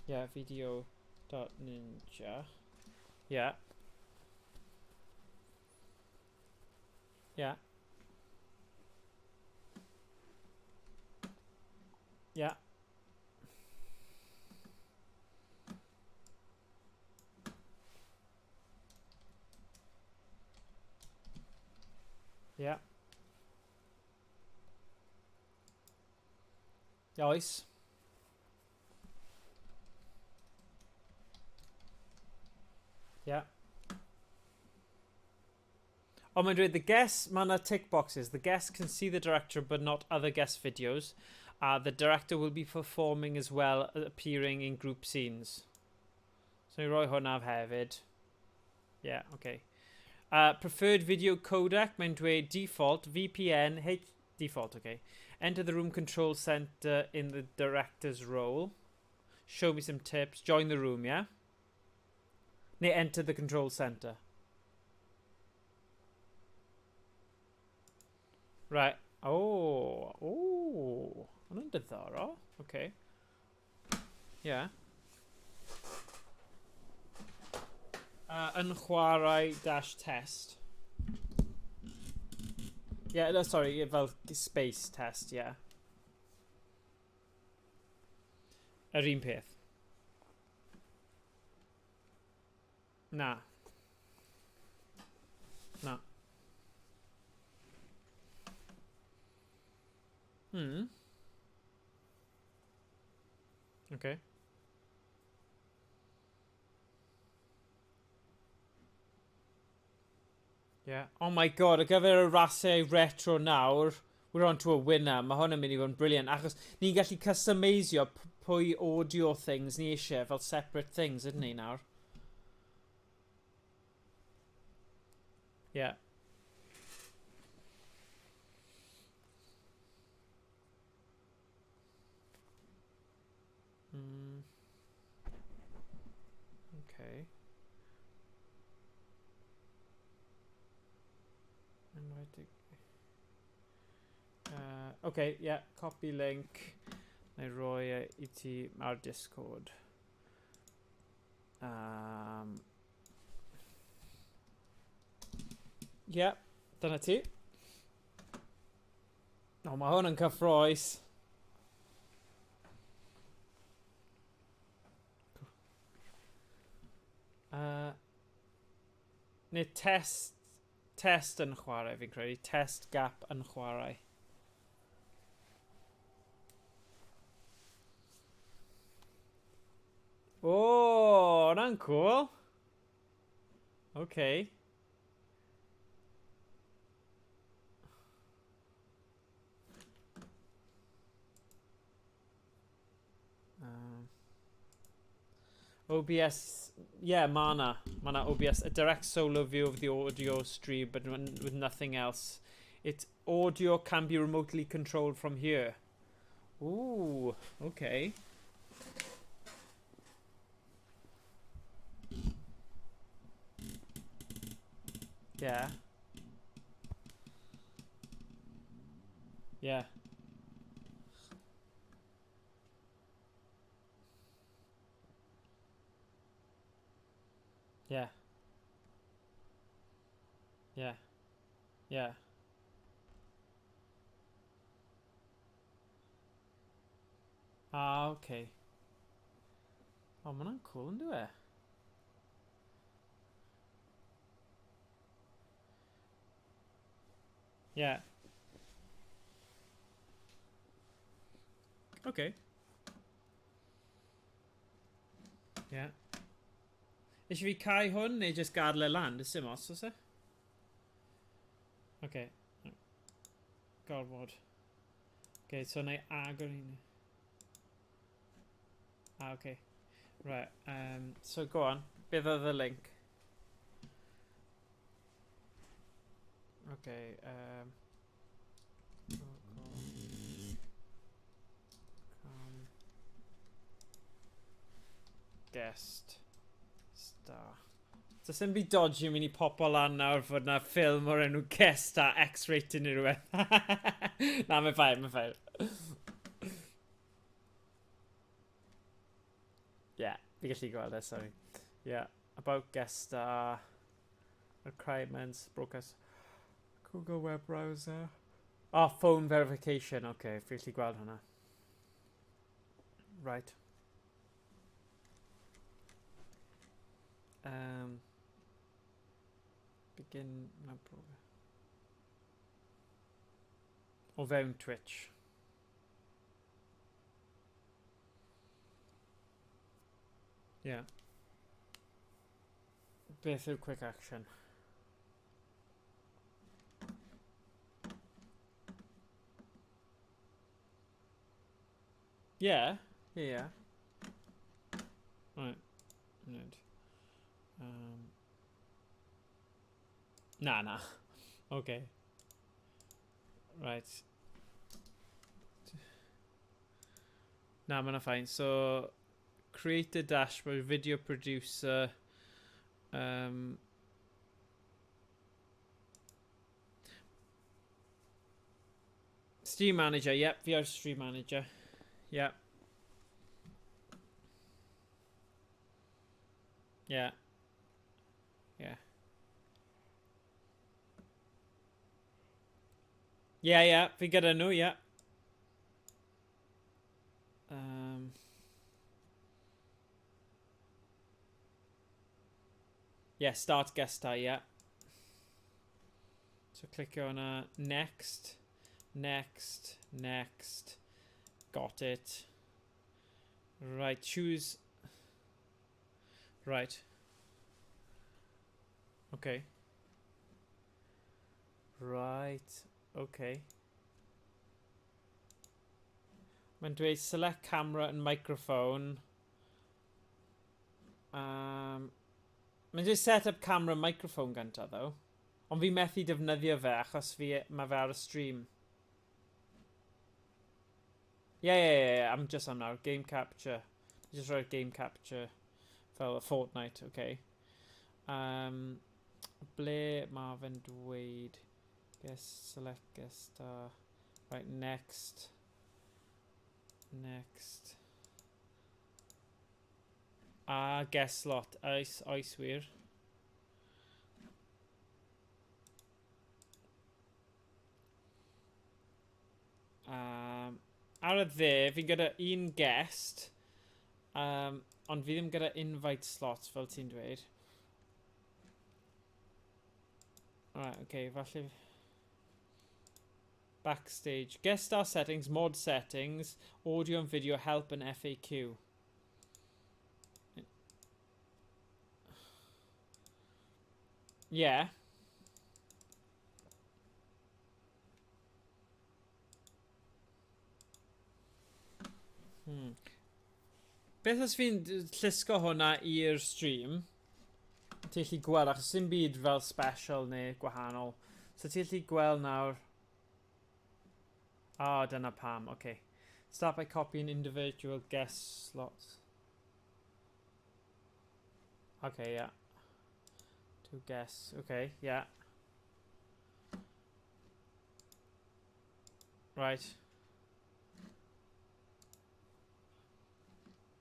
Yeah, video.ninja. Yeah. Yeah. Yeah. Yeah. Oes. Yeah. Ond mae'n dweud, the guests, mae yna tick boxes. The guests can see the director but not other guest videos. The director will be performing as well, appearing in group scenes. So ni roi hwnna hefyd. Yeah, okay. Preferred video codec, mae'n dweud default, VPN, H... Default, okay. Enter the room control center in the director's role. Show me some tips. Join the room, yeah? Neu enter the control center. Right. Oh. Oh. Hwna'n diddorol. Okay. Yeah. Yn chwarae dash test. Yeah, no, sorry, yeah, fel space test, yeah. Yr un peth. Na. Na. Okay. Yeah. Oh my god, ar gyfer y rasau retro nawr, we're on to a winner. Mae hwn yn mynd i fod yn brilliant, achos ni'n gallu customeisio pwy audio things ni eisiau fel separate things, ydyn ni nawr? Yeah. Okay. Enwedig. Okay, yeah, copy link. Na i roi e i ti ar Discord. Yeah, dyna ti. O, mae hwn yn cyffroes. Neu test, test yn chwarae, fi'n credu. Test gap yn chwarae. O, oh, hwnna'n cool. Okay. OBS, yeah, ma' 'na. Ma' 'na OBS, a direct solo view of the audio stream, but with nothing else. It audio can be remotely controlled from here. Ooh, okay. Yeah. Yeah. Yeah. Yeah. Yeah. Ah, okay. O, ma' hwnna'n cool, yn dyw e? Yeah. Okay. Yeah. Eisiau fi cau hwn neu just gadael e lan? Does dim os, oes e? Okay. Gorfod. Okay, so na i agor un. Ah, okay. Right, so go on. Beth oedd y link? Okay, guest star. Does dim byd dodgy yn mynd i popo lan nawr fod na ffilm o'r enw Guest Star X-rated neu rhywbeth. Na, mae'n fine, mae'n fine. Yeah, fi gallu gweld e, sorry. Yeah, about guest star, requirements, broadcast, Google web browser. Oh, phone verification, okay, fi gallu gweld hwnna. Right. Begin, no, o fewn Twitch. Yeah. Beth yw quick action? Yeah. Right. Nid. Na, na. Okay. Right. Na, mae'n fine. So, create a dashboard, video producer. Stream manager, yep, VR stream manager. Yep. Yeah. Yeah. Yeah, fi gyda nhw, yeah. Yeah, start guest star, yeah. So click on next, next, next. Got it. Right, choose... Right. Okay. Right, okay. Mae'n dweud select camera and microphone. Mae'n dweud set up camera and microphone gyntaf, though. Ond fi methu defnyddio fe achos fi, mae fe ar y stream. Yeah, yeah, yeah, yeah, I'm just on nawr. Game capture. Just rhoi'r game capture fel y Fortnite, okay. Ble mae fe'n dweud? Guest, select guest star. Right, next. Next. A guest slot. Oes, oes wir. Ar y dde, fi'n gyda un guest, ond fi ddim gyda invite slots fel ti'n dweud. Alright, okay, falle... Backstage. Guest star settings, mod settings, audio and video help and FAQ. Yeah. Beth os fi'n llusgo hwnna i'r stream? Ti'n gallu gweld, achos dim byd fel special neu gwahanol. So ti'n gallu gweld nawr... Oh, dyna pam, okay. Start by copying individual guest slots. Okay, yeah. Two guests, okay, yeah. Right.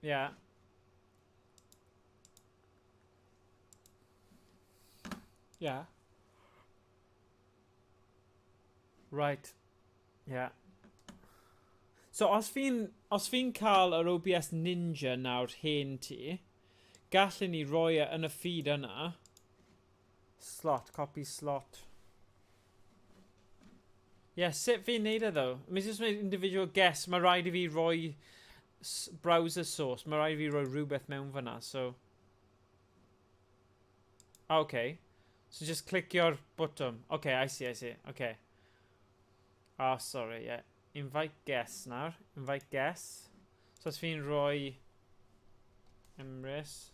Yeah. Yeah. Right. Yeah. So os fi'n cael yr OBS Ninja nawr hen ti, gallwn ni roi e yn y feed yna. Slot, copy slot. Yeah, sut fi'n neud e though? Mae'n just make individual guests, mae rhaid i fi roi browser source, mae rhaid i fi roi rhywbeth mewn fyna, so... Okay. So just clicio'r botwm. Okay, I see, I see. Okay. Oh, sorry, yeah. Invite guests nawr. Invite guests. So os fi'n rhoi Emrys.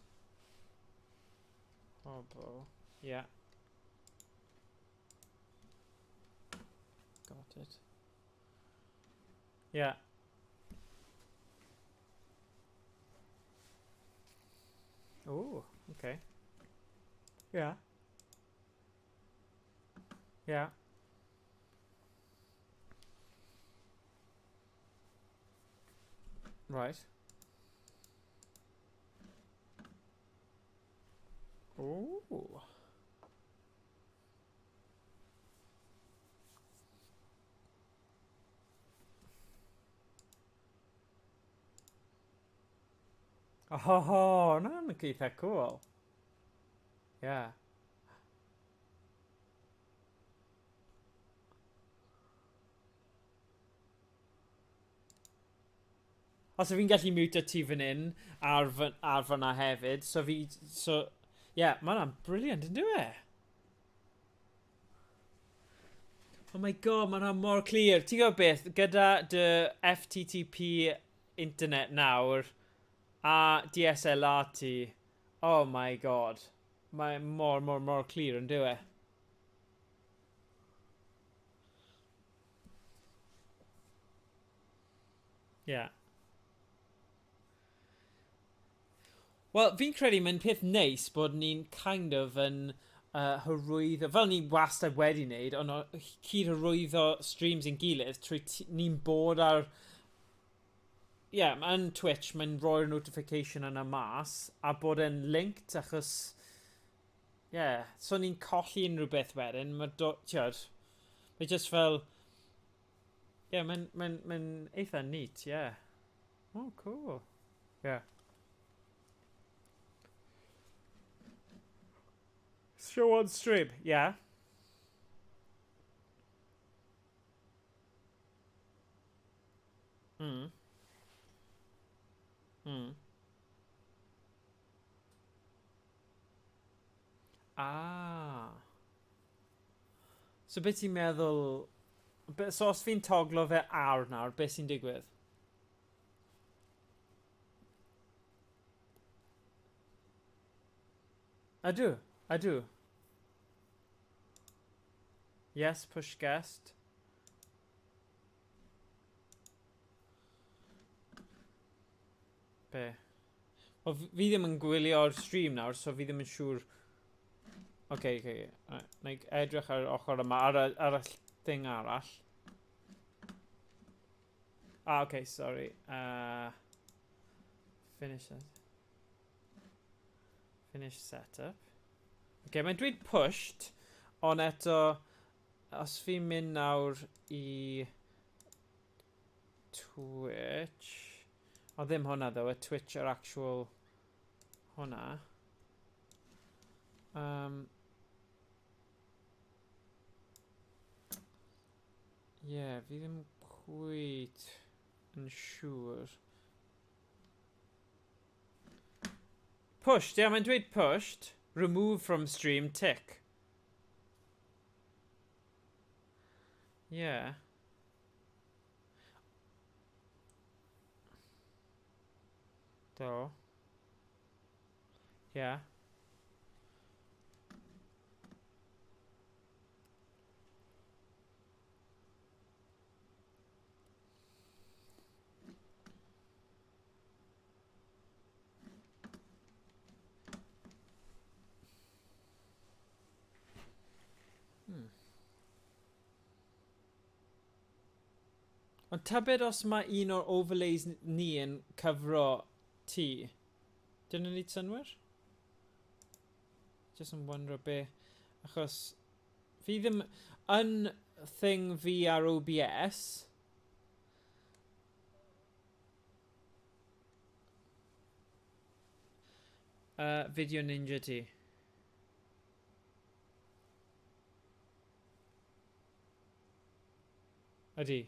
Hobo. Yeah. Got it. Yeah. Oh, okay. Yeah. Yeah. Right. Oh. Oh, hwnna'n eitha cool. Yeah. Os fi'n gallu mute ti fan hyn ar fyna hefyd, so fi, so, yeah, mae hwnna'n brilliant, yn dyw e? Oh my God, mae hwnna mor clir. Ti'n gwybod beth, gyda dy FTTP internet nawr a DSLR ti, oh my God, mae mor, mor, mor clir, yn dyw e? Yeah. Wel, fi'n credu mae'n peth neis bod ni'n kind of yn hyrwyddo, fel ni wastad wedi wneud, ond cyd hyrwyddo streams yn gilydd trwy ni'n bod ar... Ie, yeah, yn Twitch, mae'n rhoi'r notification yna mas, a bod e'n linked, achos... Ie, yeah, so ni'n colli unrhyw beth wedyn, mae do, ti'od, mae just fel... Ie, yeah, mae'n eitha neat, ie. Yeah. Oh, cool. Yeah. Show on stream, yeah. Ah. So beth ti'n meddwl... Be, so os fi'n toglo fe ar nawr, beth sy'n digwydd? Ydw, ydw. Yes, push guest. Be? Wel, fi ddim yn gwylio'r stream nawr, so fi ddim yn siŵr. Oce, okay, oce. Okay. Right. Na i edrych ar ochr yma, ar y, ar y thing arall. Ah, okay, sorry. Finish it. Finish setup. Okay, mae'n dweud pushed, ond eto, os fi'n mynd nawr i Twitch... O, ddim hwnna ddo, y Twitch yr actual hwnna. Yeah, fi ddim cweit yn siŵr. Pushed, ie, yeah, mae'n dweud pushed. Remove from stream, tick. Yeah. Do. Yeah. Ond tybed os mae un o'r overlays ni yn cyfro ti? Dyn nhw'n neud synnwyr? Just yn wondro be. Achos fi ddim yn thing fi ar OBS. Video Ninja ti. Ydy.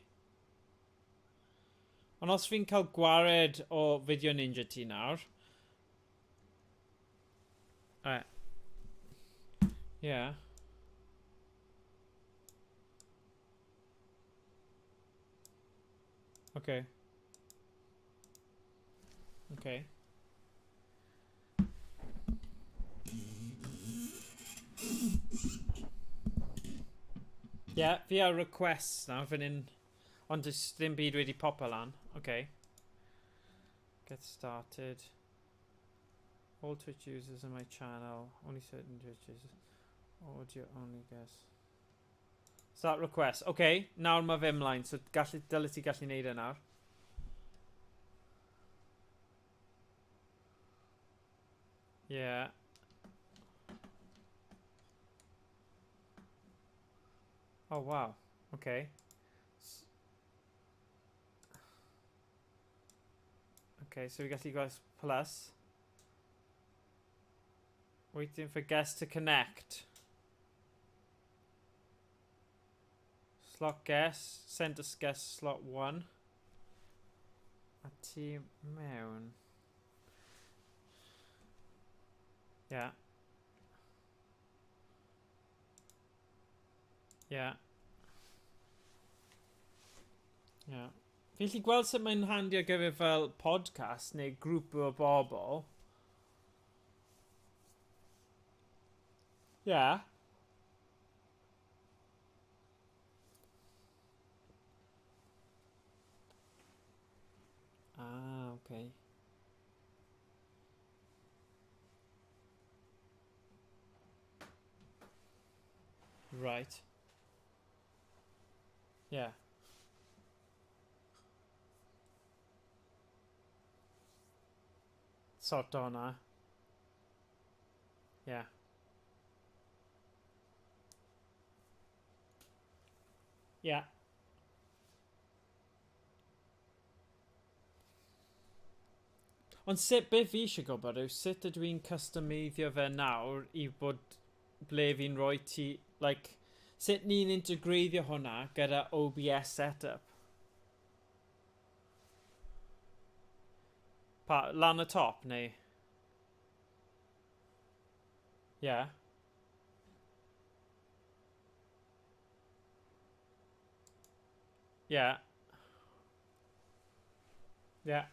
Ond os fi'n cael gwared o Video Ninja ti nawr... Right. Yeah. Okay. Okay. Yeah, fi ar requests nawr fan hyn. Ond does ddim byd wedi popo lan. Okay. Get started. All Twitch users in my channel. Only certain Twitch users. Audio only guess. Start request. Okay, nawr mae fe ymlaen, so gallu, dyle ti gallu neud e nawr. Yeah. Oh, wow. Okay. Okay, so we gallu gweld plus. Waiting for guest to connect. Slot guest, send us guest slot 1. A ti mewn. Yeah. Yeah. Yeah. Fi'n gallu gweld sut mae'n handi ar gyfer fel podcast neu grŵp o bobl. Yeah. Ah, okay. Right. Yeah. Sort hwnna. Yeah. Yeah. Ond sut, beth fi eisiau gwybod yw sut ydw i'n customeiddio fe nawr i bod ble fi'n rhoi ti, like, sut ni'n integreiddio hwnna gyda OBS setup? Pa, lan y top, neu? Yeah. Yeah. Yeah.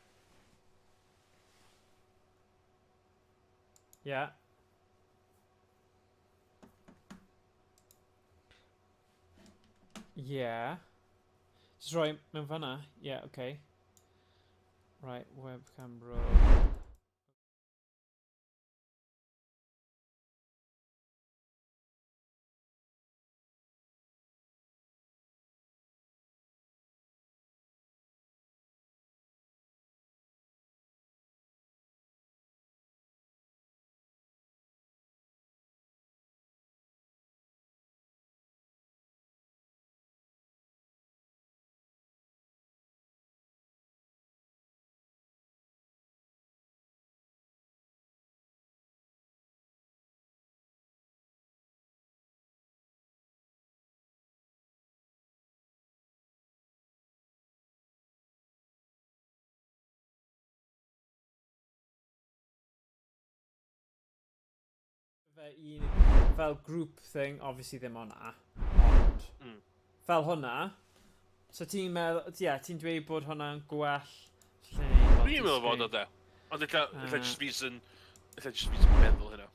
Yeah. Yeah. Just rhoi mewn fanna. Yeah, okay. Right, webcam row. Fe un fel group thing, obviously ddim o'na, ond fel hwnna, so ti'n meddwl, ie, yeah, ti'n dweud bod hwnna'n gwell lle
Dwi'n meddwl fod o de. Ond ella, ella just fi sy'n, ella just fi sy'n meddwl hynna.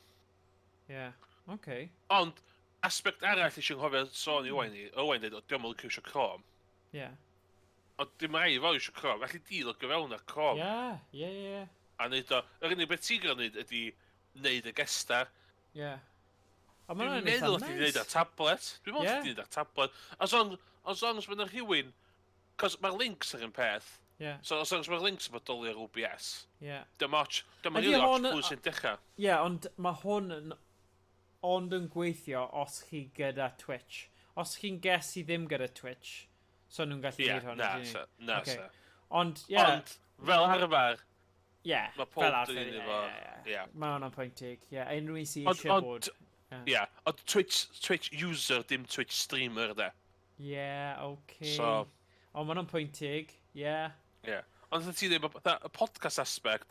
Ie, yeah. Okay.
Ond, aspect arall eisiau nghofio sôn i Owain i, Owain dweud, o diolch yn licio eisiau Chrome.
Ie. Yeah.
Ond dim rhaid fo eisiau Chrome, felly di logio fewn ar Chrome.
Ie.
A neud o, yr unig beth ti'n gorfod neud ydi neud y gestar.
Ie.
Ond mae'n eitha nice. Dwi'n meddwl chdi neud ar tablet. Dwi'n meddwl chdi neud ar tablet. As long, as long as mae'n rhywun... Cos mae'r links ar un peth.
Yeah.
So as long as mae'r links yn bodoli ar OBS.
Yeah.
Dim ots. Dim really ots pwy sy'n dechrau.
Ie, yeah, ond mae hwn yn, ond yn gweithio os chi gyda Twitch. Os chi'n guess i ddim gyda Twitch, so nhw'n gallu
yeah,
gwneud hwn.
Na, sa, na,
okay.
sa.
Ond, ie. Yeah.
Ond, fel arfer,
Ie,
mae pob dyn efo...
Ie, Mae hwnna'n pwynt teg, ie. Unrhyw un sy'n eisiau bod.
Ie, ond Twitch, Twitch user, dim Twitch streamer, de.
Ie, oce.
So...
Ond mae hwnna'n pwynt teg, ie.
Ie. Ond ti'n dweud, y podcast aspect,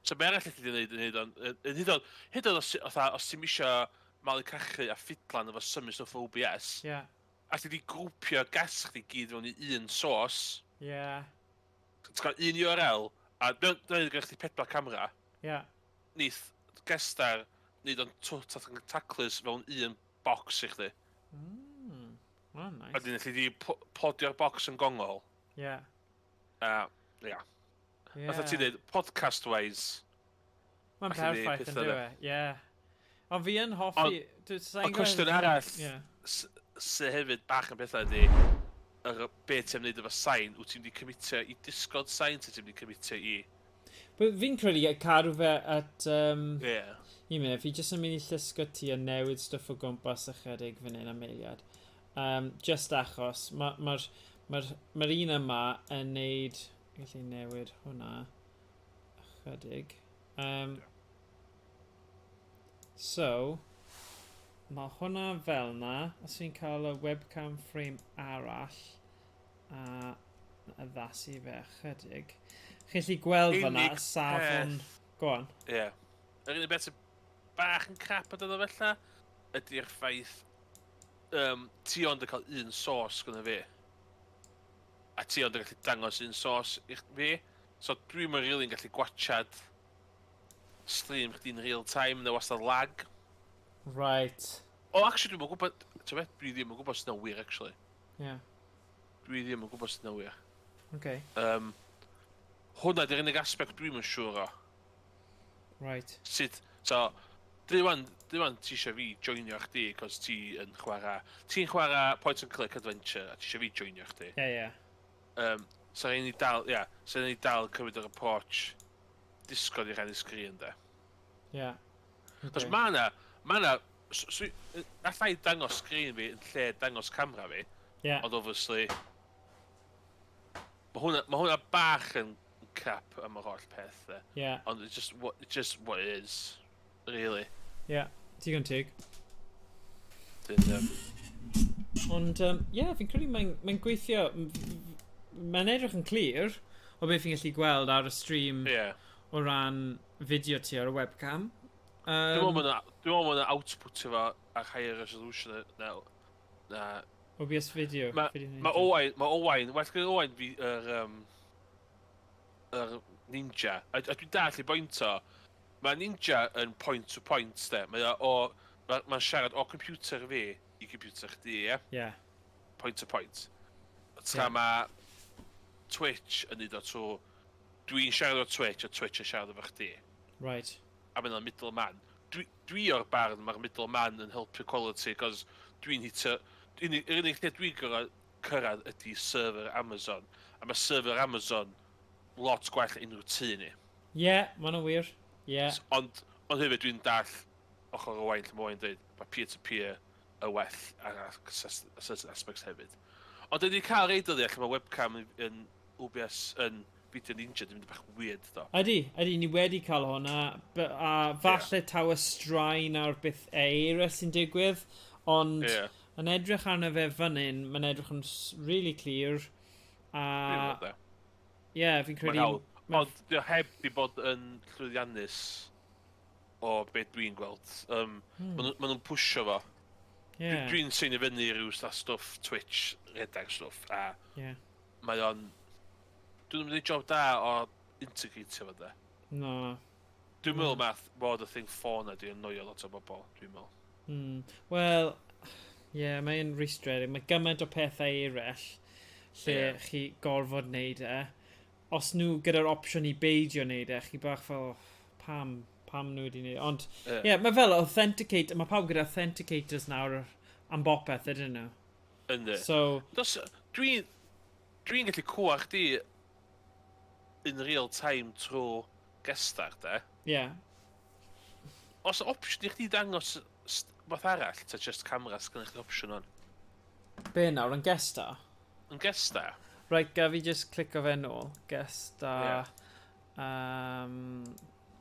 so be arall allu di wneud yn hyd yn hyd yn hyd yn os, os ti'n isio malu cachu a ffidlan efo symud stwff OBS,
Ie.
Allu di grwpio guests chdi gyd fewn i un source.
Ie.
Ti'n cael un URL, a dyna gyda chdi pedwar camera.
Ie.
Neith gestar neud o'n twt a taclus fewn un box i chdi.
Oh, nice.
A dyn allu di podio'r box yn gongol.
Ie.
Ie.
Ie.
Fatha ti'n dweud, podcast-wise.
Mae'n perffaith yn dyw e, ie. Ond fi yn hoffi...
Ond cwestiwn arall, sy hefyd bach yn pethau ydy, be ti'n wneud efo sain, wyt ti'n mynd i commitio i Discord sain, ti'n mynd i commitio i...
Fi'n credu cadw fe at...
Ie.
Un munud, fi jyst yn mynd i llusgo ti a newid stwff o gwmpas ychydig fan hyn am eiliad. Just achos, mae'r ma, ma, ma un yma yn neud... Gallu newid hwnna ychydig. So, mae hwnna fel na. Os fi'n cael y webcam frame arall a addasu fe ychydig. Chi'n gallu gweld fyna y safon... Go on.
Ie. Yeah. Yr unig beth sy'n bach yn crap yn dod o felly ydy'r ffaith ti ond yn cael un source gyda fi. A ti ond yn gallu dangos un source i fi. So dwi'm yn really'n gallu gwatchad stream chdi'n real time, neu wastad lag.
Right.
O, oh, actually, dwi'm yn gwybod... Ti'n beth, dwi ddim yn gwybod sy'n wir, actually.
Yeah.
Dwi ddim yn gwybod sy'n wir.
Okay.
Hwna di'r unig aspect dwi'm yn siŵr o.
Right.
Sut, so, dwi'n ti eisiau fi joinio chdi, cos ti yn chwarae... Ti'n chwarae point and click adventure, a ti eisiau fi joinio chdi.
Ie, ie.
So rhaid ni dal, ie, so rhaid ni dal cymryd yr approach Discord i rannu sgrin, de.
Ie.
Cos ma' na, allai dangos sgrin fi yn lle dangos camera fi.
Ie.
Ond obviously, mae hwnna bach yn crap am yr holl peth, de.
Ie.
Ond it's just what it is, really.
Ie, digon teg.
Dyn,
Ond, ie, fi'n credu mae'n gweithio, mae'n edrych yn clir o beth fi'n gallu gweld ar y stream
Ie.
o ran fideo ti ar y webcam.
Dwi'n meddwl mae'n output efo ar higher resolution na.
OBS video.
Mae Owain, mae Owain, well gen Owain fi yr Ninja. A dwi'n dallt i boint o. Mae Ninja yn point to point, de. Mae o, mae'n siarad o computer fi i computer chdi, ie?
Yeah.
Point to point. Tra mae Twitch yn neud o trwy, dwi'n siarad o Twitch a Twitch yn siarad efo chdi. A mae'n middle man. Dwi o'r barn mae'r middle man yn helpu quality, cos dwi'n hitio. Yr unig lle dwi'n gorau cyrraedd ydy server Amazon. A mae server Amazon lot gwell unrhyw tŷ ni.
Ie, yeah, ma' hwnna'n wir. Ie. Yeah.
Ond hefyd dwi'n dall ochr o Owain lle mae Owain dweud mae peer-to-peer y well ar certain aspects hefyd. Ond dwi wedi cael rei dyddiau lle mae webcam yn OBS yn Video Ninja di mynd bach weird do.
Ydy, ni wedi cael hwnna, a falle taw y straen a'r beth eira sy'n digwydd, ond yn edrych arno fe fan hyn, mae'n edrych yn really clear, a
Dwi'n meddwl, de.
Ie, yeah, fi'n credu.
Mae'n hawdd. Ond dio heb di bod yn llwyddiannus o beth dwi'n gweld. Ma nhw'n pwsio fo. Dwi'n seinio fyny i ryw stwff Twitch, rhedeg stwff, a mae o'n. Dwi'n mynd i job da o integratio fo, de.
No.
Dwi'n meddwl math bod y thing ffôn na di annoio lot o bobl, dwi'n meddwl.
Wel, ie, yeah, mae'n rwystredig. Mae gymaint o pethau eraill lle chi gorfod wneud e. Os nhw gyda'r opsiwn i beidio wneud e, chi bach fel, "Oh, pam nhw wedi wneud e?" Ond, ie, yeah, mae fel authenticate, mae pawb gyda authenticators nawr am bopeth, ydyn nhw?
Yndi.
So,
Dwi'n gallu clywed chdi in real time trwy Guestar, de.
Ie. Yeah.
Os opsiwn i chdi dangos beth arall, ta just camera sgynnych chdi opsiwn o'n?
Be nawr, yn Guestar?
Yn Guestar?
Right, gaf fi just clico fe nôl. Guestar.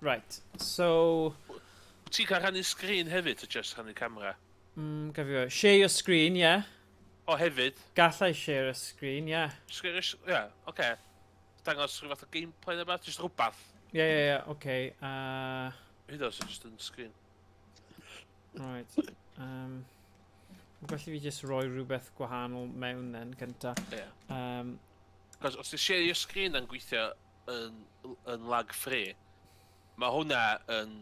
Right, so.
Ti'n cael rhannu sgrin hefyd, ta just rhannu camera?
Gaf fi. Share your screen, yeah.
O, hefyd?
Gallai share a screen, yeah.
Ie, yeah, oce. Okay. Dangos rhyw fath o gameplay neu beth, just rhywbeth.
Ie, oce.
Hyd os just yn screen.
Right. Felly fi just roi rhywbeth gwahanol mewn then, gynta.
Ie. Yeah. Cos os ti'n share your screen yn gweithio yn lag free, mae hwnna yn.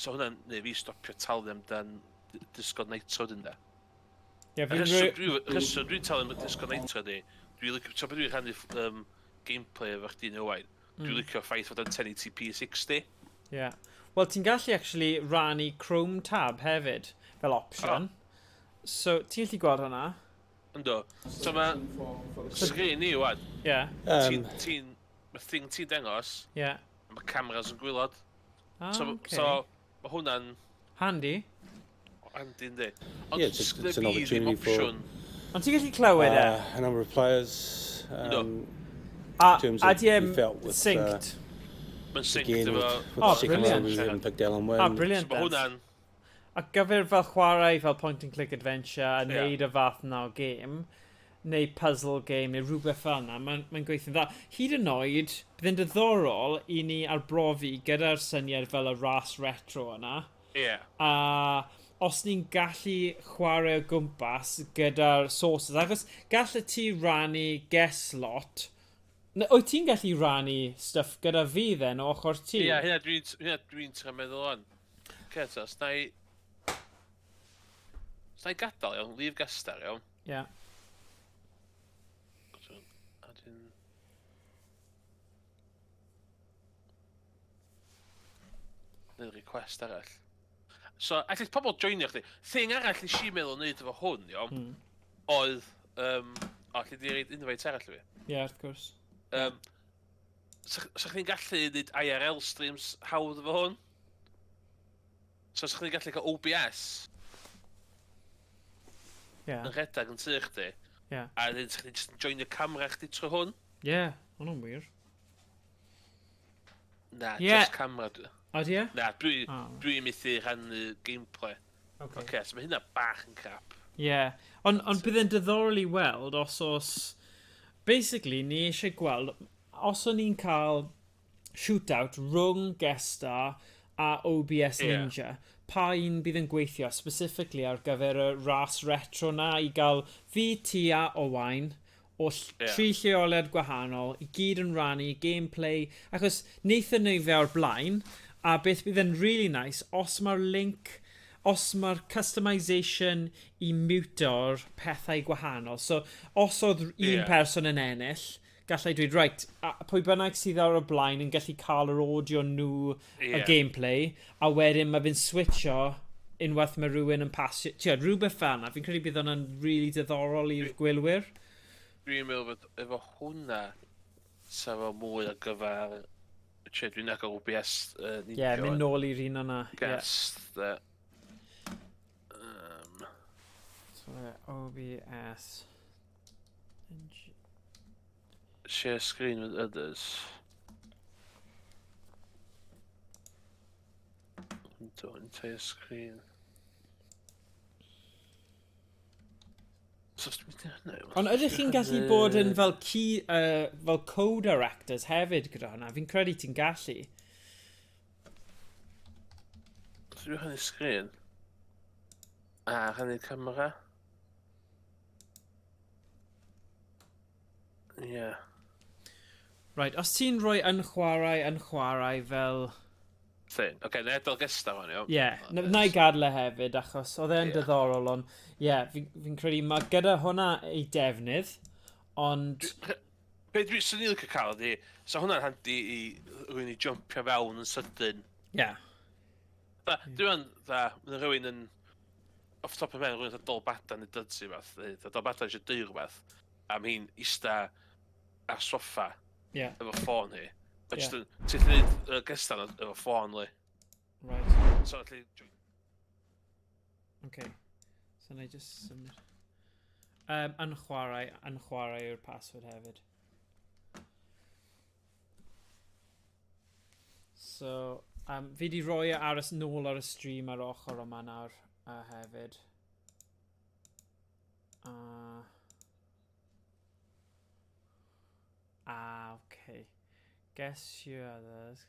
So hwnna'n neud fi stopio talu amdan Discord Nitro dyn da.
Yeah, fi'n
Rheswm dwi'n talu am Discord Nitro di, dwi'n licio, so dwi'n rhannu gameplay efo chdi neu Owain, dwi'n licio'r ffaith fod o'n 1080p 60.
Yeah. Wel, ti'n gallu actually rannu Chrome tab hefyd, fel option. Oh. So, ti'n gallu gweld hwnna?
Ynddo. So mae sgrin ni wan. Mae thing ti'n dangos, a mae cameras yn gwylod.
Ah,
So,
okay.
so mae hwnna'n
Handy.
Handy, yndi. Ond
Yeah, it's an opportunity for
Ond ti'n gallu clywed e?
a number of players.
A,
In terms
a
of
di
you felt with,
synced?
Mae'n synced
again
efo.
with
Oh,
the second
brilliant.
round we haven't picked Alan Wynne.
Ah, brilliant.
So mae
then.
hwnna'n
A gyfer fel chwarae fel point and click adventure a neud y fath na o game, neu puzzle game, neu rhywbeth fel yna, mae'n gweithio'n dda. Hyd yn oed, bydd yn diddorol i ni arbrofi gyda'r syniad fel y ras retro yna. A os ni'n gallu chwarae o gwmpas gyda'r sources, achos gallu ti rannu guest slot, wyt ti'n gallu rannu stuff gyda fi then o ochr ti?
Ie, hynna dwi'n trio meddwl on. Oce, so, os na i gadael, iawn, leave Guestar, iawn. A dwi'n neud request arall. So, allai pobl joinio chdi. Thing arall nes i meddwl wneud efo hwn, iawn, oedd. O, allu di reid invite arall i fi?
Ie, yeah, wrth gwrs.
Sa chdi'n gallu neud IRL streams hawdd efo hwn? So, sa chdi'n gallu cael OBS yn rhedeg yn tŷ chdi, a wedyn sa chdi'n just joinio camera chdi trwy hwn?
Ie, yeah, hwnnw'n wir.
Na, just camera.
O, di e?
Na, dwi,
Oh.
dwi methu rhannu gameplay. Oce, okay, so mae hynna bach yn crap.
Ie. Yeah. Ond bydd e'n diddorol i weld os. Basically, ni eisiau gweld, os o'n ni'n cael shootout rhwng Guest Star a OBS Ninja. Pa un bydd yn gweithio specifically ar gyfer y ras retro na i gael fi, ti a Owain o tri lleoliad gwahanol i gyd yn rannu gameplay, achos wnaethon ni fe o'r blaen, a beth bydd yn really nice, os mae'r link, os mae'r customisation i muto'r pethau gwahanol, so os oedd un person yn ennill, gallai dweud, right, a pwy bynnag sydd ar y blaen yn gallu cael yr audio nhw, y gameplay, a wedyn mae fe'n switcho unwaith mae rhywun yn pasio, ti'n rhywbeth fel yna, fi'n credu bydd hwnna'n really diddorol i'r gwylwyr.
Dwi'n meddwl bod efo hwnna, sa fo mwy ar gyfer. Che, dwi'n agor OBS
Ie, yeah, mynd nôl i'r un yna. Ie.
Guest.
So, OBS.
Share screen with others. Window, entire screen. So, os dwi'n mynd i
Ond ydych chi'n gallu bod yn fel, key, fel co-directors hefyd gyda hwnna? Fi'n credu ti'n gallu.
Dwi'n rhannu screen. A rhannu camera. Ie. Yeah.
Right, os ti'n rhoi yn chwarae fel.
Thing. Oce, okay, na adael gesta fan, iawn.
Ie, yeah, na i gadw e hefyd, achos oedd e'n diddorol, ond ie, yeah, fi credu mae gyda hwnna ei defnydd, ond.
Be dwi, swn i'n licio cael ydi, so hwnna'n handi i rhywun i jumpio fewn yn sydyn.
Ie. Yeah.
Da, dwi'n dda, mae rhywun yn, off top of my head, rhywun yn Dolbadarn neu Dudsi fath, neu Dolbadarn eisiau deud rhywbeth, a mae hi'n ista ar soffa efo ffôn hi. A jyst yn, ti'n gallu neud gystal efo ffôn, li. So, allu.
Okay. So na i just symud. Yn chwarae yw'r password hefyd. So, fi di roi e ar y, nôl ar y stream ar ochr yma nawr hefyd. Ah, okay. Guess you others.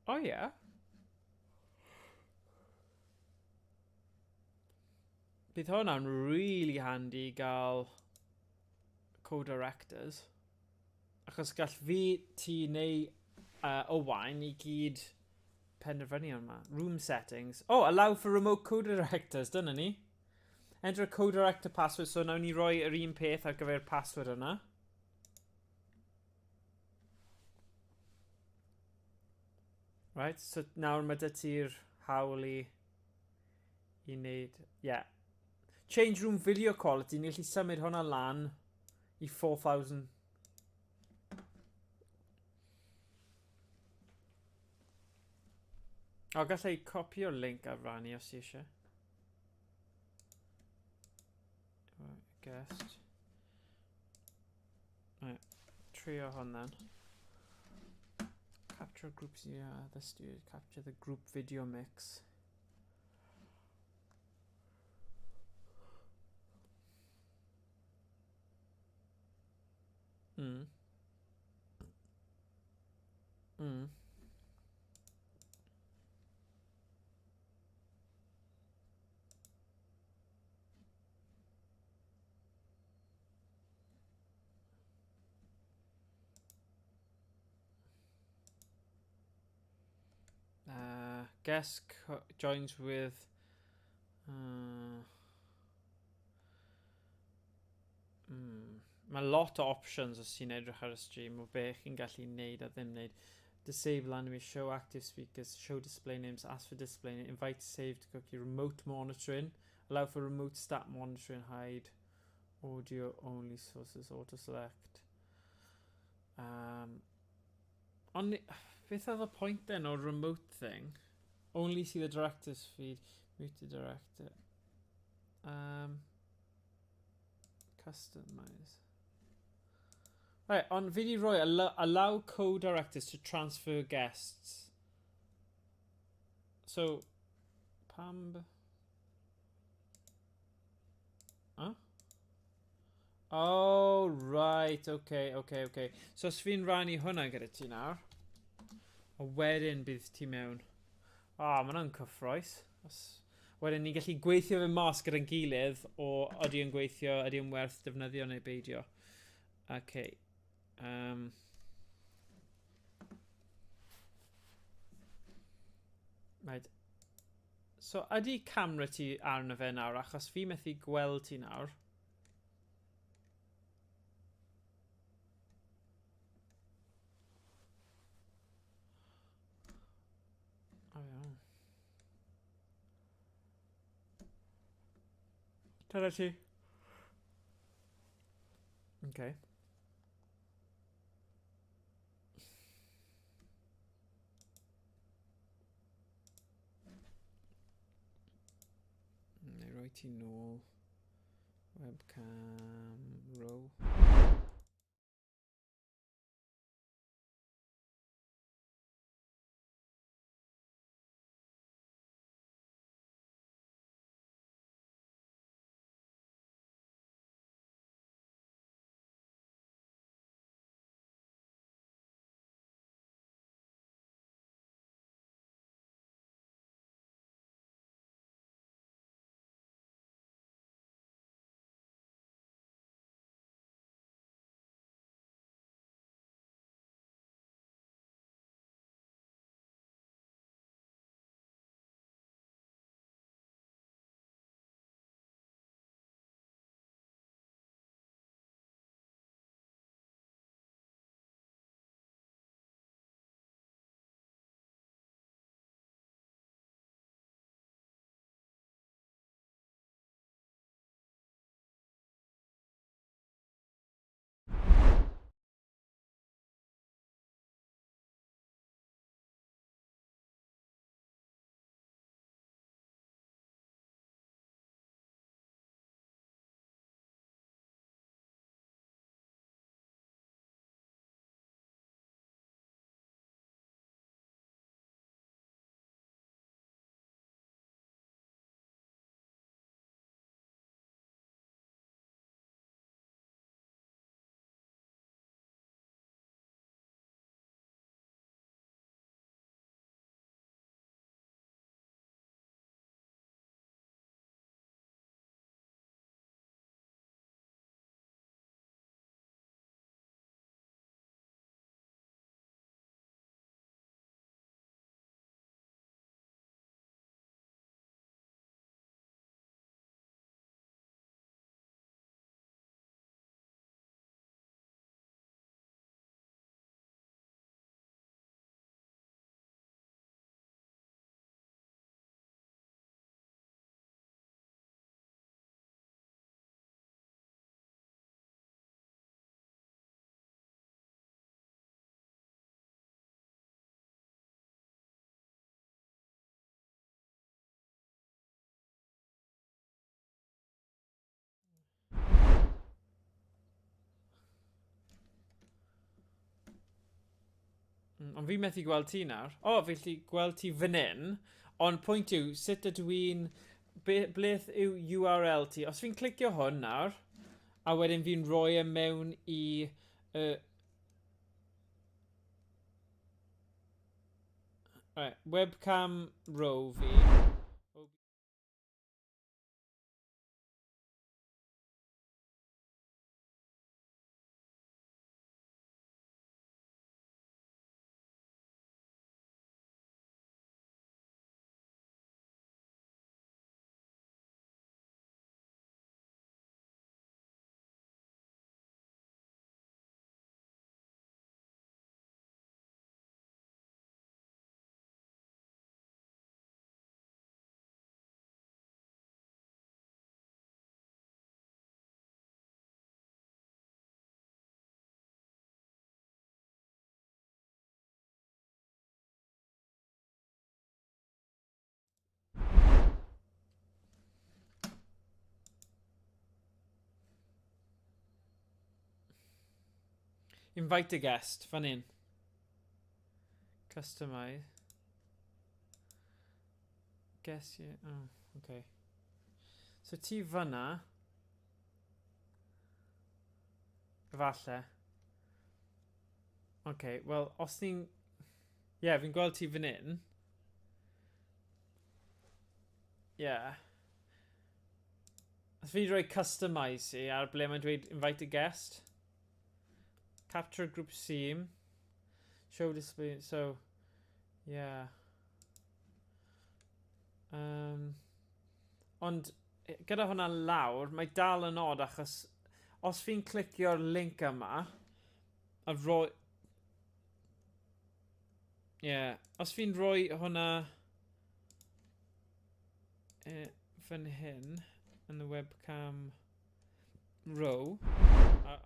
Oh, yeah. Bydd hwnna'n really handy i gael co-directors. Achos gall fi, ti neu Owain i gyd penderfynu yma. Room settings. Oh, allow for remote co-directors. Dyna ni. Enter a co-director password. So nawn ni roi yr un peth ar gyfer password yna. Right, so nawr mae dy ti'r hawl i wneud. Yeah. Change room video quality, ni'n gallu symud hwnna lan i 4000. O, gallai copio'r link ar rannu os ti eisiau. Right, guest. Right, trio hwn then. Capture groups, yeah, this do capture the group video mix. Guest joins with. Mae lot o options os ti'n edrych ar y stream o be chi'n gallu neud a ddim neud. Disable anime, show active speakers, show display names, ask for display name, invite saved cookie, remote monitoring, allow for remote stat monitoring, hide audio only sources, auto select. Ond beth oedd y point then o'r remote thing? Only see the director's feed, mute the director. Customize. Right, ond fi di roi allow co-directors to transfer guests. So, pam. Huh? Oh, right, okay, okay, okay. So os fi'n rannu hwnna gyda ti nawr, a wedyn bydd ti mewn. Ah, oh, mae hwnna'n cyffroes. Os... Wedyn ni'n gallu gweithio fe mas gyda'n gilydd o ydy yn gweithio, ydy yn werth defnyddio neu beidio. Okay. Right. So ydy camera ti arno fe nawr, achos fi methu gweld ti nawr. O iawn. Dyna ti. Okay. Neu roi ti nôl. Webcam row. Ond fi methu gweld ti nawr. O, fi gallu gweld ti fan hyn. Ond pwynt yw, sut ydw i'n... Be, bleth yw URL ti? Os fi'n clicio hwn nawr, a wedyn fi'n rhoi e mewn i... Right, webcam row fi. Invite a guest, fan hyn. Customize. Guess you... Oh, okay. So ti fyna. Falle. Oce, okay, wel, os ni'n... Ie, yeah, fi'n gweld ti fan hyn. Ie. Yeah. Os fi'n rhoi customise i ar ble mae'n dweud invite a guest. Capture group scene. Show display, so... Yeah. Ond gyda hwnna lawr, mae dal yn odd achos os fi'n clicio'r link yma a rhoi... Ie, yeah, os fi'n rhoi hwnna fan hyn yn y webcam row a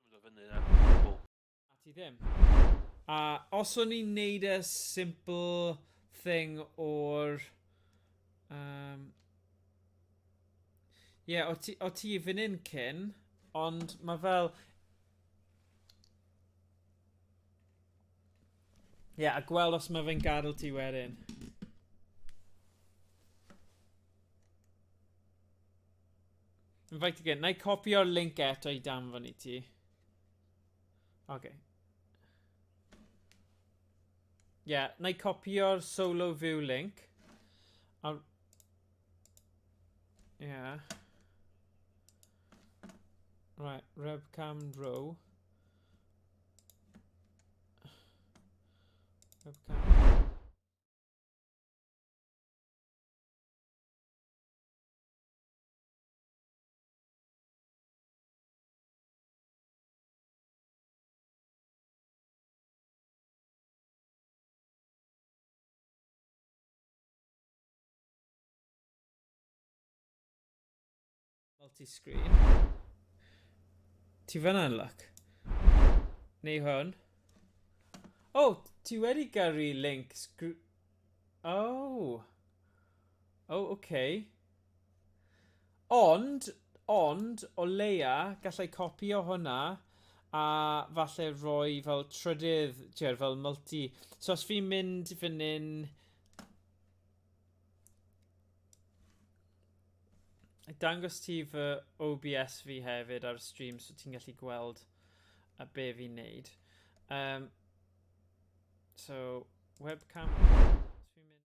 Mynd o fyny na. Bobl.
A ti ddim. A os o'n i'n neud y simple thing o'r... Ie, yeah, o ti fan hyn cyn, ond mae fel... Ie, yeah, a gweld os mae fe'n gadael ti wedyn. Invite again. Na i copio'r link eto i danfon i ti. Okay. Ie, yeah, na i copio'r solo view link. A... Yeah. Right, webcam row. Webcam. Multi-screen. Ti fyna'n luck. Neu hwn. Oh, ti wedi gyrru link. Oh. Oh, okay. Ond, o leia, gallai copio hwnna a falle rhoi fel trydydd, tier, fel multi. So os fi'n mynd fan hyn... Dangos ti fy OBS fi hefyd ar y stream so ti'n gallu gweld a be fi'n neud. So, webcam... Os fi'n mynd...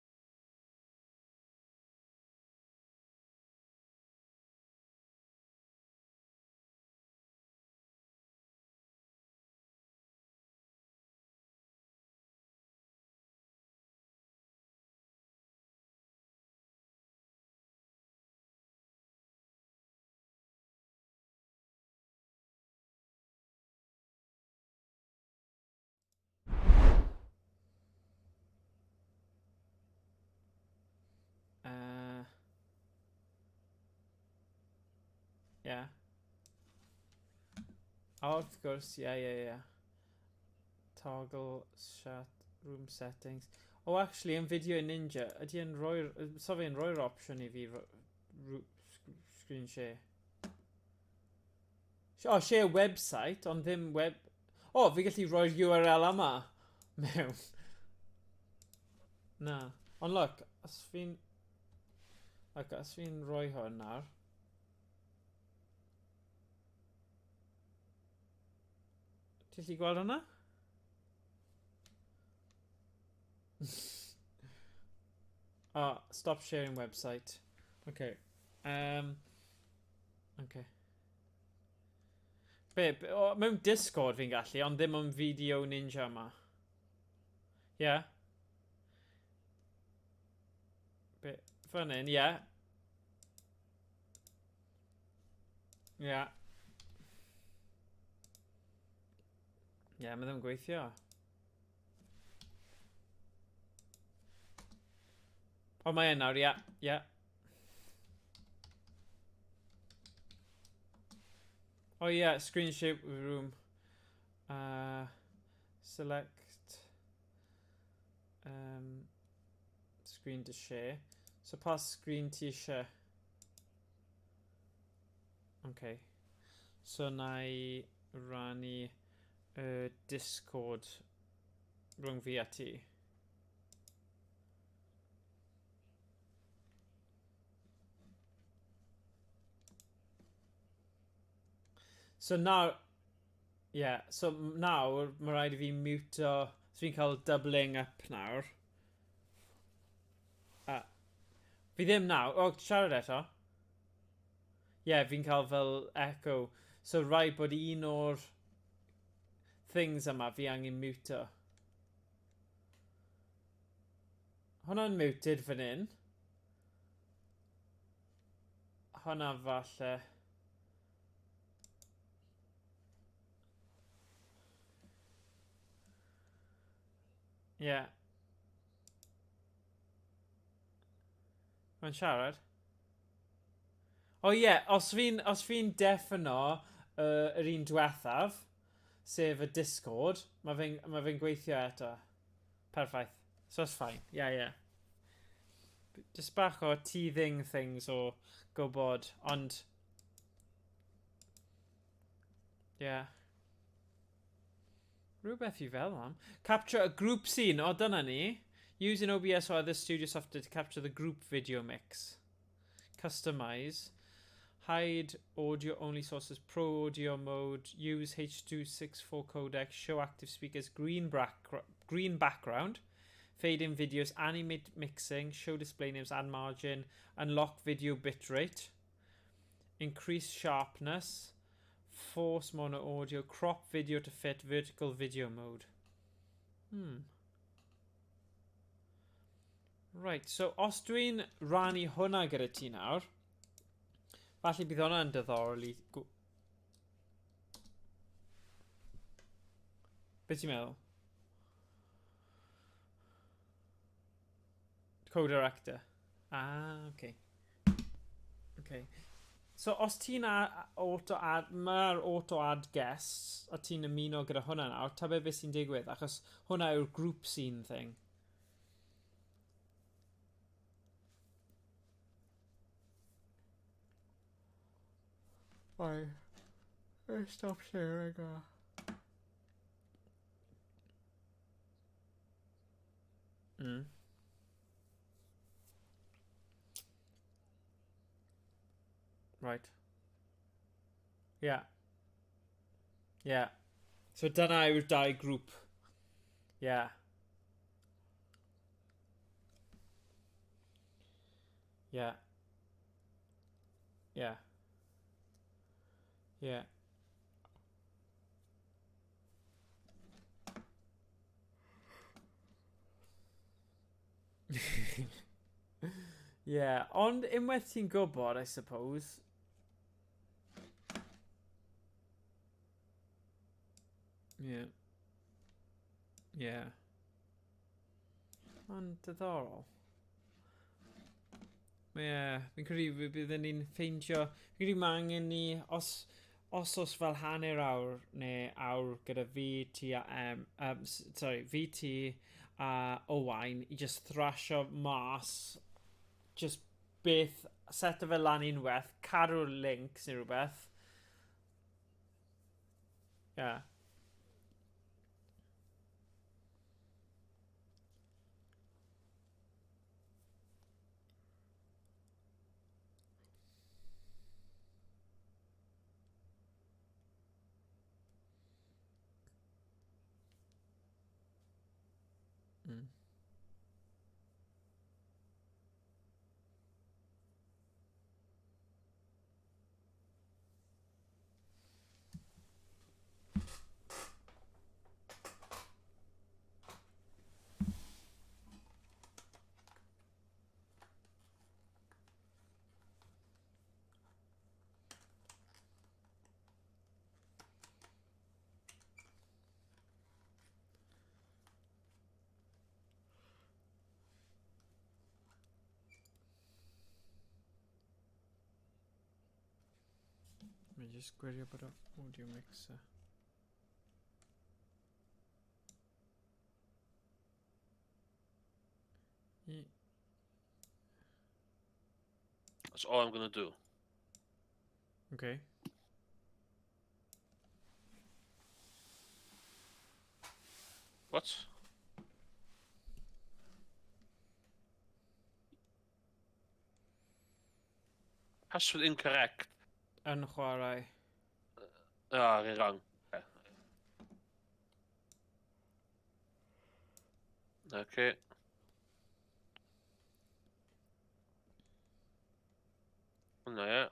Yeah. O, wrth gwrs, ie. Toggle chat room settings. Oh, actually, yn Video Ninja, ydy e'n rhoi'r... So fe'n rhoi'r opsiwn i fi screen share. Oh, share website, ond ddim web... Oh, fi gallu rhoi'r URL yma mewn. Na. Ond look, os fi'n... Look, os fi'n rhoi hwn nawr... Ti'n gallu gweld hwnna? Oh, stop sharing website. Okay. Okay. Be, o, mewn Discord fi'n gallu, ond ddim yn Video Ninja yma. Yeah. Be, fan hyn, yeah. Yeah. Yeah, mae ddim yn gweithio. O, mae e nawr, ie, yeah, ie. Oh yeah, screen shape room. Select screen to share. So pa screen ti eisiau? Okay. So na i rannu y Discord rhwng fi a ti. So nawr... Yeah, so nawr mae rhaid i fi mute-o... So fi'n cael doubling up nawr. A, fi ddim nawr. O, siarad eto. Ie, yeah, fi'n cael fel echo. So rhaid bod un o'r things yma fi angen mute-o. Hwna'n muted fan hyn. Hwna falle. Ie. Yeah. Mae'n siarad. O ie, yeah, os fi'n os fi'n deffyno yr un diwethaf, sef y Discord, mae fe'n ma fe gweithio eto. Perffaith. So it's fine. Yeah, yeah. Just bach o teething things o gwybod, ond... Yeah. Rhywbeth i fel am. Capture a group scene. O, dyna ni. Using OBS or other studio software to capture the group video mix. Customize. Hide audio only sources, pro audio mode, use H.264 codec, show active speakers, green background, fade in videos, animate mixing, show display names, add margin, unlock video bitrate, increase sharpness, force mono audio, crop video to fit vertical video mode. Right, so os dwi'n rannu hwnna gyda ti nawr, falle bydd hwnna'n diddorol i... Be ti'n meddwl? Co-director. Ah, okay. Okay. So os ti'n auto-add, mae'r auto-add guests, a ti'n ymuno gyda hwnna nawr, ta be beth sy'n digwydd, achos hwnna yw'r group scene thing. Right. Stop sharing. Right. Yeah. Yeah. So dyna yw'r dau grŵp. Yeah. Yeah. Yeah. Yeah. Yeah, ond unwaith ti'n gwybod, I suppose. Yeah. Yeah. Ond diddorol. Ie, yeah, fi'n credu byddwn ni'n ffeindio... Fi'n credu mae angen ni, os oes fel hanner awr neu awr gyda fi, ti a Em, sorry, fi, ti a Owain i just thrasio mas, just beth, set o fe lan unwaith, cadw'r links neu rhywbeth. Yeah. Let me just gwirio bod o audio mixer.
That's all I'm gonna do.
Okay.
What? Password incorrect.
Yn chwarae.
Oh, rhaid wrong. Okay. Hwnna, ie.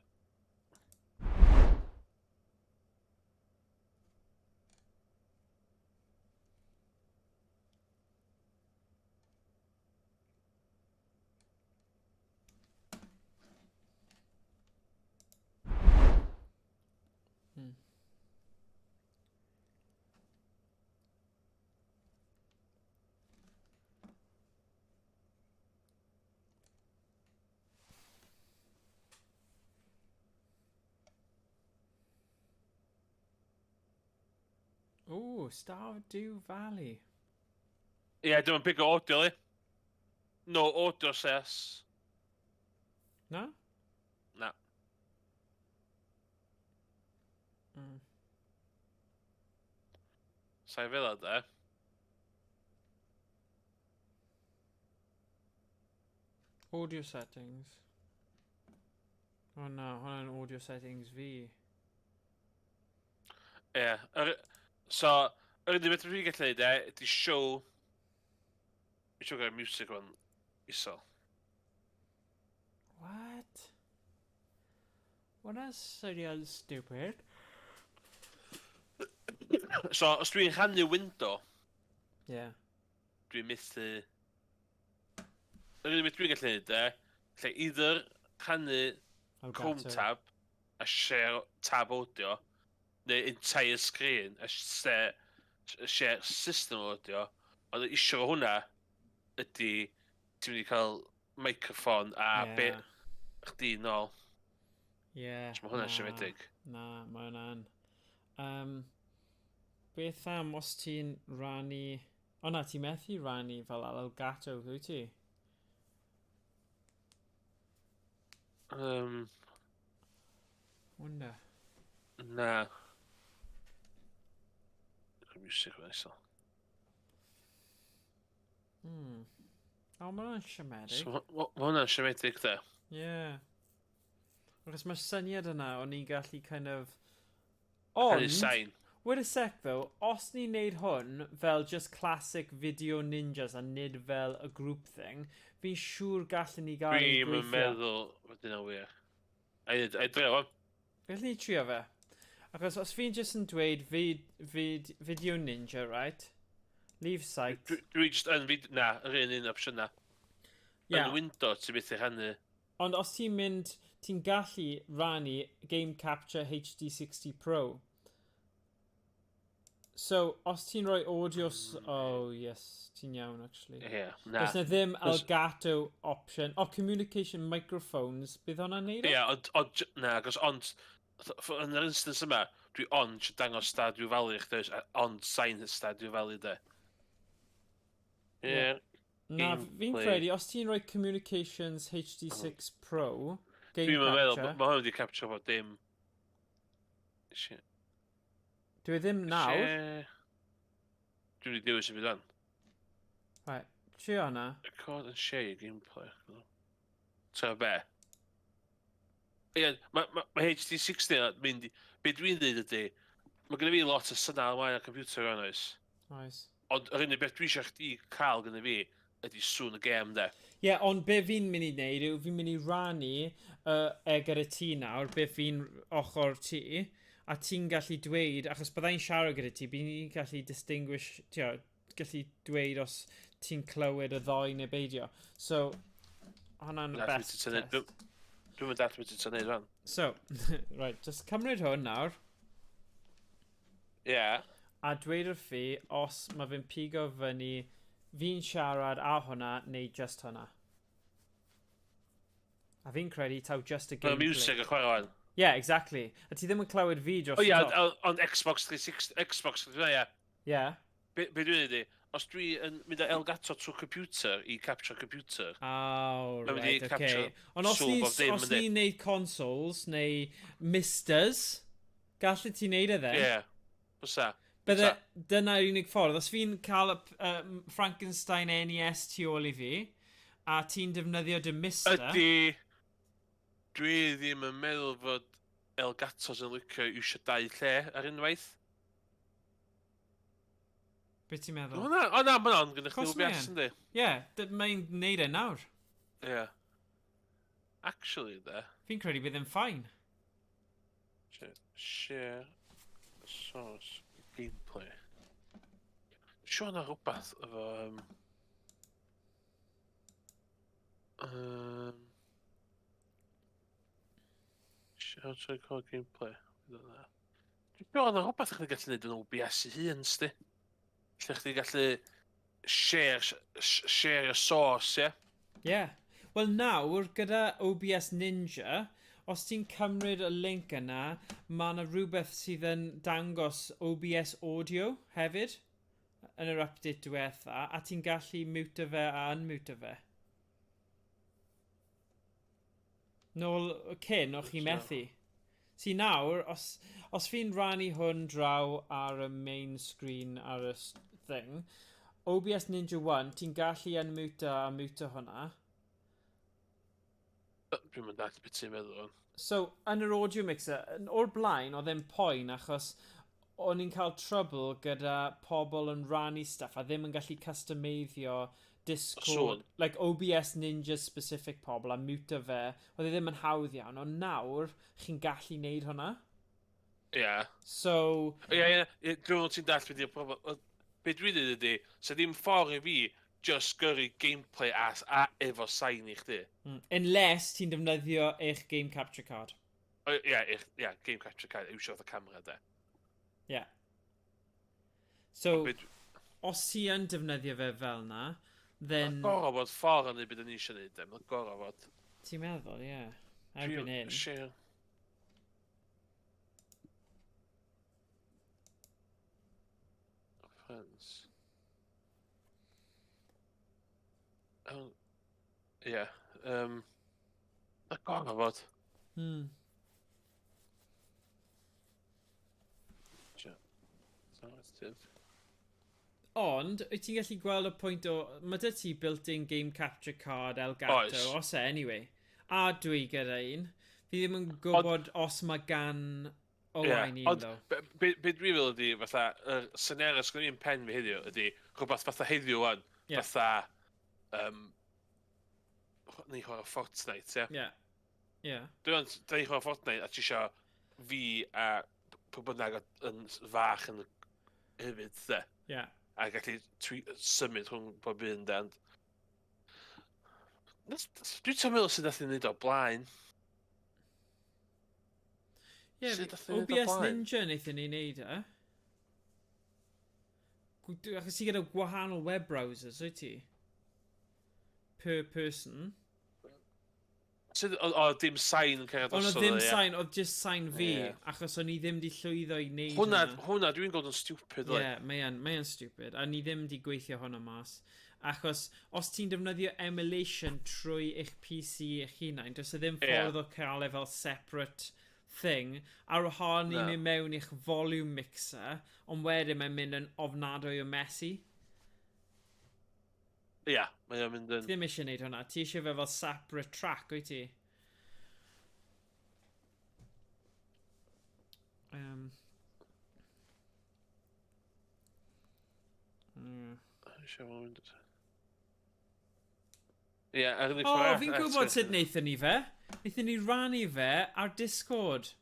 Ooh, Stardew Valley.
Ie, yeah, dwi'n pigo audio li. No audio ses.
Na?
Na. Sa'i fel de.
Audio settings. Oh na, hwnna'n audio settings fi.
Ie. Yeah. So, yr unig beth dwi'n gallu neud e, ydy show... Eisiau gael music o'n isel.
What? Hwnna'n syniad stupid.
So, os dwi'n rhannu window, dwi'n methu... Yr unig beth dwi'n gallu neud e, lle either rhannu Chrome tab a share tab audio, neu entire screen a share system audio, ond y issue efo hwnna ydy ti'n mynd i cael microphone a be chdi nôl.
Ie.
So mae hwnna'n siomedig.
Na, mae hwnna'n. Beth am os ti'n rannu... O na, ti'n methu rannu fel Elgato, wyt ti? Wonder.
Na. Music yn isel.
O, mae hwnna'n siomedig.
So, ma' hwnna'n siomedig, de.
Ie. Yeah. Achos mae'r syniad yna, o'n i'n gallu kind of...
Rhannu
Ond,
sain.
Wait a sec though, os ni'n neud hwn fel just classic video ninjas a nid fel a group thing, fi'n siŵr gallen ni gael ei
Dwi'm yn
gweithio.
meddwl bod hynna'n wir. A i drio fo.
Gallen ni trio fe. Achos os fi'n just yn dweud video ninja, right? Leave site.
Dwi just yn fid-, na, yr un opsiwn na.
Yeah.
Yn window, ti'n methu rhannu.
Ond os ti'n mynd, ti'n gallu rannu Game Capture HD60 Pro. So, os ti'n rhoi audio... Oh, yes, ti'n iawn, actually.
Ie, yeah, na.
Does na ddim Elgato option. Oh, communication microphones, bydd hwnna'n neud o?
Ie, yeah, ond, na, achos ond, yn yr instance yma, dwi ond eisiau dangos Stardew Valley i chdi, ond sain Stardew Valley, de. Ie.
Yeah. Na,
Gameplay.
fi'n credu, os ti'n rhoi Communications HD6 Pro, Game
Dwi'm yn meddwl,
Capture...
mae hwn wedi capture bod dim. Shit.
Dwi ddim nawr.
Dwi wedi dewis y byd fan.
Right, trio hwnna.
Record and share your gameplay. Ta be? Ie, ma HD60 yn mynd i... Be dwi'n dweud ydy, mae genna fi lot o syna ymlaen ar computer o'n oes.
Oes.
Ond yr unig beth dwi eisiau chdi cael gynna fi ydy sŵn y gêm, de.
Ie, yeah, ond be fi'n mynd i wneud yw fi'n mynd i rannu e gyda ti nawr, be fi'n ochr ti, a ti'n gallu dweud, achos byddai'n siarad gyda ti, bydd ni'n gallu distinguish, tio, gallu dweud os ti'n clywed y ddoi neu beidio. So, hwnna'n
Na,
best
dwi 'di tynnu-
test.
Dwi'n mynd at beth ti'n neud fan.
So, right, just cymryd hwn nawr.
Ie. Yeah.
A dweud wrth fi os mae fe'n pigo fyny fi'n siarad a hwnna neu just hwnna. A fi'n credu taw just y
Mae
gameplay.
music yn chwarae wan.
Yeah, exactly. A ti ddim yn clywed fi dros
O
y
ie,
top.
ond Xbox 360, Xbox 360, ie.
Yeah.
Be dwi'n neud i, os dwi yn mynd â Elgato trwy computer i capture computer,
Oh,
Mae'n mynd i
right, okay.
capture
Ond os
sŵn
ni,
bob dim,
os
yndi?
ni'n neud consoles neu misters, gallu ti neud e then?
Ie, yeah, fysa.
Bydde, dyna'r unig ffordd. Os fi'n cael y Frankenstein NES tu ôl i fi, a ti'n defnyddio dy Mister...
Ydy, dwi ddim yn meddwl fod Elgatos yn licio iwsio dau lle ar unwaith.
Be ti'n meddwl?
O na, o na, mae'n on gyda chdi OBS yndi?
Ie, yeah, mae'n neud e nawr.
Ie. Yeah. Actually, de.
Fi'n credu bydd yn ffain.
Share source gameplay. Siwr na rhywbeth efo... Share to record gameplay. Dwi'n siŵr na rhywbeth chdi gallu neud yn OBS i hun, sti. Lle chdi gallu share your source, ie? Yeah?
Yeah. Wel nawr, gyda OBS Ninja, os ti'n cymryd y link yna, mae yna rhywbeth sydd yn dangos OBS Audio hefyd yn yr update diwetha, a ti'n gallu mute fe a unmute fe. Nôl cyn, o'ch chi methu. Si nawr, os fi'n rannu hwn draw ar y main screen ar y thing, OBS Ninja 1, ti'n gallu unmute a mute hwnna.
Dwi'n mynd dall beth ti'n meddwl.
So, yn yr audio mixer, o'r blaen, oedd e'n poen achos o'n i'n cael trouble gyda pobl yn rannu stuff a ddim yn gallu customeiddio Discord, like OBS Ninja specific pobl a mute fe. Oedd e ddim yn hawdd iawn, ond nawr chi'n gallu neud hwnna.
Ie. Yeah.
So...
Ie, yeah, ie, yeah. Dwi'n meddwl ti'n dall beth yw'r problem. Be dwi'n dweud ydy, se ddim ffordd i fi just gyrru gameplay a efo sain i chdi.
Unless ti'n defnyddio eich game capture card.
Ie, yeah, game capture card, iwsio fatha camera de.
Ie. Yeah. So, os ti yn defnyddio fe fel na, then...
Mae'n gorau bod ffordd yn ei byd yn eisiau neud e, mae'n gorau bod.
Ti'n meddwl, ie. Yeah. Erbyn hyn.
Share. Friends. Ie. Mae'n gorau bod.
Ond, wyt ti'n gallu gweld y pwynt o... Mae dy ti built-in game capture card Elgato,
Oes.
Os e, anyway. A dwi gyda un. Fi ddim yn gwybod os mae gan Owain un,
Ond
ddo.
be dwi'n feddwl ydy, fatha, yr scenario sgwn i'n pen fi heddiw ydy, rhywbeth fatha heddiw wan, fatha, ni chwarae Fortnite, ie?
Ie. Ie.
Dwi'n meddwl, da ni chwarae Fortnite a ti isio fi a pwy bynnag yn fach yn hefyd, de.
Ie.
A gallu symud rhwng bob un, de, ond dwi'n teimlo meddwl sydd nath i wneud o blaen.
Ie,
Sut nath ni wneud o
OBS
blaen?
Ninja wnaethon ni wneud e. Achos ti gyda gwahanol web browsers, wyt ti? Per person.
Sut, o, dim sain yn cyrraedd
Ond oedd
drosodd,
ddim
ie.
sain, oedd just sain fi,
Ie.
achos o'n i ddim di llwyddo i wneud
Hwna,
hwnna.
hwnna dwi'n gweld yn stupid,
Ie,
like.
yeah, mae yn stupid, a ni ddim di gweithio hwnna mas. Achos os ti'n defnyddio emulation trwy eich PC eich hunain, does e ddim ffordd o cael e fel separate thing. Ar wahân i
Na.
mynd mewn i'ch volume mixer, ond wedyn mae'n mynd yn ofnadwy o messy.
Ie, mae o'n mynd yn...
Ti ddim eisiau gwneud hwnna, ti eisiau fe fel separate track, wyt ti?
Eisiau fo'n mynd... Ie, ar unig
O,
ffordd
fi'n
arall,
gwybod
actually.
sut wnaethon ni fe. Wnaethon ni rannu fe ar Discord.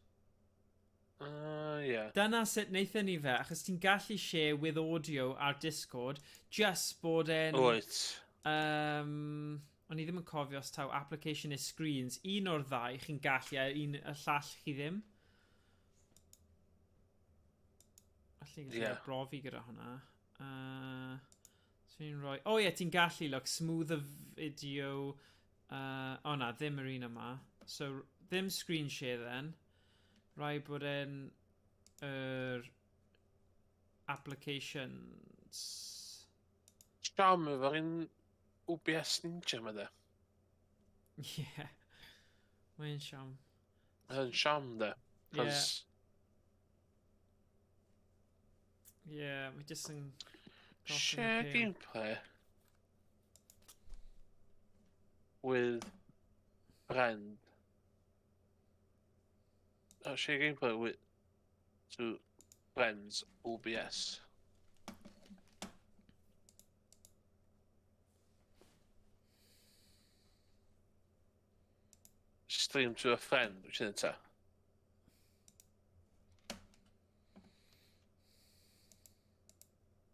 Ie.
Dyna sut wnaethon ni fe, achos ti'n gallu share with audio ar Discord, just bod e'n...
Wyt.
O'n i ddim yn cofio os taw application neu screens. Un o'r ddau chi'n gallu, a un y llall chi ddim. Allu gallu brofi gyda hwnna. So fi'n rhoi... O ie, ti'n gallu, look, smooth the video. O na, ddim yr un yma. So, ddim screen share then. Rhaid bod e'n yr applications.
Siom efo'r un OBS Ninja yma de.
Ie. Yeah. Mae'n siom.
Mae'n siom de.
Ie.
Cos...
Ie, yeah, mae jyst yn golli'n
Share
appeal.
gameplay with friend. Oh, share gameplay with to friends OBS. Stream to a friend, which is it?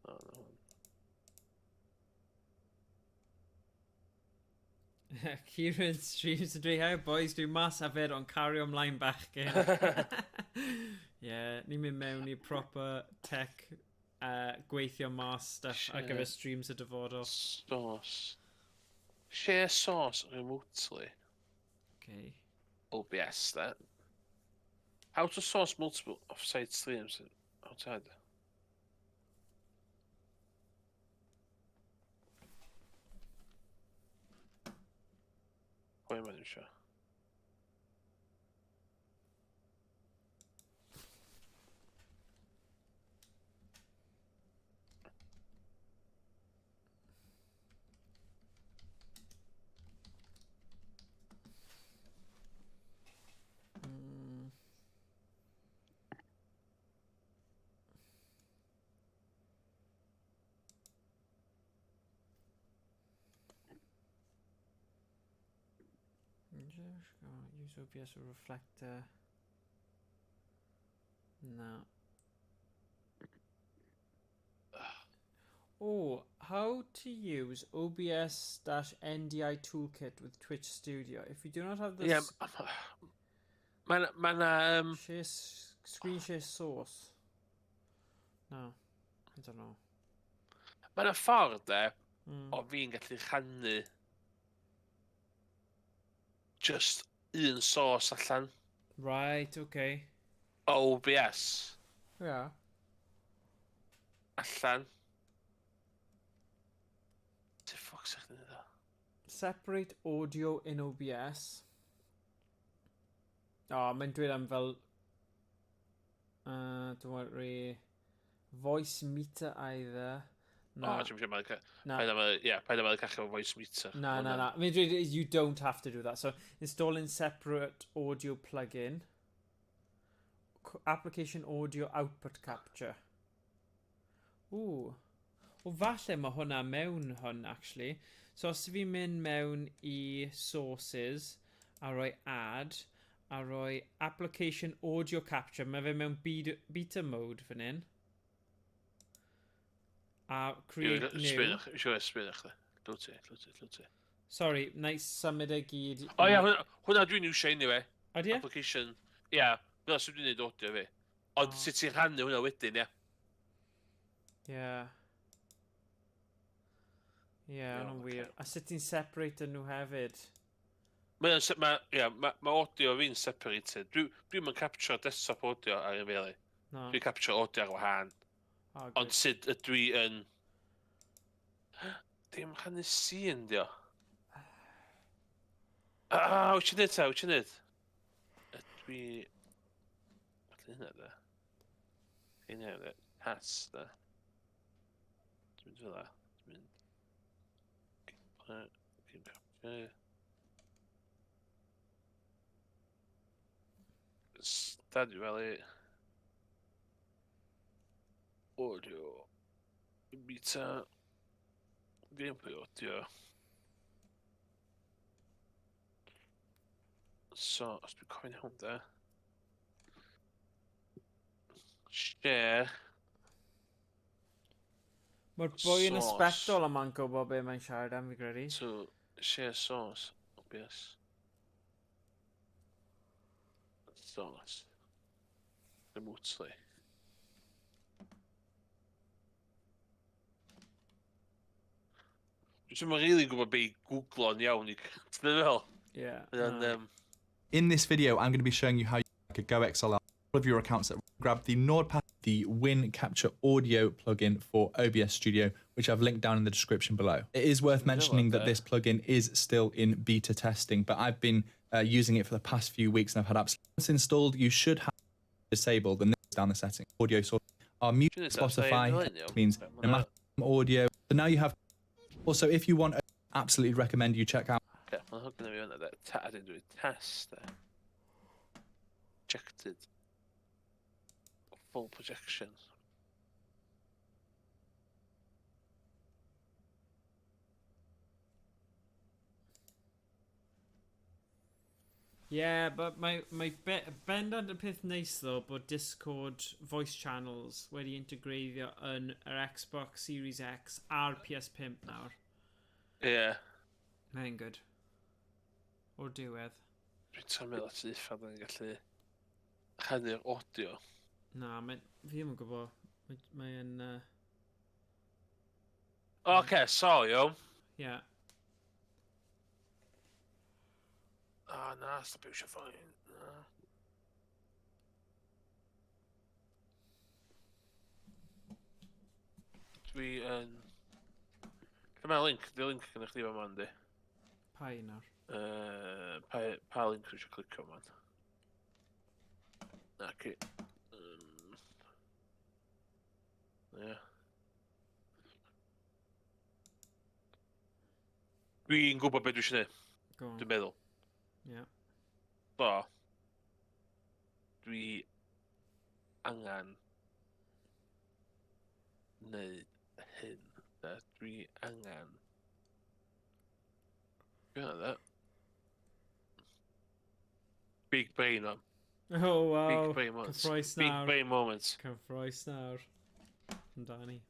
Oh, no.
Kieran streams yn dweud, "Hey boys, dwi mas hefyd, ond cario ymlaen bachgen." Yeah, ni'n mynd mewn i proper tech gweithio mas stuff ar gyfer streams y dyfodol.
Source. Share source remotely.
Okay.
OBS, that. How to source multiple off-site streams outside. Pwy mae'n eisiau?
Use OBS or reflector. No. Oh, how to use OBS-NDI toolkit with Twitch Studio. If you do not have the
Ie, mae'n ma na.
Share screen share source. No, I don't know.
Mae 'na ffordd de, o fi'n gallu rhannu just un source allan.
Right, okay.
OBS allan. Ti ffoc sa'ch chi'n neud o?
Separate audio in OBS. O, oh, mae'n dweud am fel. Don't worry. Voice meter either.
O,
Na.
ti'n mynd.
Na.
Paid am ie, paid am cachu efo voice meter.
Na. Mae'n dweud you don't have to do that. So, installing separate audio plugin. Application audio output capture. Ooh. O, falle mae hwnna mewn hwn, actually. So, os fi'n mynd mewn i sources a rhoi add, a rhoi application audio capture, mae fe mewn beta mode fan hyn. A create new.
Siwr sbyn chdi. Lwt ti, lwt ti, lwt ti.
Sorry, na i symud e gyd.
O ia, hwnna dwi'n iwsio anyway.
Ydy e?
Application. Ia, fel sydd dwi'n neud audio fi. Ond
O.
sut ti'n rhannu hwnna wedyn, ia?
Ie. Ie,
Iawn,
hwnna'n
ocê.
wir. A sut ti'n separate nhw hefyd?
Mae'n ma, ia, ma audio fi'n separated. Dwi'n mynd capture desktop audio ar un feli.
No.
Dwi'n capture audio ar wahân.
Oh,
Ond
good.
sut ydw i yn. Dim rhannu scene, dio. Ah, wyt ti'n neud ta, wyt ti'n neud? Ydw i. Felly hynna, da. Hynna, da. Has, da. Dwi'n mynd fel la. Dwi'n mynd. Game capture. Stardew Valley. Audio. Beta. Gameplay audio. So, os dwi'n cofio'n iawn da. Share.
Mae'r boi yn y
Source.
sbectol yma'n gwybod be mae'n siarad am, fi credu.
So, share source. OBS. Source. Remotely. Dwi'n ddim yn rili gwybod be i googlo'n iawn i. Ti'n meddwl?
Ie.
Mae'n.
Na.
In this video, I'm going to be showing you how you can go XLR all of your accounts that grab the NordPass, the Win Capture Audio plugin for OBS Studio, which I've linked down in the description below. It is worth mentioning that this plugin is still in beta testing, but I've been using it for the past few weeks and I've had absolutely. Once installed, you should have disabled and down the setting audio source. Our music Spotify means no matter audio. So now you have. Also, if you want, absolutely recommend you check out.
Oce, mae'n hwn gyda fi hwnna, de. Ta, a dyn dwi test, de. Projected. Full projection.
Yeah, but mae bendant y peth neis ddo bod Discord voice channels wedi integreiddio yn yr Xbox Series X a'r PS5 nawr.
Ie. Yeah.
Mae'n good. O'r diwedd.
Dwi'n trio meddwl at uffar da ni'n gallu rhannu'r audio.
Na, mae, fi ddim yn gwybod. Mae'n...
Oce, so, iawn.
Yeah.
Ah, na, stop eisiau ffain. Na. Dwi yn... Lle mae link? Di link gyda chdi fan yma, yndi?
Pa un nawr?
Pa link dwi eisiau clicio man? Na, ci. Ie. Dwi'n gwybod beth dwi eisiau gwneud.
Go on.
Dwi'n meddwl.
Yeah.
So, dwi angen wneud hyn. De. Dwi angen... Dwi'n de. Big brain on.
Oh, wow.
Big brain moments.
Cyffroes
Big
nawr.
brain moments.
Cyffroes nawr. Amdani.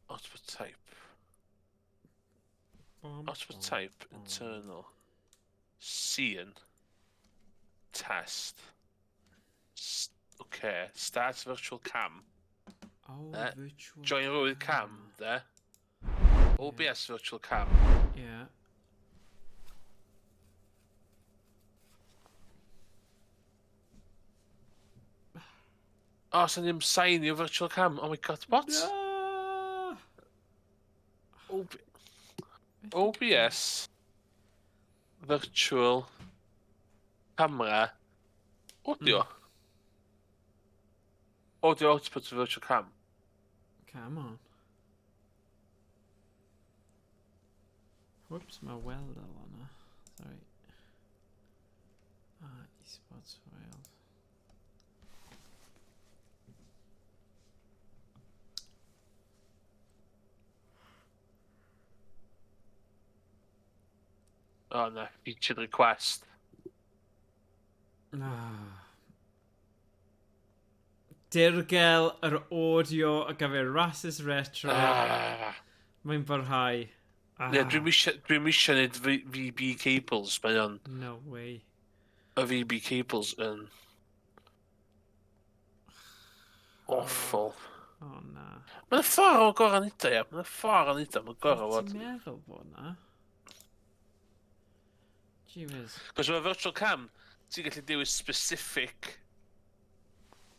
Output type.
Bom,
Output
bom,
type,
bom.
internal. Scene. Test. Okay. Start virtual cam.
Oh, virtual
Join with cam, there. OBS virtual cam.
Yeah.
Oh, so ni'n sign your virtual cam. Oh my god, what?
No!
OBS virtual camera audio. Audio output to virtual cam.
Come on. Whoops, mae weld al yna. Sorry. Ah, eSports Wales.
Oh no, featured request.
Ah. Dirgel yr audio ar gyfer Rasus Retro.
Ah.
Mae'n barhau. Ah.
Yeah, dwi'n misio neud VB cables, mae o'n...
No way.
Y VB cables yn... Awful.
Oh, na.
Mae'n ffordd o gorau neud o, ia. Mae'n ffordd o neud o, mae'n gorau fod.
Ti'n meddwl bod na? Gee whiz.
Cos mae virtual cam, ti'n gallu dewis specific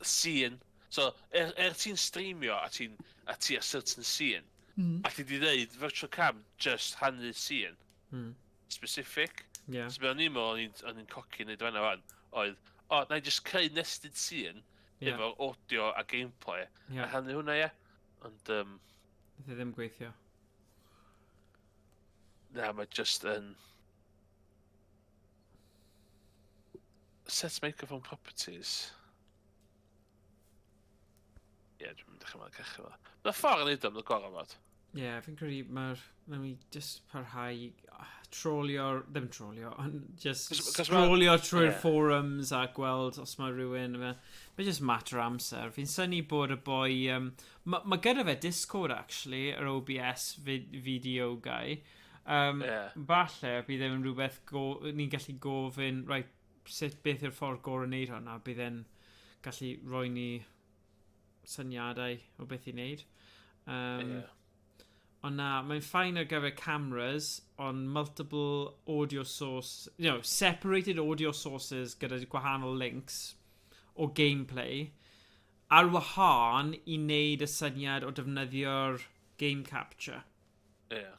scene. So, ti'n streamio a ti'n a ti a certain scene, a ti di ddeud virtual cam just rhannu scene. Specific.
Yeah.
So, be o'n i'n meddwl o'n i'n coci neud fan'na fan, oedd, o, na i just creu nested scene efo'r audio a gameplay, a rhannu hwnna, ie. Ond,
Nath e ddim gweithio.
Na, mae just yn... Set microphone properties. Ie, yeah, dwi'n mynd dechrau meddwl cachu fo. Mae'n ffordd yn neud o, mae'n gorau fod.
Ie, yeah, fi'n credu mae'r... Nawn ni just parhau trolio... Ddim trolio, ond just scrollio trwy'r forums a gweld os mae rhywun... Mae just matter amser. Fi'n synnu bod y boi... Mae gyda fe Discord, actually, yr OBS video guy. Falle bydd e'n rhywbeth ni'n gallu gofyn, right, sut beth yw'r ffordd gorau wneud hwnna, bydd e'n gallu rhoi ni syniadau o beth i wneud. Ond na, mae'n fine ar gyfer cameras, ond multiple audio source, you know, separated audio sources gyda gwahanol links o gameplay, ar wahân i wneud y syniad o defnyddio'r game capture.
Ie, yeah,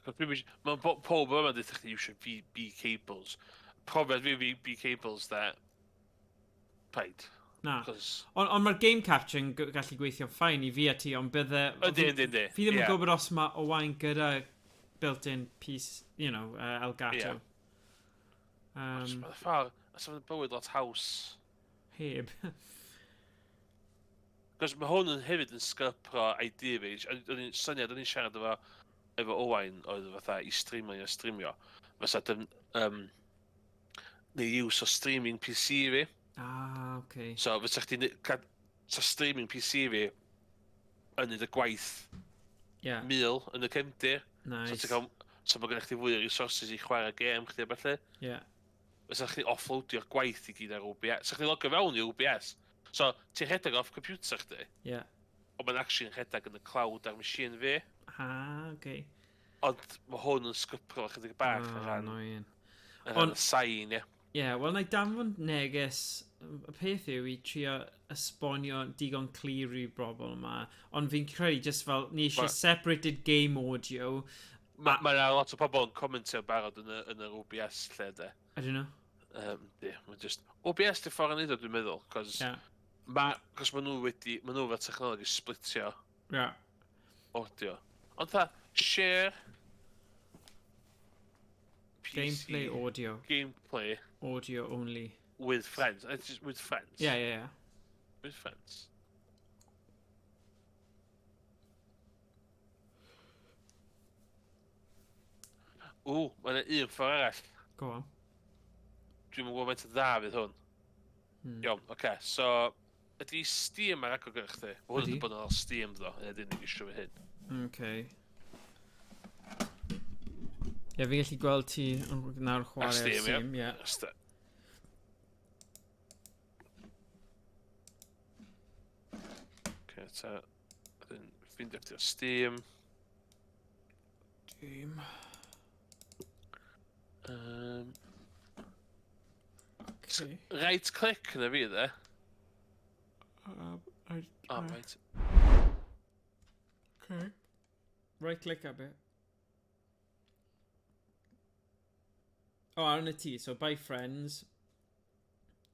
Mae pob yma dweud chdi iwsio VB cables. Profiad fi VB cables de, paid.
Na. Ond on mae'r game capture yn gallu gweithio'n fine i fi a ti, ond bydde...
Ydy, ydy, ydy.
Fi ddim yn gwybod os mae Owain gyda built-in piece, Elgato.
Yeah. Mae'r ffordd, os mae'n bywyd lot haws.
Heb.
Cos mae hwn yn hefyd yn sgypro idea fi. Syniad o'n i'n siarad efo Owain oedd fatha i streamio i streamio. Fysa dim, neu use o streaming PC fi.
Ah, okay.
So fysa chdi sa streaming PC fi yn neud y gwaith 1000 yn y cefndir.
Nice.
So, so mae gennych chdi fwy o resources i chwarae gêm chdi a ballu.
Yeah.
Fysa chdi offloadio'r gwaith i gyd ar OBS. Sa chdi logio fewn i OBS. So, ti'n rhedeg off computer chdi.
Yeah.
Ond mae'n actually yn rhedeg yn y cloud ar machine fi.
Ah, okay.
Ond mae hwn yn sgypro chydig bach
oh,
ar ran.
Annoying.
Ar y sain, ie.
Ie, wel, na i danfon neges, y peth yw i trio esbonio digon clir i'r bobl yma, ond fi'n credu just fel, ni eisiau separated game audio.
Mae ma lot o pobl yn commentio barod yn yr OBS lle, de.
I don't know.
Yeah, mae just... OBS di ffordd yn neud o, dwi'n meddwl, cos
yeah.
Cos ma nhw wedi, ma nhw fel technology splitio audio. Ond tha, share PC,
gameplay audio.
Gameplay.
Audio only.
With friends. It's just with friends.
Yeah, yeah, yeah.
With friends. Ww, mae yna un ffordd arall.
Go on.
Dwi'm yn gwybod faint o dda fydd hwn. Iawn, oce. Okay, so, ydy Steam ar agor gyda chdi? Mae hwn yn bod yn ôl Steam ddo, yn ydy'n unig issue fy hyn.
Okay. Ie, fi'n gallu gweld ti nawr chwarae ar Steam, ie.
Oce, ta... Wedyn, ffeindio chdi o Steam.
Steam. Okay.
Right click na fi, dde. Oh, right.
Okay. Right click a bit. Oh, arno ti, so by friends.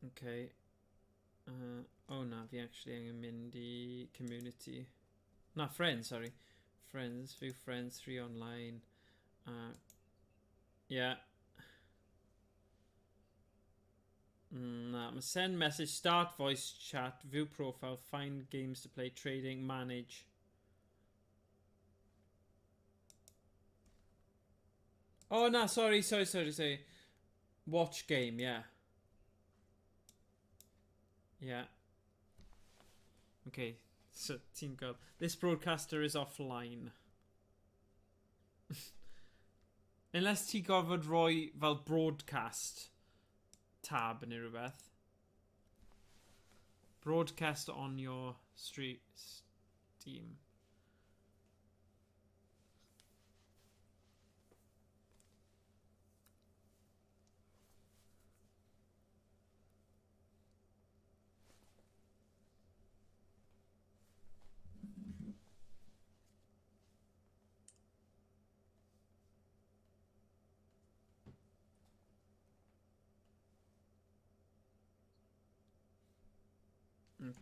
Okay. Oh na, fi actually angen mynd i community. Na, friends, sorry. Friends, view friends, 3 online. Yeah. Na, mae send message, start voice chat, view profile, find games to play, trading, manage. Oh, na, sorry. Watch game, yeah. Yeah. Okay, so ti'n gweld. This broadcaster is offline. Unless ti gorfod rhoi fel broadcast tab neu rhywbeth. Broadcast on your street Steam.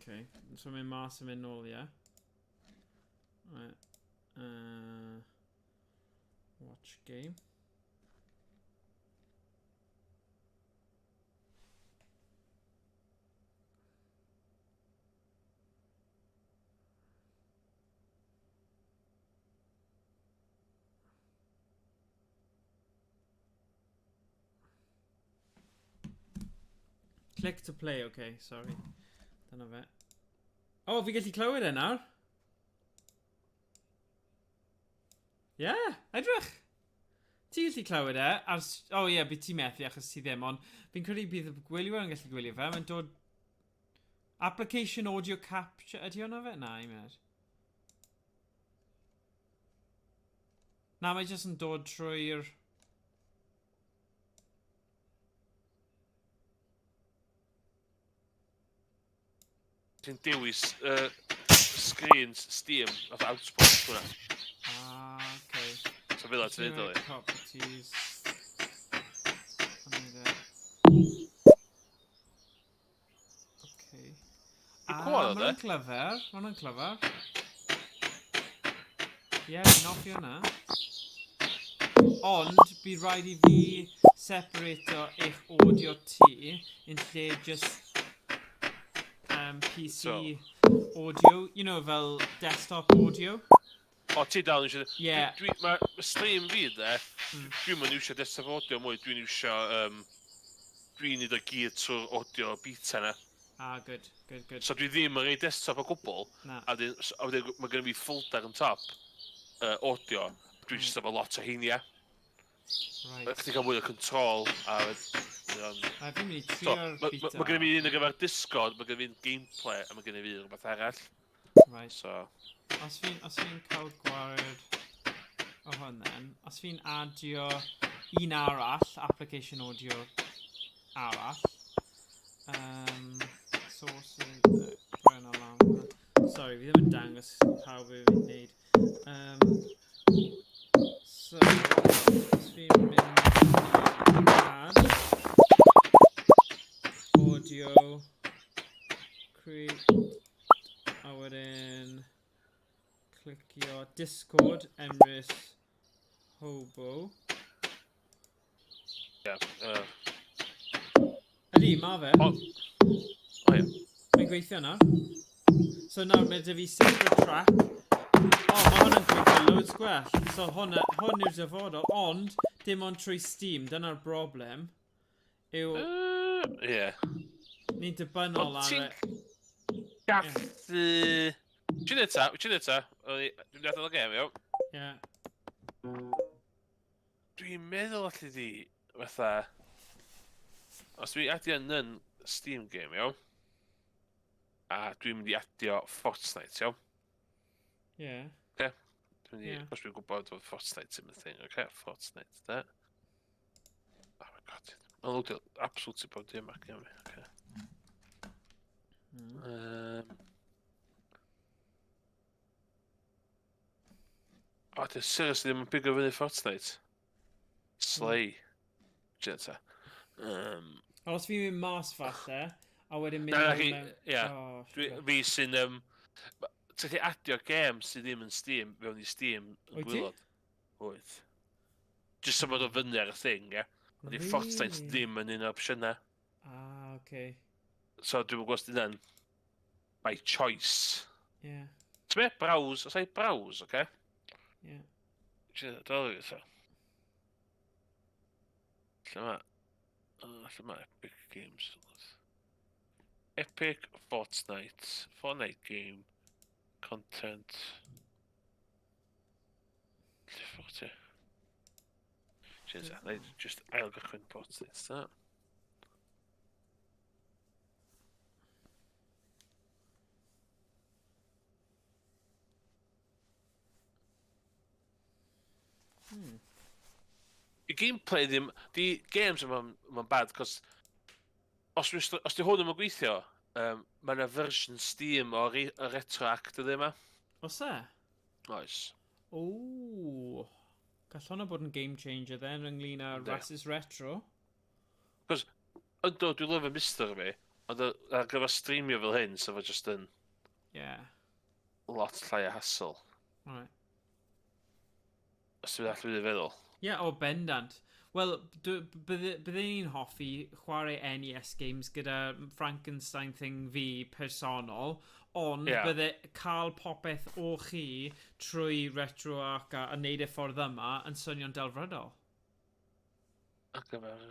Okay, so mae'n mas yn mynd nôl, ie? Right. Watch game. Click to play, okay, sorry. Dyna fe. O, oh, fi gallu clywed e nawr. Yeah, edrych. Ti'n gallu clywed e ar... O oh, ie, yeah, bydd ti'n methu achos ti ddim, ond fi'n credu bydd y gwyliwr yn gallu gwylio fe. Mae'n dod... Application audio capture... Ydy hwnna fe? Na, un munud. Na, mae jyst yn dod trwy'r...
Ti'n dewis screens Steam, fatha output hwnna.
Ah, okay.
So fel ti'n neud o li.
Properties. A neud e. Okay.
I
Ah,
cwad
ma'
oedd e?
hwnna'n clyfar. Ma' hwnna'n clyfar. Ie, fi'n hoffi hwnna. Ond, bydd rhaid i fi separato eich audio ti yn lle just PC audio, fel desktop audio.
O, ti dal yn eisiau.
Ie.
Dwi, mae stream fi, de, dwi'n mynd iwsio desktop audio mwy, dwi'n iwsio. Dwi'n neud o gyd trwy'r audio beta na.
Ah, good, good, good.
So dwi ddim yn rhoi desktop o gwbl,
Na.
a wedyn mae gen i fi folder yn top, audio, dwi'n just efo lot o heinia.
Right.
Chdi cael mwy o control, a
A fi'n mynd i
So,
trio'r
mae
beta.
ma gen i fi un ar gyfer Discord, mae gen i fi un gameplay, a mae gen i fi un rhywbeth arall.
Right.
So,
Os fi'n cael gwared o hwn then, os fi'n adio un arall, application audio arall, source, rhoi hwnna lawr. Sorry, fi ddim yn dangos pawb be fi'n neud. So, os fi'n mynd i add audio, create, a wedyn clicio Discord, Emrys Hobo.
Ie.
Ydy, ma fe.
O ie.
Mae'n gweithio nawr. So nawr mae 'da fi separate track. O, mae hwn yn gweithio loads gwell. So hwn yw'r dyfodol, ond dim ond trwy Steam, dyna'r broblem. Yw,
Ie.
ni'n dibynnol
Ond
ar
ti'n
y
gallu. Ti'n neud ta, ti'n neud ta. Dwi'n mynd i adael y gêm, iawn.
Ie.
Dwi'n meddwl allu di, fatha. Os dwi'n adio yn Steam game, iawn. A dwi'n mynd i adio Fortnite, iawn.
Ie.
Dwi'n mynd i,
Ie.
os dwi'n gwybod fod Fortnite yn y thing, oce? Fortnite, da. Oh my God. Mae'n loadio absolutely bob dim ac yn fi, oce. O, dwi'n seriously ddim yn pigo fyny Fortnite. Slay. Ti'n ta.
Ond os fi'n mynd mas falle, a wedyn mynd
Na, na,
nôl
ie.
Oh,
Dwi, fi sy'n. Ti'n gallu adio gêm sydd ddim yn Steam fewn i Steam yn
Wyt ti?
gwaelod. Wyt. Just symud o fyny ar y thing, ie. Ydy Fortnite
Really?
ddim yn un o'r opsiynau.
Ah, okay.
So dwi'n gwybod os di hynna'n by choice.
Ie,
Ti'n be? Browse. Os ai browse, oce?
ie.
Ti'n dal i so. Lle ma? Lle ma Epic Games? Epic Fortnite. Fortnite game. Content. Lle ffwc ti? Ti'n sa, na i just ail gychwyn Fortnite, ta. I gameplay ddim. Di games yma'n ma bad, cos os di hwn ddim yn gweithio, mae yna version Steam o'r y RetroArch dydy yma.
Oes e?
Oes.
O. Gall hwnna bod yn game changer then ynglyn â
Yndi.
Rasus Retro.
Ynddo, dwi'n lyfio MiSTer fi, ond ar gyfer streamio fel hyn, so fo just yn lot llai o hassle.
Right.
Os dwi'n allu fi feddwl.
Ie, yeah, o bendant. Wel, bydde ni'n hoffi chwarae NES games gyda Frankenstein thing fi personol, ond bydde cael popeth o chi trwy RetroArch a neud e ffordd yma yn swnio'n delfrydol.
Ar gyfer.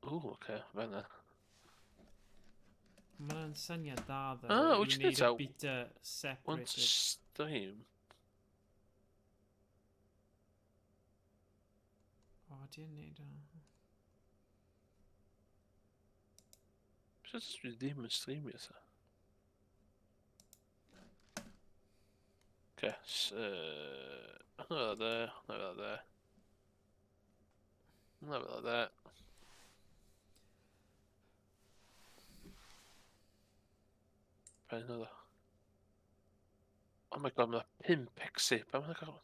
Ww, oce, okay, fanna.
Mae'n syniad dda, ddo,
Ah,
i
wyt ti'n
wneud y
neud
beta
Want to
separated.
stream?
O, di'n neud o.
Sut dwi ddim yn streamio ta? Oce, hwnna fel de, hwnna fel de. Hwnna fel de. Pa un oedd o? O, my god, mae 5 exe. Pa mae'n cael?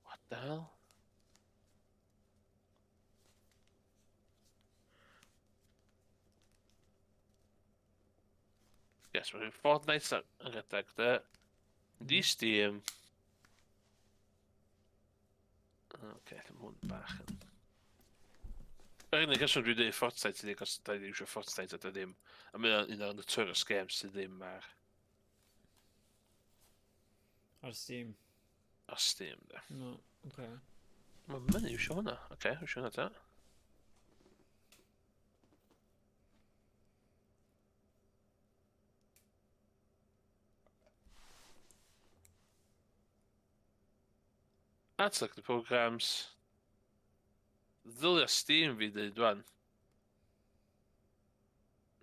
What the hell? Yes, mae'n Fortnite yn rhedeg de. Di Steam. Oce, dim hwn bach yn... Yr unig reswm dwi'n dweud Fortnite ydy, cos da ni eisiau Fortnite a da ddim. A mae o'n un o'r notorious games sydd ddim ar...
Ar Steam.
Ar Steam, de.
No, oce. Okay.
Mae myny eisiau hwnna. Oce, okay, eisiau hwnna ta. Add select the programs. Ddylia Steam fi dweud wan.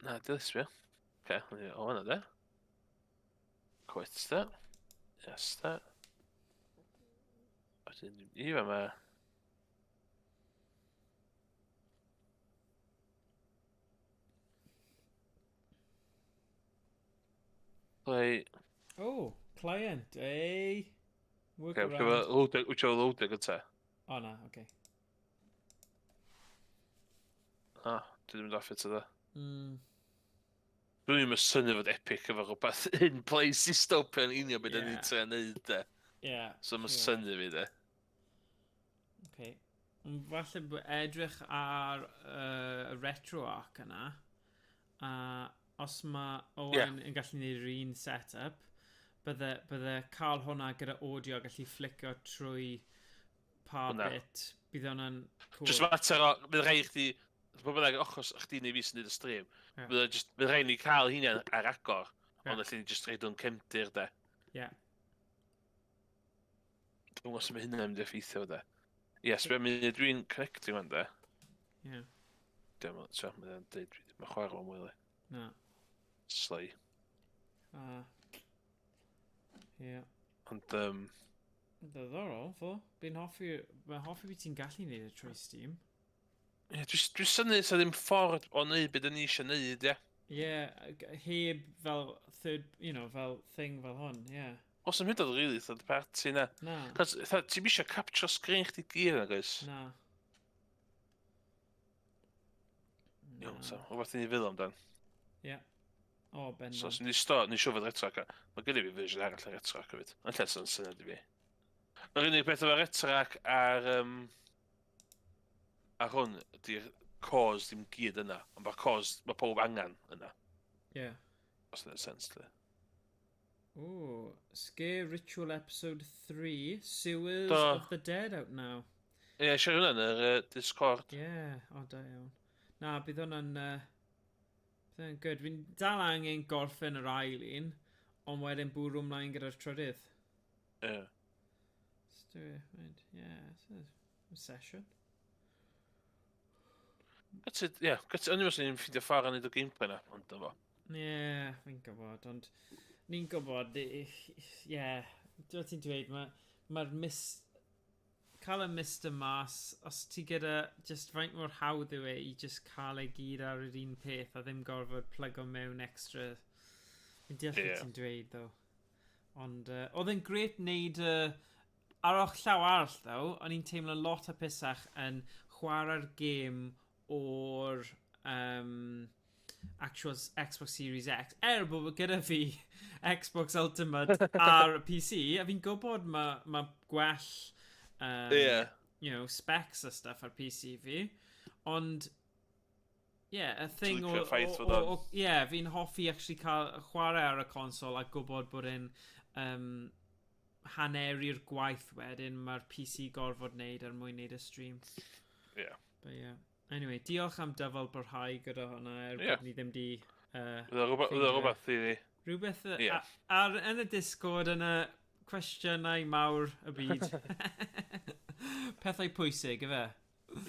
Na, dilys fi. Oce, okay, o hwnna de. Quit de. Yes de. Wedyn i fa ma. Play.
Oh, client, eh? Work
Okay,
around.
Wyt ti'n loading gyda?
O na, oce. Okay.
Ah, dwi ddim yn off eto dda. Dwi'n ddim yn synnu fod Epic efo rhywbeth in place i stopio yn union beth yeah. ni'n trio neud de.
Yeah.
So mae'n synnu fi de.
Okay. Falle edrych ar y RetroArch yna, a os mae Owen yn gallu gwneud yr un setup, bydde cael hwnna gyda audio gallu flicio trwy pa bit, bydd hwnna'n
cool. Just mater o, bydd rhaid i chdi, bod bynnag ochos chdi neu fi sy'n neud y stream, bydd bydd rhaid ni cael hynny ar agor, ond allu ni just rhaid o'n cefndir de.
Yeah.
Dwi'n gwybod sut mae hynny'n mynd i effeithio de. Yes, yeah, dwi'n connecting fan de.
Yeah.
Dim ond, so, mae'n dweud, dwi ddim yn chwarae o'n mwy.
Na.
Slay.
Yeah.
Ond,
Ddiddorol, fo. Fi'n hoffi, mae'n hoffi beth ti'n gallu neud y trwy Steam.
Ie, yeah, dwi'n synnu sa ddim ffordd o neud beth ni eisiau neud, ie.
Yeah, heb fel third, you know, fel thing fel hwn, yeah.
Os am hyd oedd really third party na.
Na.
Cos, ti'n eisiau capture screen chdi gyd na, guys.
Na.
Iawn, so, rhywbeth i ni feddwl amdan.
Ie. Yeah. O, bendant.
So, os ni'n sto, ni'n siŵr fod RetroArch, mae gen i fi version arall ar RetroArch hefyd. Ond lle sy'n syniad i fi. Mae'r unig beth efo RetroArch ar, ar hwn, ydy'r cores ddim gyd yna. Ond mae'r cores, mae pob angen yna.
Ie. Yeah.
Os yna'n sens, lle.
Ooh, Scare Ritual Episode 3, Sewers of the Dead out now.
Ie, yeah, siarad hwnna yn yr Discord.
Ie, yeah, o da iawn. Na, bydd hwnna'n... bydd hwnna'n good. Fi'n dal angen gorffen yr ail un, ond wedyn bwrw ymlaen gyda'r trydydd.
Ie. Yeah.
Right, yeah, session.
Gytid, ie, gytid, o'n i'n meddwl ni'n ffeindio ffordd yn neud o gameplay na, ond dyma fo.
Ie, fi'n gwybod, ond ni'n gwybod, ie, dwi'n ti'n dweud, mae'r mis... Cael y Mr mas, os ti gyda just faint mor hawdd yw e i just cael ei gyd ar yr un peth a ddim gorfod plygo mewn extra. Fi'n deall beth ti'n dweud, though. Ond oedd e'n grêt wneud ar o'ch llaw arall, though, o'n i'n teimlo lot hapusach yn chwarae'r gêm o'r actual Xbox Series X. Er bod gyda fi Xbox Ultimate ar y PC, a fi'n gwybod mae gwell you know, specs a stuff ar PC fi, ond yeah, y thing o, yeah, fi'n hoffi actually cael chwarae ar y console a gwybod bod e'n haneru'r gwaith wedyn mae'r PC gorfod wneud er mwyn wneud y stream.
Yeah.
But yeah. Anyway, diolch am dyfal barhau gyda hwnna er bod ni ddim di...
Rhywbeth i ni.
Rhywbeth ar, yn y Discord, yn y cwestiynau mawr y byd. Pethau pwysig, ife?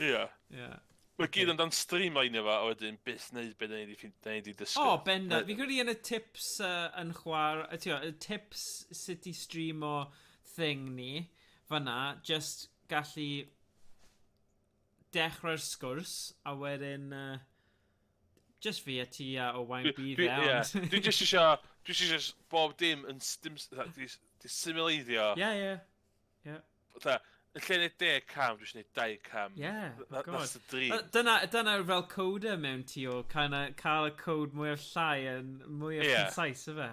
Ie.
Yeah.
Mae gyd amdan streamline efo, a wedyn byth wneud beth wneud i dysgu.
O, bendant. Fi'n credu yn y tips yn chwarae, y tips sut i streamo thing ni, fyna, just gallu dechrau'r sgwrs, a wedyn, just fi a ti a Owain bydd e, ond.
Dwi just isio bob dim yn, dim, fatha, di symleiddio.
Ie.
Fatha, yn lle neud 10 cam, dwi eisiau neud 2 cam.
Yeah, God.
That's the dream.
Dyna fel coder mewn ti o kind of cael y code mwyaf llai yn mwyaf concise, yfe?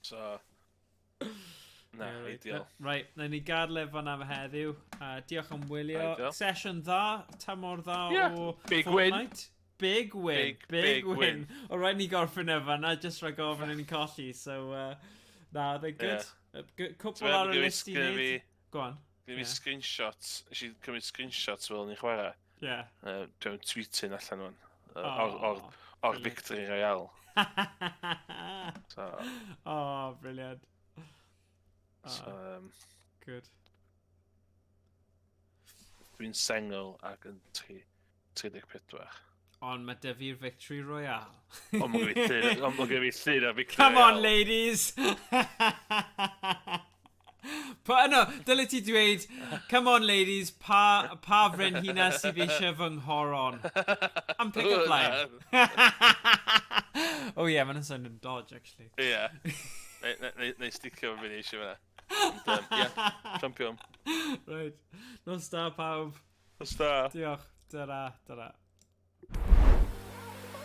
So, na,
Ie, reit.
ideal.
Right, na ni gadw e fan am heddiw. Diolch am wylio.
Ideal.
Sesiwn dda, tymor dda o
Big win.
Fortnite. Big win.
Big,
Big,
big
win.
win.
O, rhaid ni gorffen e fan'na, just rhaid gofyn i ni colli. So, na, oedd e'n good. Good. Cwpl ar y list i wneud. Go on.
Gynna fi screenshots, nes i cymryd screenshots fel ni'n chwarae. Dwi'n tweeting allan o'n. O'r
Brilliant.
Victory Royale. So,
Oh, brilliant.
so,
Oh, good.
Dwi'n sengl ac yn 34.
Ond mae dy fi'r Victory Royale.
Ond mae gen fi llun ar Victory
Come on,
Royale.
Ladies! Pa, no, dyle ti dweud, "Come on, ladies, pa frenhina sydd eisiau fy nghoron?" Am pick-up line. Oh yeah, mae'n sound yn dodge, actually.
Ie. Neu sticio fy fyny eisiau fyna. Ond, ie, champion.
Right. Nos da, pawb.
Nos da.
Diolch. Ta-ra, ta-ra.